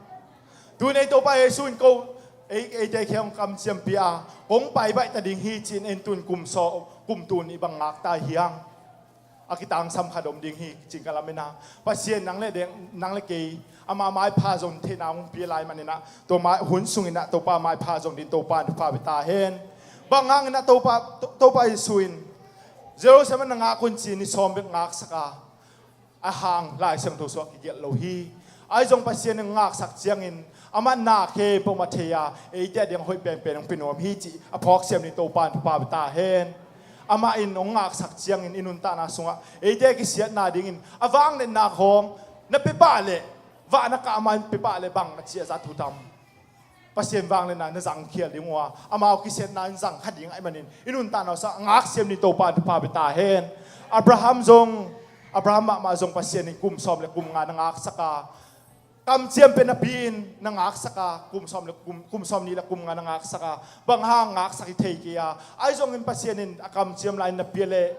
Tuni ei Topa Jesu in ko, ei, eite khempeuh hong kamciampih a, kong pai baih ta ding hi ci-in en tun kum saw, kum tun i bang ngak ta hiam? A kitangsam khat om ding hi ci-in ka lamen a. Pasian nang le deng, nang le kei, ama maipha zon theihna hong pia lai manin ah, tua mai hun sungin ah Topa maipha zon ding Topa in thupha pia ta hen. Bang hangin ah Topa, To-, Topa Jesu in Jerusalem na ngak un ci-in ni sawm bek ngaksak a, a hang Lai Siangtho sungah kigelh lo hi. Ahi zong Pasian in ngaksak ciangin amah na khempeuh mah thei a, eite ading a hoih penpen hong pia nuam hi cih a phawksiam ding Topa in thupha pia ta hen. Amah in hong ngaksak ciangin i nuntakna sungah eite kisiatna dingin a vangliatna khawng na pia pah leh, vah na kah a man pia pah leh bang a ci a zat uh tam? Pasian vangliatna na zangkhial ding uh a, amau kisiatna in zang kha ding ahih manin i nuntakna sungah a ngaksiam ding Topa in thupha pia ta hen. Abraham zong, Abraham mahmah zong Pasian in kum sawm le kum nga na ngaksak a, kamciam pen napi-in na ngaksak a, kum sawm le kum, kum sawm nih le kum nga na ngaksak a, bang hang ngaksak hi thei kei a, ahi zongin Pasian in a kamciam lai-in na pia leh,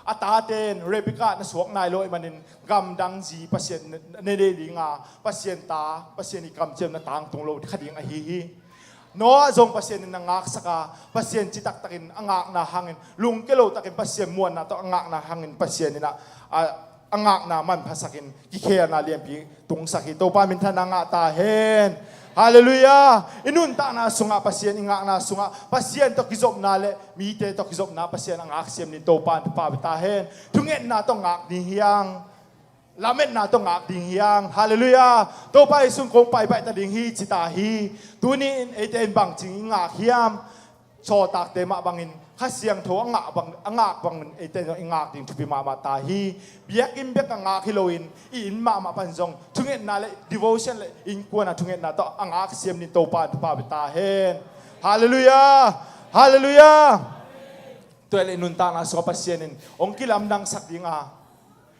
a tate in Rebekah na suak nai lo ahih manin gamdang zi Pasian na, na nei ding a, Pasian ta, Pasian i kamciam na tangtung lo kha ding ahi hi. Noah zong Pasian in na ngaksak a, Pasian ci taktakin a ngakna hangin, lungkia lo takin Pasian muanna tawh a ngakna hangin Pasian in ah, a, a ngakna manphasakin kikhelna lianpi tungsak hi. Topa minthanna ngah ta hen. Halleluiah. I nuntakna sungah Pasian, i ngakna sungah Pasian tawh kizopna le mite tawh kizopna Pasian a ngaksiam ding Topa in thupha pia ta hen. Thungetna tawh ngak ding hi hang. Lametna tawh ngak ding hi hang. Halleluiah. Topa Jesu in kong pai baih ta ding hi ci ta hi. Tuni in eite in bangci-in i ngak hiam? Sawltakte mah bangin Kha Siangtho a ngak bang, a ngak bangin eite in i ngak ding thupi mahmah ta hi. Biakinn bek a ngak hi loin i inn mahmah pan zong thungetna le devotion le innkuan a thungetna tawh a ngaksiam ding Topa in thupha pia ta hen. Halleluiah. Halleluiah. Tua leh i nuntakna sungah Pasian in hong kilamdangsak ding a,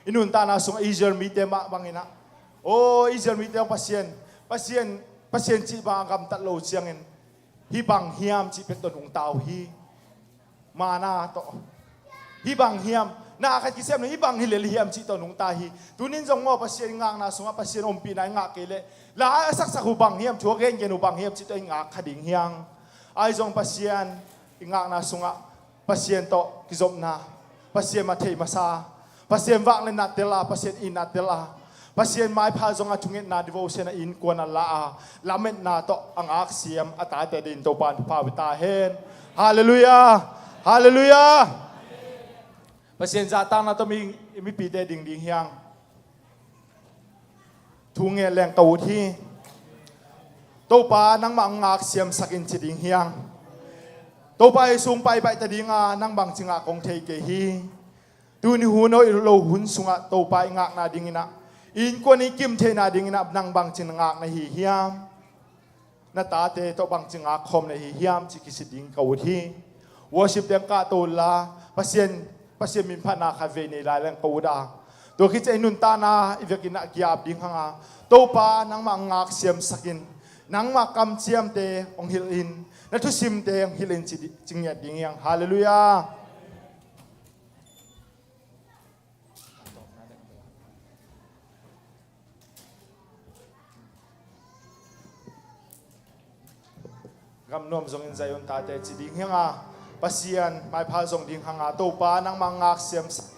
i nuntakna sungah Israel mite mah bangin ah, aw, Israel mite hong Pasian, Pasian, Pasian cih bang a gamtat lo ciangin, hih bang hiam cih bek tawh nungta uh hi. Manna tawh, hih bang hiam, na khat kisem lo, hih bang hi lel hiam cih tawh nungta hi. Tunin zong maw, Pasian i ngakna sungah Pasian ompihna i ngah kei leh, la a saksak uh bang hiam, thu a gengen uh bang hiam cih tawh i ngak kha ding hi hang. Ahi zong Pasian i ngakna sungah Pasian tawh kizopna, Pasian mah thei masa, Pasian vangliatna tel a, Pasian itna tel a, Pasian maipha zong a thungetna devotion a innkuan a la a, lametna tawh a ngaksiam a tate ding Topa in thupha pia ta hen. Halleluiah. Halleluiah. Pasian zahtakna tawh mi, mipite ding ding hi hang. Thu ngen leng ka ut hi. Topa, nangmah hong ngak siamsak in ci ding hiam? Topa Jesu hong paipaih ta dinga nang bangci ngak kong thei kei hi. Tuni hun aw i lo hun sungah Topa i ngakna dinginah, i innkuan i kim theihna dinginah nang bangci ngak na hi hiam? Na tate tawh bangci ngak khawm na hi hiam ci kisit ding ka ut hi. Worship teng kahto la, Pasian, Pasian minphatna khat vei nei lai leng ka ut a. Tua khit ciang i nuntakna i vekin a ki-ap ding hanga, Topa nangmah ngak siamsak in, nangmah kamciamte hong hilh in, na thusimte hong hilh in ci di-, ci ngiat ding hiang. Halleluiah. Gam nuam zongin Zion tate ci ding hianga, Pasian maipha zong ding hanga, Topa nangmah ngak siamsak,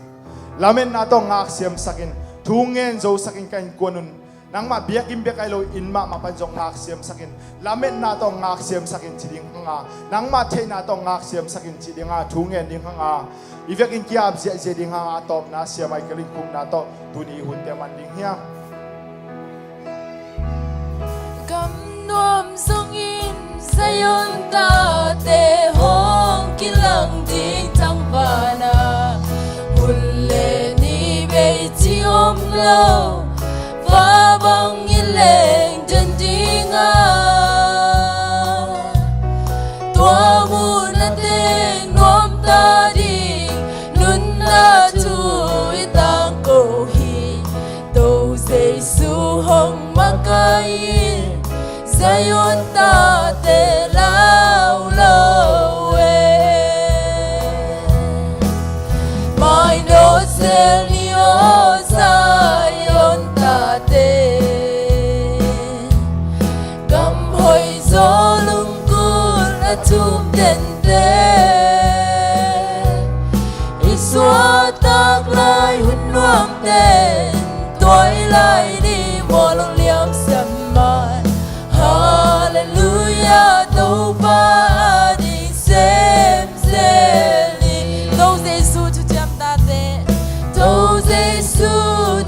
lametna tawh ngak siamsak in, thu ngen zosak in ka innkuan un, nangmah biakinn bek ahi lo in mahmah pan zong ngak siamsak in, lametna tawh ngak siamsak in ci ding hanga, nangmah theihna tawh ngak siamsak in ci dinga thu ngen ding hanga, i vekin ki-ap ziahziah ding hanga, a tawpna siamai kalin khupna tawh tuni i hunte man ding hiang. Gam nuam zongin Zion tate hong kilang ding tangvana, hun le ni bei ci om lo, va bang i leng den dinga, tua mun a teng nuam ta ding, nunna thu i tangko hi. To Jesu hong makai in, Zion tate lau lo e. Mai no sel ni o Zion tate, gam hoi zo lungkul a thum tente, i suahtak lai hun nuam ten, tuai lai ni mual liam siam man. Halleluiah, Topa a ding sem zel ni. To Jesu thuciam tate, To Jesu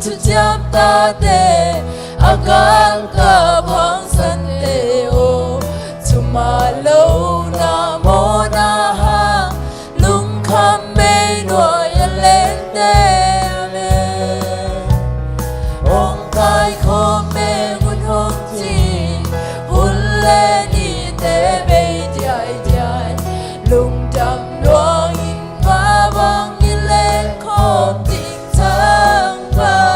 thuciam tate, a galkap hang sante aw, thuma lo na mawna hang, lungkham mei nuai a lente me. Hong kaikhawm meng hun hong ci, hun le nite bei diaidiai, lungdam luangin va bang i leng khawm ding tangvana.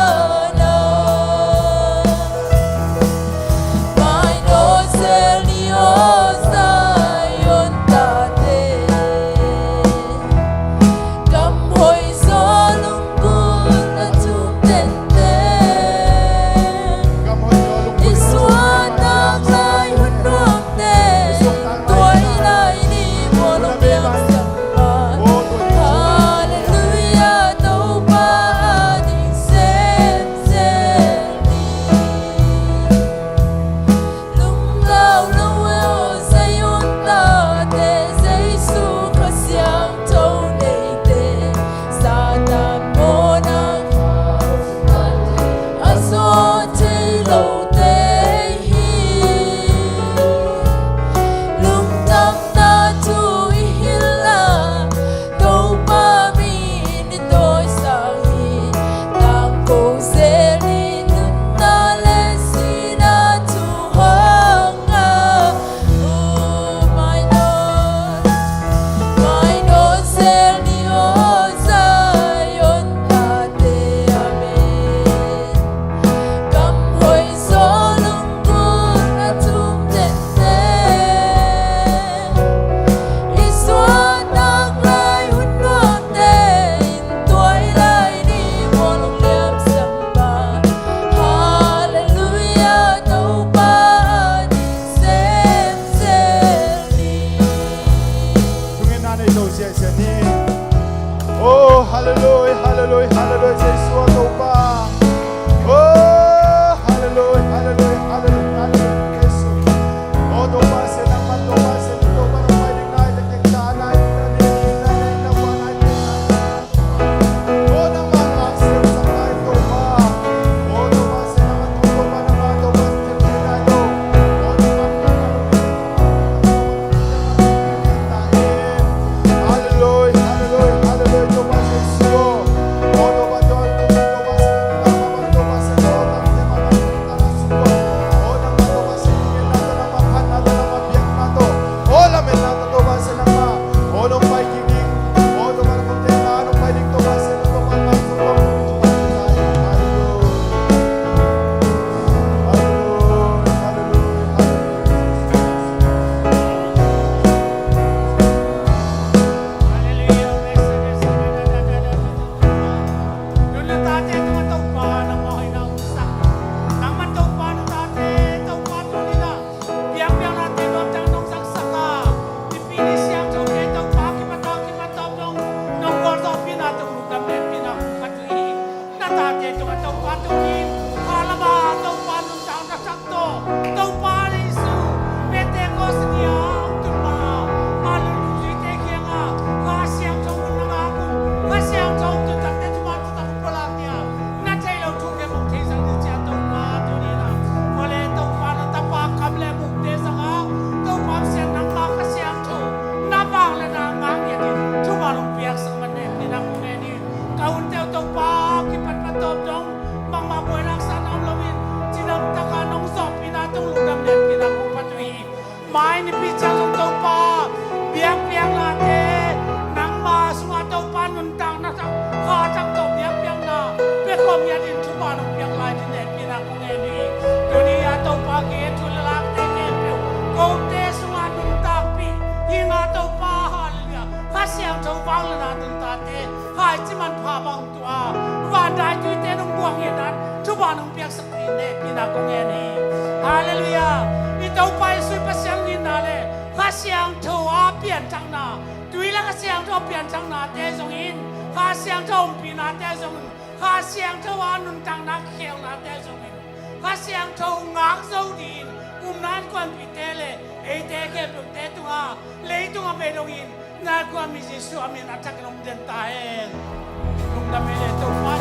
Tua Topa tuni in, a lama Topa nuntakna thak tawh, Topa Jesu, Pentecost ni a hong tun ma, a lungduite kiangah, Kha Siangtho hun na ngak uh, Kha Siangtho hun takte thuman taktak uh pulak dia, na thei lo thu khempeuh hong theisak ding ci a Topa tuni in a, tua leh Topa na tapa kam leh mukte zangah, Topa Pasian nangma Kha Siangtho, na vang le na ngak ngiat in, thuman hong piaksak man na hehpihna kong ngen hi. Ka hunte uh Topa, kipat patawp dong, bangmah buaina haksa na om loin, cidam takin nong zawhpihna tawh lungdam ngetpihna kong phat uh hi. Mai nipi ciang zong Topa, biakpiaknate, nangma sungah Topa nuntakna thak, kha thak tawh biakpiakna pia khawm ngiat in thupha nong piak lai ding ngetpihna kong ngen uh hi. Tuni a Topa kiang thu le lakte khempeuh, kote sungah nuntakpih, hi nga Topa, hallelujah, Kha Siangtho vangliatna nuntakte, hai ci manpha bang tua, van daituite nong buang ngiat dan, thupha nong piaksak ding ngetpihna kong ngen hi. Hallelujah. I Topa Jesu Pasian itna le Kha Siangtho a pianthakna, tui le Kha Siangtho a pianthaknate zongin, Kha Siangtho ompihnate zongin, Kha Siangtho a nuntakna kikhelnate zongin, Kha Siangtho ngak zo dingin upna innkuanpihte le eite khempeuhte tungah, leitung a bei dongin na innkuanpih Jesu a min a thakin hong den ta hen. Lungdam hi le Topa,